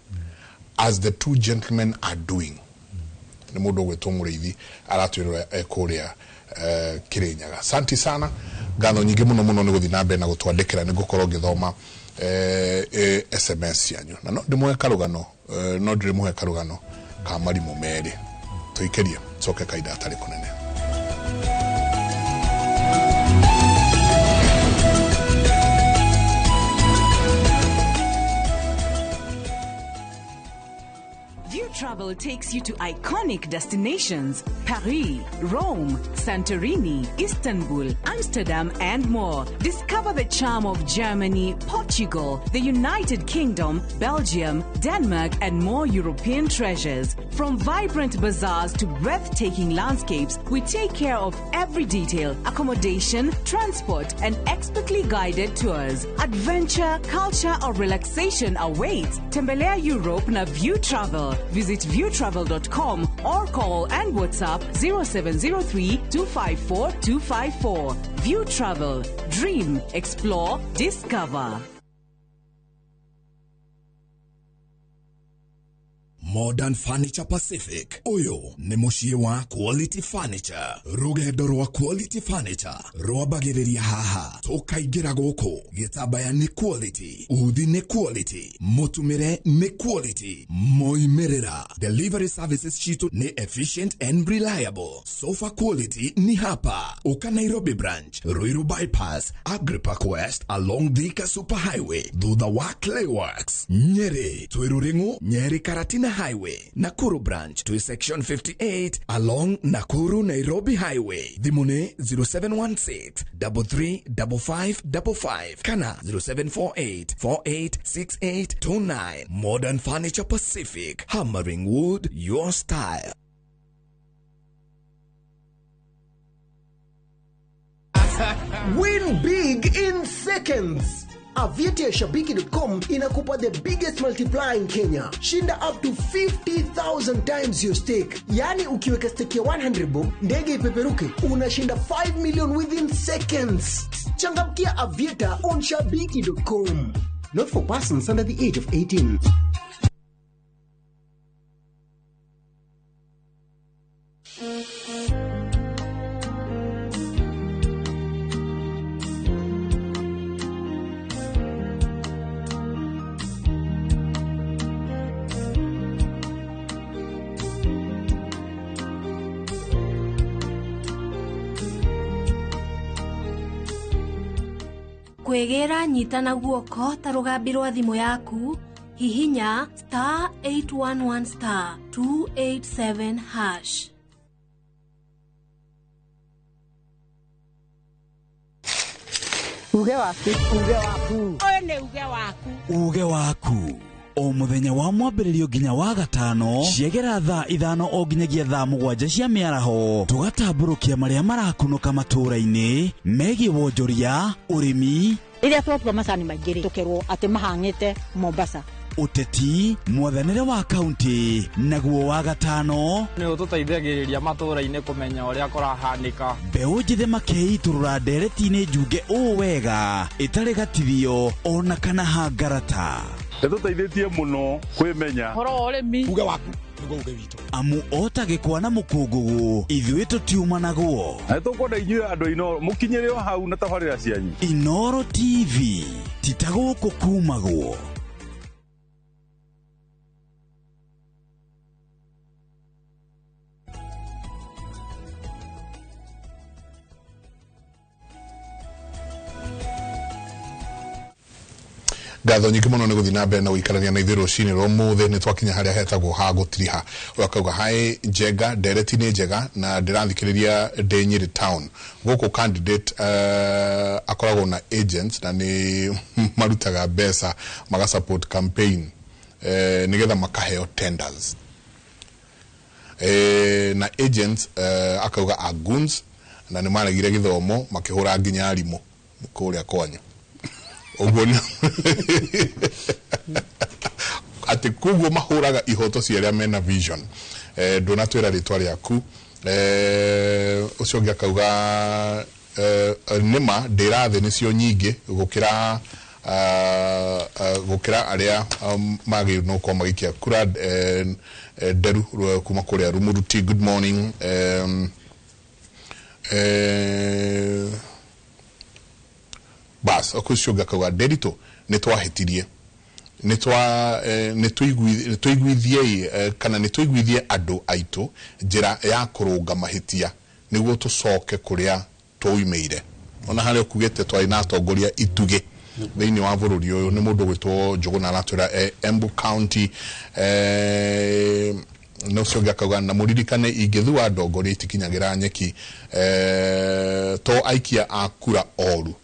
as the two gentlemen are doing. Nĩ mũndũ ũgwĩtwo Mũrĩithi aratwĩrora kũrĩa Kirinyaga. Asante sana, ngatho nyingĩ mũno mũno nĩ gũthiĩ na mbere na gũtwandĩkĩra, nĩ ngũkorwo ngĩthoma SMS cianyu, na no ndĩmũhe karũgano, no ndĩrĩmũhe karũgano ka marimũ merĩ. Tũikĩrie coke kahinda gatarĩ kũnene. View Travel takes you to iconic destinations: Paris, Rome, Santorini, Istanbul, Amsterdam, and more. Discover the charm of Germany, Portugal, the United Kingdom, Belgium, Denmark, and more European treasures. From vibrant bazaars to breathtaking landscapes, we take care of every detail: accommodation, transport, and expertly guided tours. Adventure, culture, or relaxation awaits. Tembelea Europe na View Travel. Visit viewtravel.com or call and WhatsApp 0703 254 254. View Travel. Dream, explore, discover. Modern Furniture Pacific. Uyu ni muciĩ wa Quality Furniture. Rũgendo rwa Quality Furniture rwambagĩrĩria haha, tũkaingĩra gũkũ. Gĩtambaya nĩ quality, uthi nĩ quality, mũtumĩre nĩ quality, moimĩrĩra. Delivery services citũ nĩ efficient and reliable. Sofa quality ni hapa. Uka Nairobi branch, Ruiru bypass, Agripark West along Thika Super Highway, thutha wa Clayworks, Nyeri, Twiruring'u, Nyeri Karatina Highway, Nakuru branch to section 58 along Nakuru Nairobi Highway. Thimũ 0716 335555 kana 0748 486829. Modern Furniture Pacific, hammering wood your style. Win big in seconds. Aviator Shabiki.com inakupa the biggest multiplier in Kenya. Shinda up to 50,000 times your stake. Yani ukiweka stake ya 100 bob, ndege ipeperuke, unashinda 5 million within seconds. Changamkia Aviator on Shabiki.com. Not for persons under the age of 18. Kwĩgĩra nyita na guoko ta rũgambi rwa thimũ yaku, hihinya star 811 star 287 hash. Uge waku, uge waku. Ũyũ nĩ uge waku. Uge waku. O mũthenya wa mwambĩrĩrio nginya wa gatano, ciegera thaa 5 o nginyagia thaa 7 cia mĩaraho, tũgatambũrũkia marĩa marakunũka matũũra-inĩ megiĩ wonjoria, ũrĩmi, rĩrĩa twatua macani maingĩ rĩ, tũkerwo atĩ mahang'ĩte Mombasa, ũteti, mwathanĩre wa kaunti, naguo wa gatano nĩ ũtũteithagĩrĩria matũũra-inĩ kũmenya ũrĩa kũrahanĩka. Mbeũ njĩthĩ makeitũrũra ndereti-inĩ njunge ũũ wega ĩtarĩ gatithio ona kana hangarata. Nĩtũteithĩtie mũno kwĩmenya ũhoro wa ũrĩmi. Uge waku nĩguo uge witũ. Amu ota gĩkwa na mũkũngũgũ, ithuĩ tũtiumanagwo. Na nĩtũkwenda inyuĩ andũ Inooro mũkinyĩre o hau na tabarĩra cianyu. Inooro TV ti ta gũkũ kumagwo. Ngatho nyingĩ mũno nĩ gũthiĩ na mbere na gũikarania na ithuĩ rũcinĩ rwa ũmũthĩ. Nĩ twakinya harĩa hetagwo ha gũtiriha. Ũyũ akauga hi Njenga, ndereti nĩ njega na ndĩrathikĩrĩria ndĩ Nyĩrĩ town. Gũkũ candidate akoragwo na agents na nĩ marutaga mbeca maga support campaign nĩgetha makaheo tenders. Na agents akauga a goons na nĩ maregire gĩthomo makĩhũra nginya arimũ kũrĩa kwanyu. Ũguo atĩ koguo mahũraga ihoto cia arĩa mena vision. Ndũnatwĩra rĩtwa rĩaku. Ũcio ũngĩ akauga nĩma ndĩra thĩ nĩcio nyingĩ gũkĩra Gukira aria magä no korwo magĩikia kura nderu kuma kũrĩa Rumuruti. Good morning. Bas okucio akauga Nderitu nĩ twahĩtirie, nĩ tũiguithie kana nĩ tũiguithie andũ aitũ njĩra ya kũrũnga mahĩtia nĩguo tũcoke kũrĩa tũimĩire. Ona harĩa ũkugĩte twarĩ na atongoria itugĩ thĩinĩ wa bũrũri ũyũ. Nĩ mũndũ gwĩtwo Njũgũna aratwĩra Embu County. Na ũcio ũngĩ akauga na mũririkane ingĩthua ndongoria itikinyagĩra nyeki, to aikia a kura oru,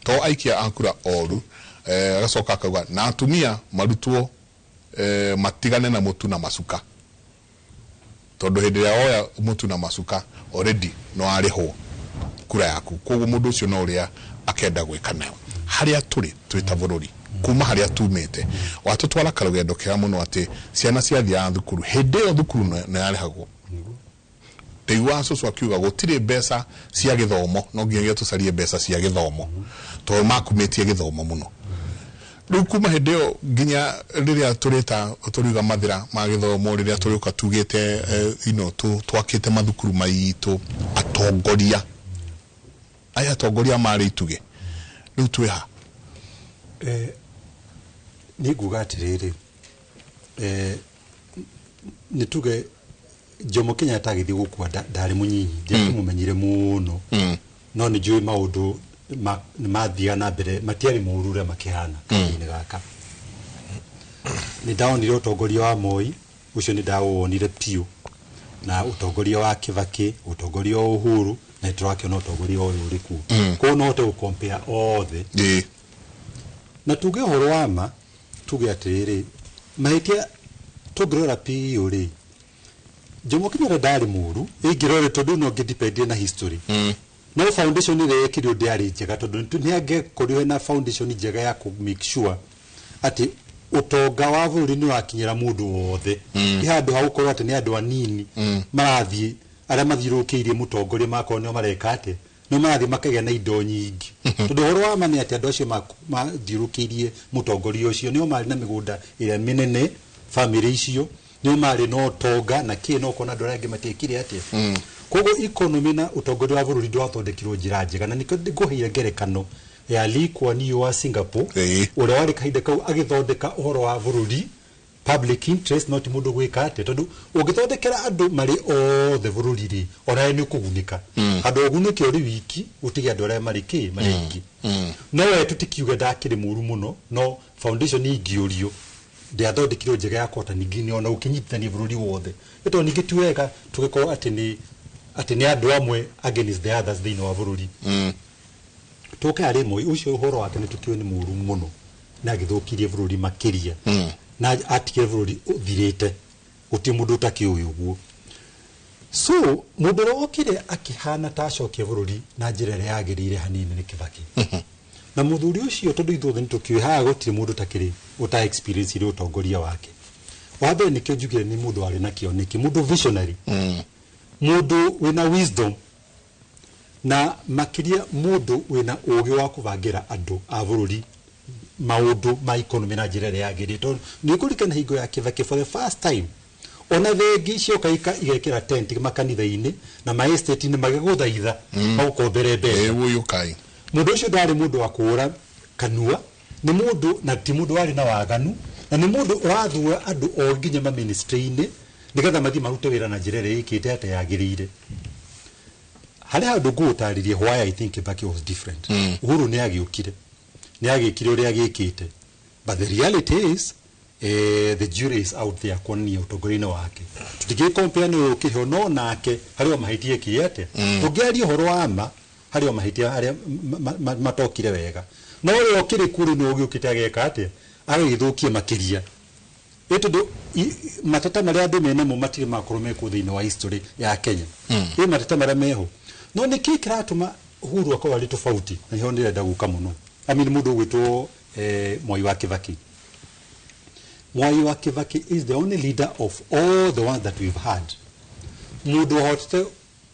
to aikia a kura oru. Agacoka akauga na atumia marutwo matigane na mũtu na macuka, tondũ hĩndĩ ĩrĩa woya mũtu na macuka already no arĩhwo kura yaku, koguo mũndũ ũcio no ũrĩa akenda gwĩka nayo. Harĩa tũrĩ twĩ ta bũrũri kuma harĩa tumĩte watũtwara karũgendo kega mũno atĩ ciana ciathiaga thukuru hĩndĩ ĩyo thukuru nĩ yarĩhagwo. Ndĩiguaga cũcũ akiuga gũtirĩ mbeca cia gĩthomo, no nginyagia tũcarie mbeca cia gĩthomo tondũ makumĩtie gĩthomo mũno. Rĩu kuma hĩndĩ ĩyo nginya rĩrĩa tũrĩta tũriuga mathĩra ma gĩthomo, rĩrĩa tũrĩũka tugĩte twakĩte mathukuru maitũ, atongoria aya atongoria marĩ itugĩ, rĩu twĩ ha? Nĩ nguga atĩrĩrĩ, nĩ tuge Jomo Kenyatta agĩthiĩ gũkua ndarĩ mũnyinyi, ndiakĩmũmenyire mũno, no nĩ njũĩ maũndũ nĩ mathiaga na mbere, matiarĩ moru ũrĩa makĩhana kahinda-inĩ gaka. Nĩ ndonire ũtongoria wa Moi, ũcio nĩ ndawonire biũ, na ũtongoria wa Kibaki, ũtongoria wa Uhuru, na nĩ tũrakĩona ũtongoria ũyũ ũrĩ kuo. Koguo no hote gũ-compare othe. Na tuge ũhoro wa ma, tuge atĩrĩrĩ, mahĩtia tũngĩrora biũ rĩ, Jomo Kenyatta ndarĩ mũru, ingĩrora tondũ no ngĩdependie na history. No foundation ĩrĩa yekĩrirwo ndĩarĩ njega, tondũ nĩ angĩkorirwo hena foundation njega ya kũ make sure atĩ ũtonga wa bũrũri nĩ wakinyĩra mũndũ wothe. Nĩ handũ ha gũkorwo atĩ nĩ andũ anini marathiĩ, arĩa mathiũrũrũkĩirie mũtongoria makorwo nĩo mareka atĩ nĩo marathiĩ makagĩa na indo nyingĩ. Tondũ ũhoro wa ma nĩ atĩ andũ acio mathiũrũrũkĩirie mũtongoria ũcio nĩo marĩ na mĩgũnda ĩrĩa mĩnene, bamĩrĩ icio nĩo marĩ na ũtonga na kĩ, no ũkona andũ arĩa angĩ matiekire atĩa. Koguo economy na ũtongoria wa bũrũri ndwathondekirwo njĩra njega, na nĩkĩo ngũheire ngerekano ya Lee Kuan Yew wa Singapore, ũrĩa warĩ kahinda kau agĩthondeka ũhoro wa bũrũri, public interest, no ti mũndũ gwĩka atĩa, tondũ ũngĩthondekera andũ marĩ othe bũrũri rĩ, onawe nĩ ũkũgunĩka. Handũ ũgunĩke ũrĩ wiki, ũtige andũ arĩa marĩ kĩ, marĩ aingĩ. No we tũtikiuge ndakĩrĩ mũru mũno, no foundation ingĩũrio ndĩathondekirwo njega ya kũhota ningĩ ona ũkĩnyitithania bũrũri wothe. Nĩ tondũ ningĩ ti wega tũgĩkorwo atĩ nĩ andũ amwe against the others thĩinĩ wa bũrũri. Tũke harĩ Moi, ũcio ũhoro wake nĩ tũkĩũĩ nĩ mũru mũno, na agĩthũkirie bũrũri makĩria, na atigire bũrũri ũthirĩte, gũtirĩ mũndũ ũtakĩũĩ ũguo. So mũndũ ũrĩa wokire akĩhana ta acokia bũrũri na njĩra ĩrĩa yagĩrĩire hanini nĩ Kibaki. Na mũthuri ũcio tondũ ithuothe nĩ tũkĩũĩ haha gũtirĩ mũndũ ũtakĩrĩ ũta experience ire ũtongoria wake. Wa mbere nĩkĩo njugire nĩ mũndũ warĩ na kĩoneki, mũndũ visionary, mũndũ wĩna wisdom, na makĩria mũndũ wĩna ũgĩ wa kũbangĩra andũ a bũrũri maũndũ ma economy na njĩra ĩrĩa yagĩrĩire. Tondũ nĩ ũkũririkana hingo ya Kibaki for the first time, ona thengi cioka igekĩra tent makanitha-inĩ na ma estate-inĩ magĩgũthaitha magũkombere mbeca. Mũndũ ũcio ndarĩ mũndũ wa kũũra kanua, nĩ mũndũ na ti mũndũ warĩ na waganu, na nĩ mũndũ ũrathura andũ o nginya ma ministry-inĩ nĩgetha mathiĩ marute wĩra na njĩra ĩrĩa ĩkĩte atĩ yagĩrĩire. Harĩ handũ ngũgũtarĩria why I think Kibaki was different. Uhuru nĩ agĩũkire, nĩ agĩkire ũrĩa agĩkĩte, but the reality is the jury is out there kuonania ũtongoria-inĩ wake. Tũtingĩcompare nĩ ũyũ ũkĩrĩho, no nake harĩ o mahĩtia ekire atĩa. Tũngĩaria ũhoro wa ma, harĩ o mahĩtia arĩa matokire wega, no ũrĩa ũkĩrĩ kuo rĩu nĩ ũgĩũkĩte ageka atĩa, agagĩthũkia makĩria. Ĩ tondũ mateta marĩa andũ menamo matirĩ makorwo mekuo thĩinĩ wa history ya Kenya. Ĩ mateta marĩa meho. No nĩkĩ kĩratũma Uhuru akorwo arĩ tofauti, na nĩho ndĩrenda gũka mũno. I mean mũndũ ũgwĩtwo Mwai wa Kibaki. Mwai wa Kibaki is the only leader of all the ones that we've had. Mũndũ wahotete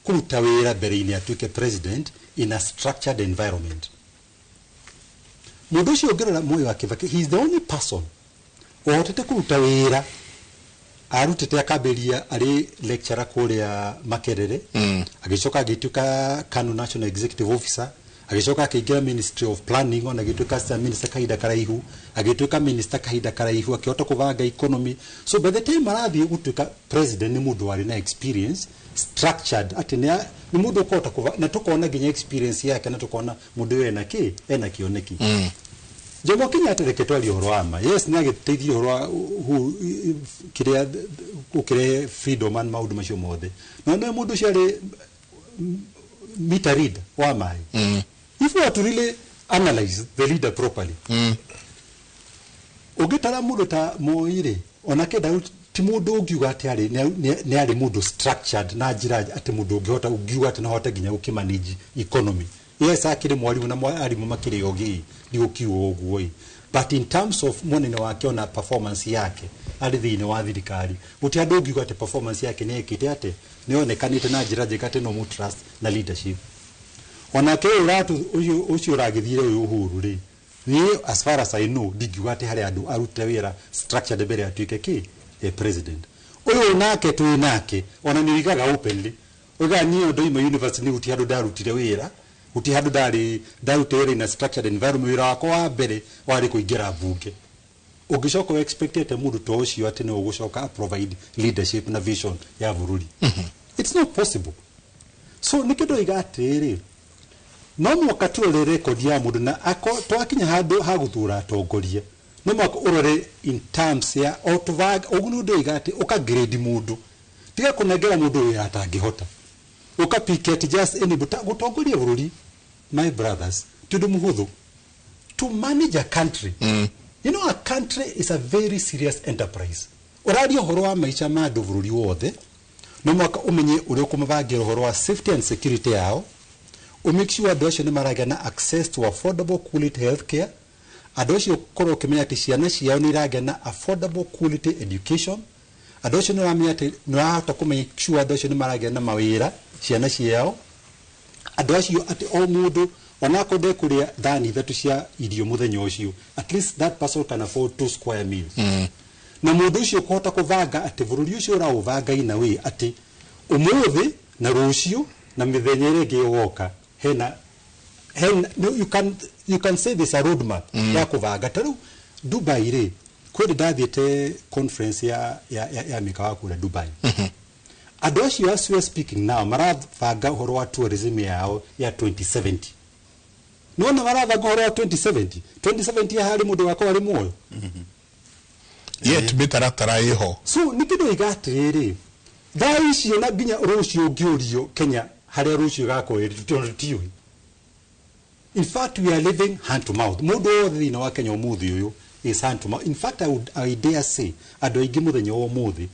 kũruta wĩra mbere-inĩ atuĩke president in a structured environment. Mũndũ ũcio ũngĩrora Moi wa Kibaki, he is the only person ũhotete kũruta wĩra arutĩte akambĩria arĩ lecturer kũrĩa Makerere, agĩcoka agĩtuĩka KANU National Executive Officer, agĩcoka akĩingĩra Ministry of Planning, ona agĩtuĩka assistant minister kahinda karaihu, agĩtuĩka minister kahinda karaihu, akĩhota kũbanga economy. So by the time arathiĩ gũtuĩka president, nĩ mũndũ warĩ na experience structured, atĩ nĩ mũndũ ũkũhota kũba na tũkona nginya experience yake na tũkona mũndũ ũyũ ena kĩ, ena kĩoneki. Jomo Kenyatta, reke twarie ũhoro wa ma, yes, nĩ agĩteithirie ũhoro wa kĩrĩa gũkĩrehe freedom and maũndũ macio mothe, no nĩ mũndũ ũcio arĩ meter read wa maĩ. If we are to really analyze the leader properly, ũngĩtara mũndũ ta Moi rĩ, onake ti mũndũ ũngiuga atĩ arĩ nĩ arĩ mũndũ structured na njĩra atĩ mũndũ ũngĩhota ũngiuga atĩ no ahote nginya gũkĩmanage economy. Yes, akĩrĩ mwarimũ na arimũ makĩrĩ ogĩ, ndigũkiuga ũguo ĩ, but in terms of mwena wake ona performance yake arĩ thĩinĩ wa thirikari, gũtirĩ andũ ũngiuga atĩ performance yake nĩ ĩkĩte atĩ nĩ yonekanĩte na njĩra njega atĩ no mũ trust na leadership. Onake ũyũ ũcio ũcio ũragĩthire, ũyũ Uhuru rĩ, niĩ as far as I know, ndingiuga atĩ harĩ andũ arute wĩra structured mbere atuĩke kĩ president. Ũyũ nake twĩ nake ona nĩ oigaga openly, oigaga niĩ ndoima university nĩ gũtirĩ handũ ndarutire wĩra, gũtirĩ handũ ndarĩ ndarutire wĩra in a structured environment, wĩra wakwa wa mbere warĩ kũingĩra mbunge. Ũngĩcoka expectete mũndũ ta ũcio atĩ nĩ ũgũcoka provide leadership na vision ya bũrũri, it's not possible. So nĩkĩo ndoiga atĩrĩrĩ, no mũhaka tũrore record ya mũndũ na ako twakinya handũ ha gũthura atongoria, no mũhaka ũrore in terms ya o tũbanga ũguo. Nĩ ndoiga atĩ ũka grade mũndũ, tiga kũnengera mũndũ wĩra atangĩhota, ũka picket just anybody. Gũtongoria bũrũri, my brothers, ti ũndũ mũhũthũ. To manage a country, a country is a very serious enterprise. Ũraria ũhoro wa maica ma andũ bũrũri wothe, no mũhaka ũmenye ũrĩa ũkũmabangira ũhoro wa safety and security yao, make sure andũ acio nĩ maragĩa na access to affordable quality health care, andũ acio korwo ũkĩmenya atĩ ciana ciao nĩ iragĩa na affordable quality education, andũ acio nĩ ũramenya atĩ nĩ ũrahota kũ make sure andũ acio nĩ maragĩa na mawĩra ciana ciao, andũ acio atĩ o mũndũ onakorwo ndekũrĩa thani 3 cia irio mũthenya ũcio, at least that person can afford 2 square meals. Na mũndũ ũcio kũhota kũbanga atĩ bũrũri ũcio ũraũbanga in a way atĩ ũmũthĩ na rũciũ na mĩthenya ĩrĩa ĩngĩ ĩgoka hena no, you can say there's a road map ya kũbanga. Ta rĩu Dubai rĩ, kwĩ ndathiĩte conference ya mĩkawa kũrĩa Dubai. Andũ acio, as we are speaking now, marabanga ũhoro wa tourism yao ya 2070. Nona marabanga ũhoro wa 2070, 2070 harĩ mũndũ wakwa arĩ muoyo. Yet mĩtaratara ĩho. So nĩkĩ ndoiga atĩrĩrĩ, thaa icio na nginya rũciũ ũngĩũrio Kenya harĩa rũciũ ĩgakorwo ĩrĩ, tondũ tũtiũĩ. In fact, we are living hand to mouth. Mũndũ wothe thĩinĩ wa Kenya ũmũthĩ ũyũ is hand to mouth. In fact, I dare say andũ aingĩ mũthenya wa ũmũthĩ,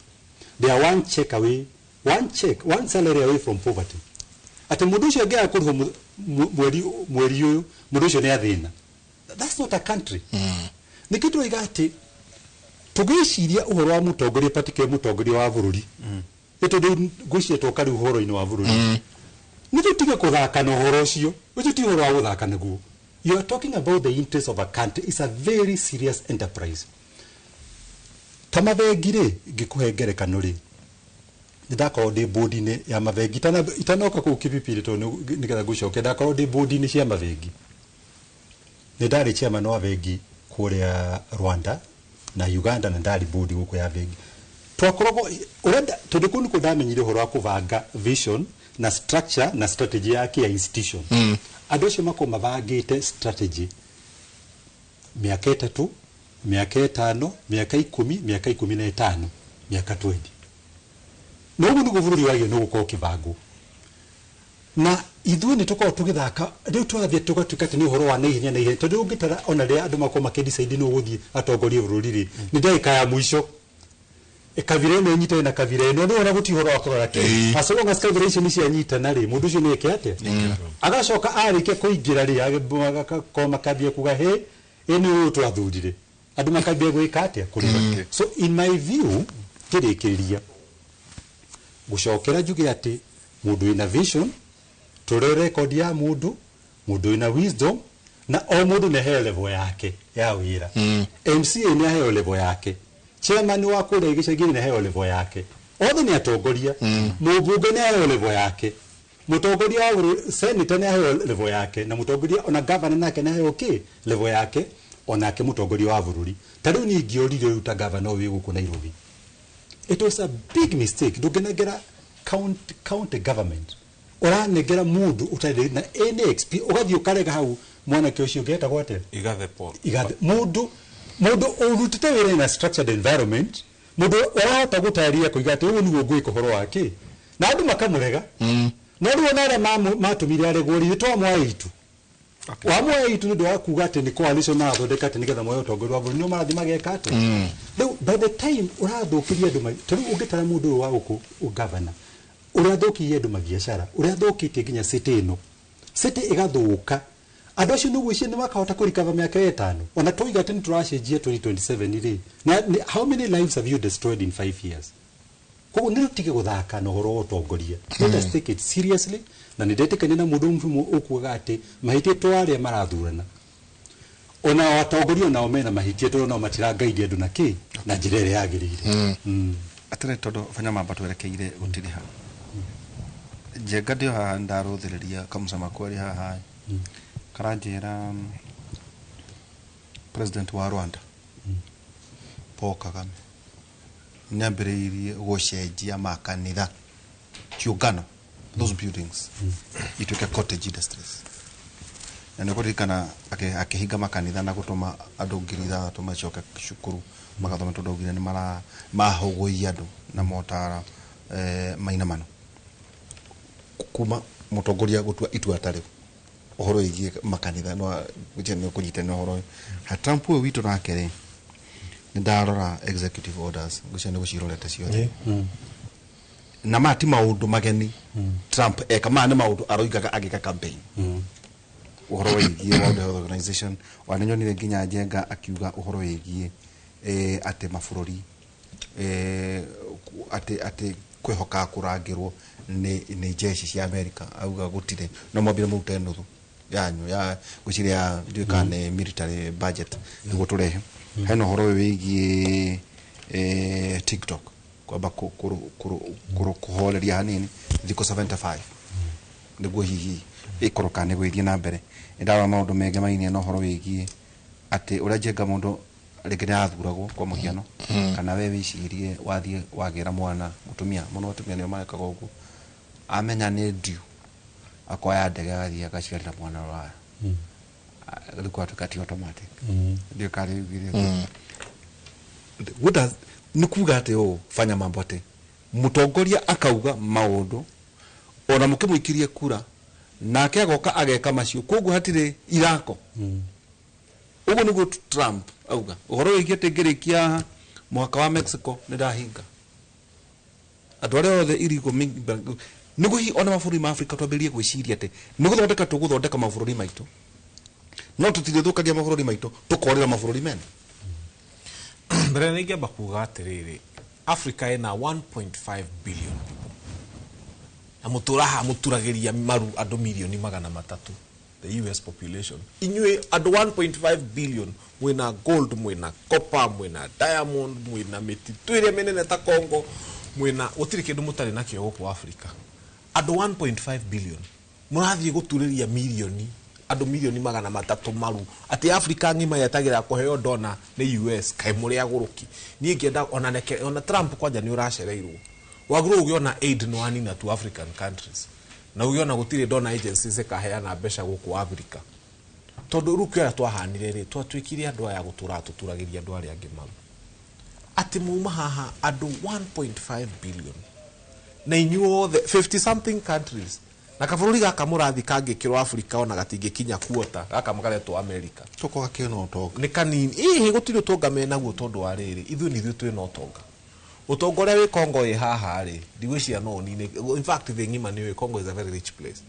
they are one check away, one check, one salary away from poverty, atĩ mũndũ ũcio angĩaga kũrĩhwo mweri ũyũ, mũndũ ũcio nĩ athĩna. That's not a country. Nĩkĩo tũroiga atĩ tũgĩciria ũhoro wa mũtongoria, particularly mũtongoria wa bũrũri, nĩ tondũ ngwĩciria twoka rĩu ũhoro-inĩ wa bũrũri, nĩ tũtige kũthaka na ũhoro ũcio. Ũcio ti ũhoro wa gũthaka naguo. You are talking about the interest of a country. It's a very serious enterprise. Ta mabengi rĩ, ngĩkũhe ngerekano rĩ, nĩ ndakorwo ndĩ board-inĩ ya mabengi itanoka kũu Kibibi rĩ, tondũ nĩgetha ngũcoke, ndakorwo ndĩ board-inĩ cia mabengi. Nĩ ndarĩ chairman wa bengi kũrĩa Rwanda na Uganda, na ndarĩ board gũkũ ya bengi twakoragwo ũrenda, tondũ kũu nĩkuo ndamenyire ũhoro wa kũbanga vision na structure na strategy yake ya institution. Andũ acio makorwo mabangĩte strategy mĩaka 3, mĩaka 5, mĩaka 10, mĩaka 15, mĩaka 20, na ũguo nĩguo bũrũri wagĩrĩirwo nĩ gũkorwo ũkĩbangwo. Na ithuĩ nĩ tũkoragwo tũgĩthaka rĩu, twathiĩ tũgatuĩka atĩ nĩ ũhoro wa naihenya naihenya, tondũ ũngĩtara ona rĩrĩa andũ makorwo makĩdecide nĩ ũgũthiĩ atongorie bũrũri rĩ, nĩ ndagĩka ya mũico, kabira ĩno ĩnyitane na kabira ĩno, nĩ wona gũtirĩ ũhoro wa kũrora kĩ. As long as kabira icio nĩ cianyitana rĩ, mũndũ ũcio nĩ eke atĩa? Agacoka arĩkia kũingĩra rĩ, agakorwo makambia kuga hĩ ĩ nĩ ũyũ twathurire, andũ makambia gwĩka atĩa? Kũrĩra. So in my view, ngĩrĩkĩrĩria gũcokera njuge atĩ mũndũ wĩna vision, tũrore record ya mũndũ, mũndũ wĩna wisdom, Na o mũndũ nĩ aheo level yake ya wĩra. MCA nĩ aheo level yake, chairman wa kũrĩa gĩcagi-inĩ nĩ aheo level yake, othe nĩ atongoria. Mũmbunge nĩ aheo level yake, mũtongoria wa bũrũri senator nĩ aheo level yake, na mũtongoria ona governor nake nĩ aheo kĩ level yake, onake mũtongoria wa bũrũri. Ta rĩu niĩ ingĩorire rĩu ta governor ũyũ wĩ gũkũ Nairobi, it was a big mistake. Ndũngĩnengera county government, ũranengera mũndũ ũtarĩ na any XP, ũgathiĩ ũkarega hau mwanake ũcio ũngĩetagwo atĩa? Igathe Paul. Igathe. Mũndũ ũrutĩte wĩra in a structured environment, mũndũ ũrahota gũtarĩria kũiga atĩ ũũ nĩguo ngwĩka ũhoro wa kĩ, na andũ makamũrega. No rĩu ona arĩa matũmire aregwo rĩ, twamwoya itu. Wamwoya itu nĩ ũndũ wa kuga atĩ nĩ coalition marathondeka atĩ nĩgetha moe ũtongoria wa bũrũri, nĩo marathiĩ mageka atĩ. Rĩu by the time ũrathũkĩria andũ, ta rĩu ũngĩtara mũndũ ũyũ wa gũkũ governor, ũrĩa athũkĩirie andũ mabiacara, ũrĩa athũkĩtie nginya city ĩno, city ĩgathũka. Andũ acio nĩ gwĩciria nĩ makahota kũrikava mĩaka ĩtano. Ona twoiga atĩ nĩ tũracenjia 2027 rĩ, how many lives have you destroyed in 5 years? Koguo nĩ tũtige gũthaka na ũhoro wa ũtongoria. Let us take it seriously. Na nĩ ndetĩkania na mũndũ mũmwe ũkuaga atĩ mahĩtia to arĩa marathurana, ona atongoria nao mena mahĩtia, tondũ nao matirangaidia andũ na kĩ na njĩra ĩrĩa yagĩrĩire. Atĩrĩ, tondũ banya mamba twerekeire gũtirĩha Njenga ndĩ haha ndarũthĩrĩria kamũcama kwarĩ haha karanjĩra president wa Rwanda Paul Kagame nĩambĩrĩirie gũcenjia makanitha ciũngano, those buildings ituĩke cottage industries. Na nĩ ũkũririkana akĩhinga makanitha na gũtũma andũ 6,000 macoke cukuru magathome, tondũ augire nĩ mahũgũirie andũ na motara mainamano. Kuma mũtongoria gũtua itua ta rĩu ũhoro wĩgiĩ makanitha no nĩ ũkũnyitana ũhoro ũyũ. Ha Trump ũyũ witũ nake rĩ, nĩ ndarora executive orders ngwĩciria nĩ gũcirorete ciothe, na maya ti maũndũ mageni Trump eka, maya nĩ maũndũ aroigaga agĩka campaign. Ũhoro wĩgiĩ World Health Organization, ona nĩ nyonire nginya Njenga akiuga ũhoro wĩgiĩ atĩ mabũrũri atĩ kwĩhoka kũrangĩrwo nĩ jeshi cia America, auga gũtirĩ, no mwambire mũrute nuthu yanyu ya gwĩciria ndiũĩ kana nĩ military budget nĩguo tũrehe. Hena ũhoro ũyũ wĩgiĩ TikTok kwamba kũhoreria hanini thikũ 75 nĩguo hihi ĩkorwo kana nĩguo ĩthiĩ na mbere. Nĩndarora maũndũ mengĩ na ũhoro wĩgiĩ atĩ ũrĩa Njenga mũndũ rĩngĩ nĩarathuragwo kwa mũhiano, kana we wĩcirie wathiĩ wagĩra mwana mũtumia, mũno atumia nĩo marekaga ũguo, amenya nĩ due akoya ndege agathiĩ agaciarĩra mwana Rũraya, rĩu kwatuĩka ti automatic. Ndiũĩ kana rĩu nĩ kuga atĩ ũũ fanya mambo atĩ mũtongoria akauga maũndũ ona mũkĩmũikirie kura nake agoka ageka macio, koguo hatirĩ irako. Ũguo nĩguo Trump auga ũhoro wĩgiĩ atĩ ngĩrĩkia mũhaka wa Mexico nĩ ndahinga andũ arĩa othe irigo nĩguo hihi ona mabũrũri ma Afrika twambĩrĩrie gwĩciria atĩ nĩ gũthondeka tũgũthondeka mabũrũri maitũ, no tũtirĩthũkagia mabũrũri maitũ tũkorĩra mabũrũri mene. Mbere nĩ ingĩamba kuga atĩrĩrĩ, Africa ĩna 1.5 billion people na mũtũraha mũturagĩria maru andũ milioni 300, the US population. Inyuĩ andũ 1.5 billion mwĩna gold, mwĩna copper, mwĩna diamond, mwĩna mĩtitũ ĩrĩa mĩnene ta Congo, mwĩna gũtirĩ kĩndũ mũtarĩ nakĩo gũkũ Africa. Andũ 1.5 billion mũrathiĩ gũturĩria milioni andũ milioni 300 maru atĩ Africa ng'ima yetagĩra kũheo dona nĩ US. Kaĩ mũrĩ agũrũki. Niĩ ngĩenda ona neke ona Trump kwanja nĩ ũracereirwo, wagĩrĩirwo ũgĩona aid nĩ wanina to African countries, na ũgĩona gũtirĩ donor agencies ĩkaheana mbeca gũkũ Africa, tondũ rĩu kĩrĩa twahanire rĩ, twatuĩkire andũ aya gũtũra tũturagĩria andũ arĩa angĩ maru atĩ muma haha andũ 1.5 billion na inyuothe 50 something countries na kabũrũri gaka mũrathi kangĩkĩrwo Africa ona gatingĩkinya kuota gaka mũkaretwo America tũkoga kĩna ũtonga nĩ kanini. Ĩhĩ gũtirĩ ũtonga menaguo tondũ wa rĩrĩ, ithuĩ nĩ ithuĩ twĩna ũtonga. Ũtonga ũrĩa wĩ Congo ĩ haha rĩ, ndigwĩciria no ũnine. In fact thĩ ng'ima nĩ ũĩ Congo is a very rich place.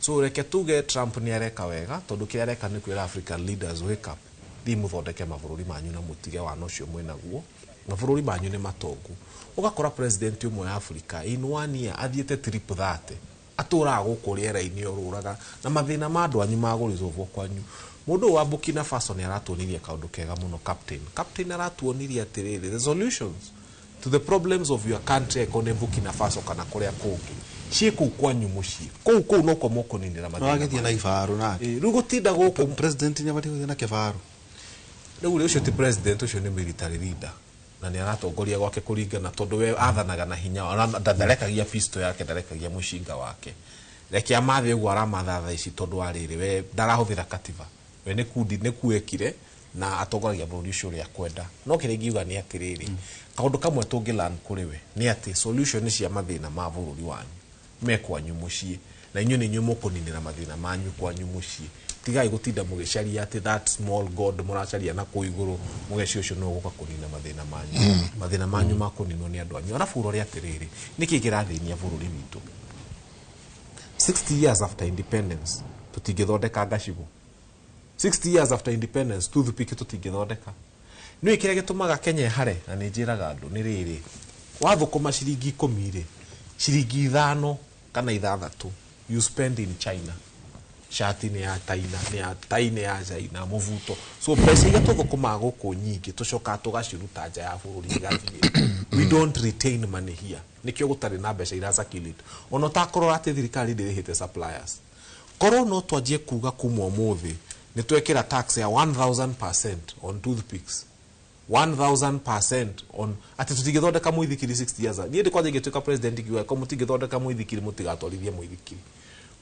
So reke tuge Trump nĩ areka wega, tondũ kĩrĩa areka nĩ kwĩra African leaders wake up, thiĩ mũthondeke mabũrũri manyu na mũtige wana ũcio mwĩnaguo, mabũrũri manyu nĩ matongu. Ũgakora president ũmwe wa Africa in 1 year athiĩte trip 30, atũraga gũkũ rĩera-inĩ orũraga na mathĩna ma andũ anyu magũresolve kwanyu. Mũndũ wa Burkina Faso nĩ aratuonirie kaũndũ kega mũno. Captain aratuonirie atĩrĩrĩ, the solutions to the problems of your country, eko nĩ Burkina Faso kana kũrĩa kũngĩ, ciĩ kũu kwanyu mũciĩ, kũu noko mũkũninĩra mathĩna. Wagĩthiĩ na ibaru nake. Rĩu gũtinda gũkũ president nĩ abatiĩ gũthiĩ na kĩbaru. Rĩu ũcio ti president, ũcio nĩ military leader na nĩ aratongoria gwake kũringana, tondũ we athanaga na hinya, ndarekagia pistol yake, ndarekagia mũcinga wake. Reke amathe ũguo aramatha thaa ici, tondũ wa rĩrĩ, we ndarahũthĩra katiba, we nĩ kundi nĩ kuekire na atongoragia bũrũri ũcio ũrĩa akwenda. No kĩrĩa ingiuga nĩ atĩrĩrĩ, kaũndũ kamwe tũngĩ learn kũrĩ we nĩ atĩ solution cia mathĩna ma bũrũri wanyu me kwanyu mũciĩ, na inyuĩ nĩ inyuĩ mũkũninĩra mathĩna manyu kwanyu mũciĩ. Tigai gũtinda mũgĩcaria atĩ that small god mũracaria na kũu igũrũ, mũgeci ũcio no gũka kũnina mathĩna manyu. Mathĩna manyu makũninwo nĩ andũ anyu. Arabu ũrore atĩrĩrĩ, nĩkĩ kĩrathĩnia bũrũri witũ? 60 years after independence tũtingĩthondeka ngacibũ. 60 years after independence toothpick tũtingĩthondeka. Nĩũĩ kĩrĩa gĩtũmaga Kenya ĩhare, na nĩ njĩraga andũ nĩ rĩrĩ, wathũkũma ciringi 10 rĩ, ciringi 5 kana 6 you spend in China. Shati nĩ ya China, nĩ ya tai nĩ ya China, mũbuto. So mbeca iria tũthũkũmaga gũkũ nyingĩ tũcokaga tũgaciruta nja ya bũrũri igathiĩ. We don't retain money here. Nĩkĩo gũtarĩ na mbeca ira circulate. Ona ũtakũrora atĩ thirikari ndĩrĩhĩte suppliers. Korwo no twanjie kuga kuma ũmũthĩ nĩ twekĩra tax ya 1000% on toothpicks, 1000% on atĩ tũtingĩthondeka mũithikiri 60 years. Niĩ ndĩ kwanja ingĩtuĩka president ngiuga ko mũtingĩthondeka mũithikiri, mũtigatwarithie mũithikiri.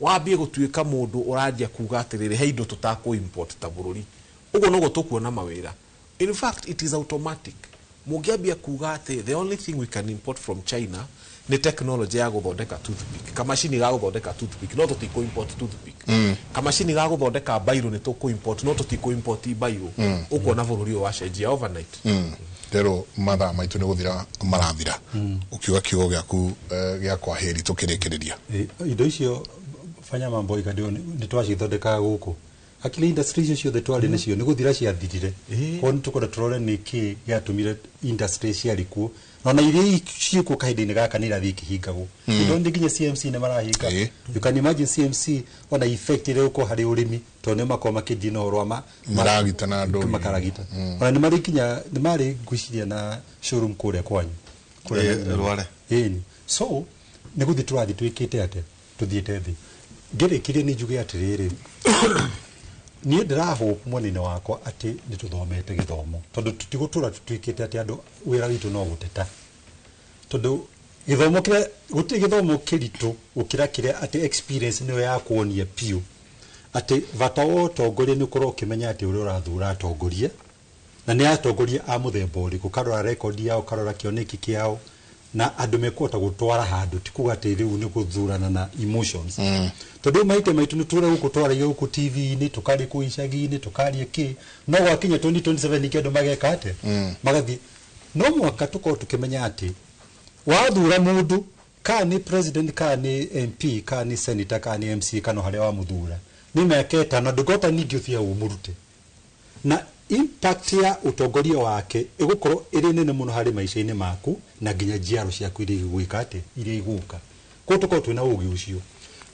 Wambie gũtuĩka mũndũ ũranjia kuga atĩrĩrĩ, he indo tũtakũ import ta bũrũri. Ũguo noguo tũkuona mawĩra. In fact, it is automatic. Mũngĩambia kuga atĩ the only thing we can import from China nĩ technology ya gũthondeka toothpick, kamacini ga gũthondeka toothpick, no tũtikũ import toothpick. Kamacini ga gũthondeka bairo nĩ tũkũ import, no tũtikũ import bairo. Ũkuona bũrũri ũyũ wacenjia overnight. Rero mathaa maitũ nĩ gũthira marathira. Ũkiuga kiugo gĩaku gĩa kwaheri tũkĩrĩkĩrĩria. Indo icio fanya mambo ikadio nĩ twacithondekaga gũkũ. Akili industry icio ciothe twarĩ nacio nĩ gũthira ciathirire. Koguo nĩ tũkwenda tũrore nĩkĩ gĩatũmire industry ciarĩ kuo, na iria ciĩkuo kahinda-inĩ gaka nĩ irathiĩ ikĩhingagwo. Indo nĩ nginya CMC nĩ marahinga. You can imagine CMC ona effect ĩrĩa ĩgũkorwo harĩ ũrĩmi, tondũ nĩo makoragwo makĩndia na ũhoro wa maragita na andũ makaragita. Ona nĩ marĩ nginya nĩ marĩ ngwĩciria na showroom kũrĩa kwanyu kũrĩa Rware. Ĩni. So nĩ gũthiĩ tũrathiĩ twĩkĩte atĩa, tũthiĩte thĩ. Ngĩrĩkĩrie nĩ njuge atĩrĩrĩ, niĩ ndĩrahope mwena-inĩ wakwa atĩ nĩ tũthomete gĩthomo, tondũ tũtigũtũra tũtuĩkĩte atĩ andũ wĩra witũ no gũteta, tondũ gĩthomo kĩrĩa gũtirĩ gĩthomo kĩritũ gũkĩra kĩrĩa atĩ experience nĩyo ya kuonia biũ atĩ bata wa ũtongoria nĩ ũkorwo ũkĩmenya atĩ ũrĩa ũrathura atongoria na nĩ atongoria a mũthemba ũrĩkũ, ũkarora rekondi yao, ũkarora kĩoneki kĩao, na andũ mekũhota gũtwara handũ, ti kuga atĩ rĩu nĩ gũthurana na emotions. Tondũ maita maitũ nĩ tũra gũkũ twaragia gũkũ TV-inĩ, tũkaria kũu icagi-inĩ, tũkaria kĩ, no gwakinya 2027 ningĩ andũ mageka atĩa, magathiĩ. No mwaka tũkorwo tũkĩmenya atĩ wathura mũndũ, kana nĩ president, kana nĩ MP, kana nĩ senator, kana nĩ MC, kana harĩa wamũthura, nĩ mĩaka 5 ndũngĩhota ningĩ ũthiĩ hau ũmũrute, na impact ya ũtongoria wake ĩgũkorwo ĩrĩ nene mũno harĩ maica-inĩ maku na nginya njiaro ciaku iria igwĩka atĩ iria igũka. Koguo tũkorwo twĩna ũgĩ ũcio.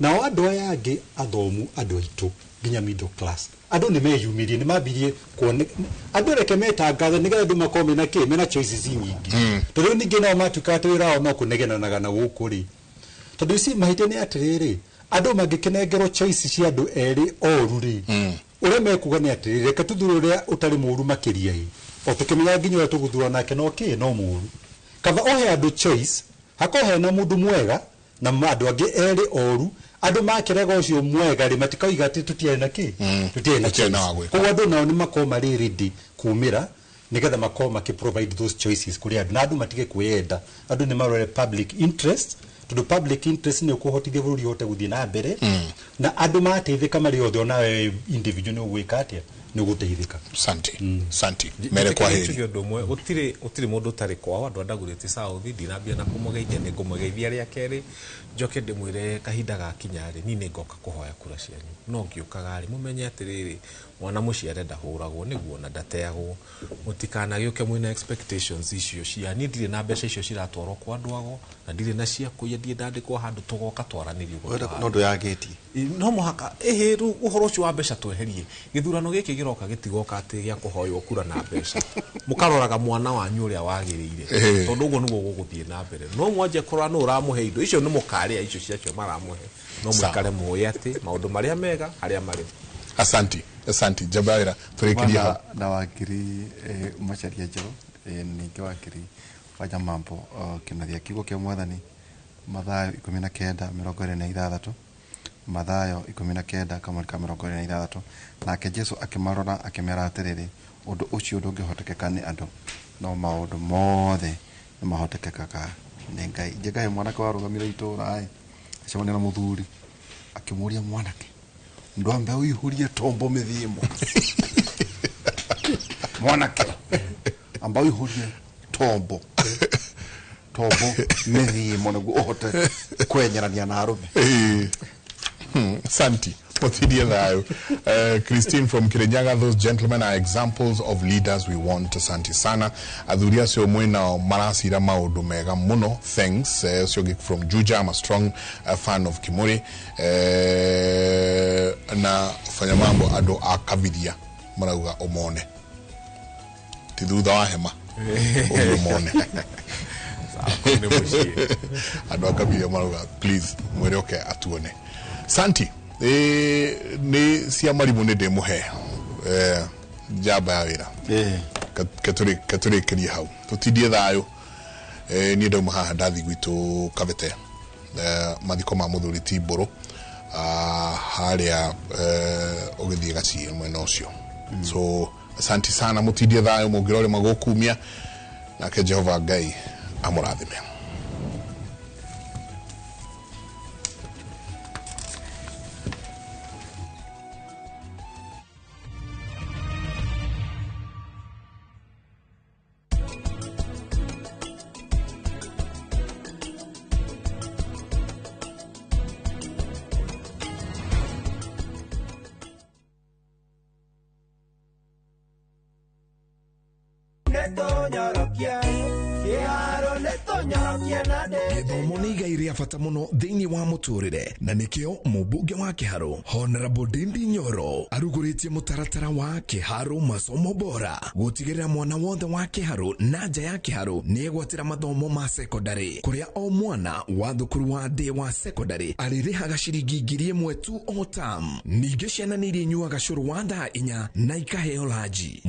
Nao andũ aya angĩ athomu, andũ aitũ nginya middle class, andũ nĩ meyumĩrie, nĩ mambirie kuone andũ reke metangathe nĩgetha andũ makorwo mena kĩ, mena choices nyingĩ. Tondũ rĩu ningĩ nao matuĩka atĩ wĩra wao no kũnegenanaga na gũkũ rĩ, tondũ ici mahĩtia nĩ atĩrĩrĩ, andũ mangĩkĩnengerwo choice cia andũ erĩ oru rĩ, ũrĩa mekuga nĩ atĩrĩrĩ, reke tũthure ũrĩa ũtarĩ mũru makĩria ĩ, o tũkĩmenyaga nginya ũrĩa tũgũthura nake no kĩ, no mũru. Kaba ũhe andũ choice, hakorwo hena mũndũ mwega na andũ angĩ erĩ oru, andũ makĩrega ũcio mwega rĩ, matikauga atĩ tũtiarĩ na kĩ, tũtiarĩ na choice. Koguo andũ nao nĩ makorwo marĩ ready kumĩra nĩgetha makorwo makĩ provide those choices kũrĩ andũ, na andũ matige kwĩyenda. Andũ nĩ marore public interest, tondũ public interest nĩ ũkũhotithia bũrũri ũhote gũthiĩ na mbere, na andũ mateithĩka marĩ othe, onawe individual nĩ ũgwĩka atĩa, nĩ ũgũteithĩka. Santi, santi. Mere kwa heri. Njuge ũndũ ũmwe, gũtirĩ mũndũ ũtarĩ kwao, andũ a Dagoretti South ndinambia na kũmũgeithia, nĩ ngũmũgeithia rĩa kerĩ, njoke ndĩmwĩre kahinda gakinya rĩ, niĩ nĩ ngoka kũhoya kura cianyu. No ngĩũkaga rĩ, mũmenye atĩrĩrĩ, Mwana mũciare ndahũragwo nĩguo na ndateagwo. Mũtikanagĩũke mwĩna expectations icio cia niĩ ndirĩ na mbeca icio ciratwarwo kwa andũ ago, na ndirĩ na cia kũiya, ndirĩ ndandĩkwo handũ, tũgoka twaranĩrie ũguo tũhana. No ndũyagĩtie. No mũhaka ĩhĩ rĩu ũhoro ũcio wa mbeca tweherie. Gĩthurano gĩkĩ gĩroka gĩtigoka atĩ gĩa kũhoywo kura na mbeca. Mũkaroraga mwana wanyu ũrĩa wagĩrĩire, tondũ ũguo nĩguo gũgũthiĩ na mbere. No mwanjie kũrora nũ ũramũhe indo icio, nĩ mũkarĩa icio ciacio maramũhe, no mũikare mũĩ atĩ maũndũ marĩa mega harĩa marĩ. Asanti, asanti njamba wĩra tũrĩkĩrie hau. Na wakiri Macharia Njerũ, ningĩ wakiri Wanja Mambo, kĩnathia kiugo kĩa mwathani Mathayo 19:26, Mathayo 19:26. Nake Jesu akĩmarora akĩmera atĩrĩrĩ, ũndũ ũcio ndũngĩhotekeka nĩ andũ, no maũndũ mothe nĩ mahotekekaga nĩ Ngai. Njengahe mwanake warũgamire itũũra ĩ, acemania na mũthuri akĩmũria, mwanake ndwambe ũihũrie tombo mĩthiĩmo. Mwanake amba ũihũrie tombo mĩthiĩmo nĩguo ũhote kwenyerania na arũme. Santi Muthirie thayo. Christine from Kirinyaga, those gentlemen are examples of leaders we want. Asante sana. Athuri acio mwena maracira maundu mega muno. Thanks. Ucio ũngĩ from Juja, I'm a strong fan of Kimuri. Na fanya mambo andu a Kaviria marauga umone. Ti thutha wa hema. Ũthiĩ ũmone. Andu a Kaviria marauga please mwĩre oke atuone. Santi, nĩ cia marimũ nĩ ndĩmũhe njamba ya wĩra. Ketũrĩkĩrie hau tũtindie thayũ. Niĩ ndauma haha ndathi gwitũ Kabete, mathiko ma mũthuri ti Mbũrũ, harĩa ũgĩthiĩ Gaciĩ mwena ũcio. So asanti sana, mũtindie thayũ, mũngĩrore magũkumia, nake Jehova Ngai amũrathime. Gĩthomo nĩ igai rĩa bata mũno thĩinĩ wa mũtũrĩre, na nĩkĩo mũmbunge wa Kĩharũ Honorable Ndindi Nyoro arugũrĩtie mũtaratara wa Kĩharũ masomo bora gũtigĩrĩra mwana wothe wa Kĩharũ na nja ya Kĩharũ nĩegwatĩra mathomo ma sekondarĩ, kũrĩa o mwana wa thukuru wa ndĩ wa sekondarĩ arĩrĩhaga ciringi 1,000 tu o term. Ningĩ ciana nĩ irĩnyuaga cũrũ wa thaa 4 na ikaheo ranji.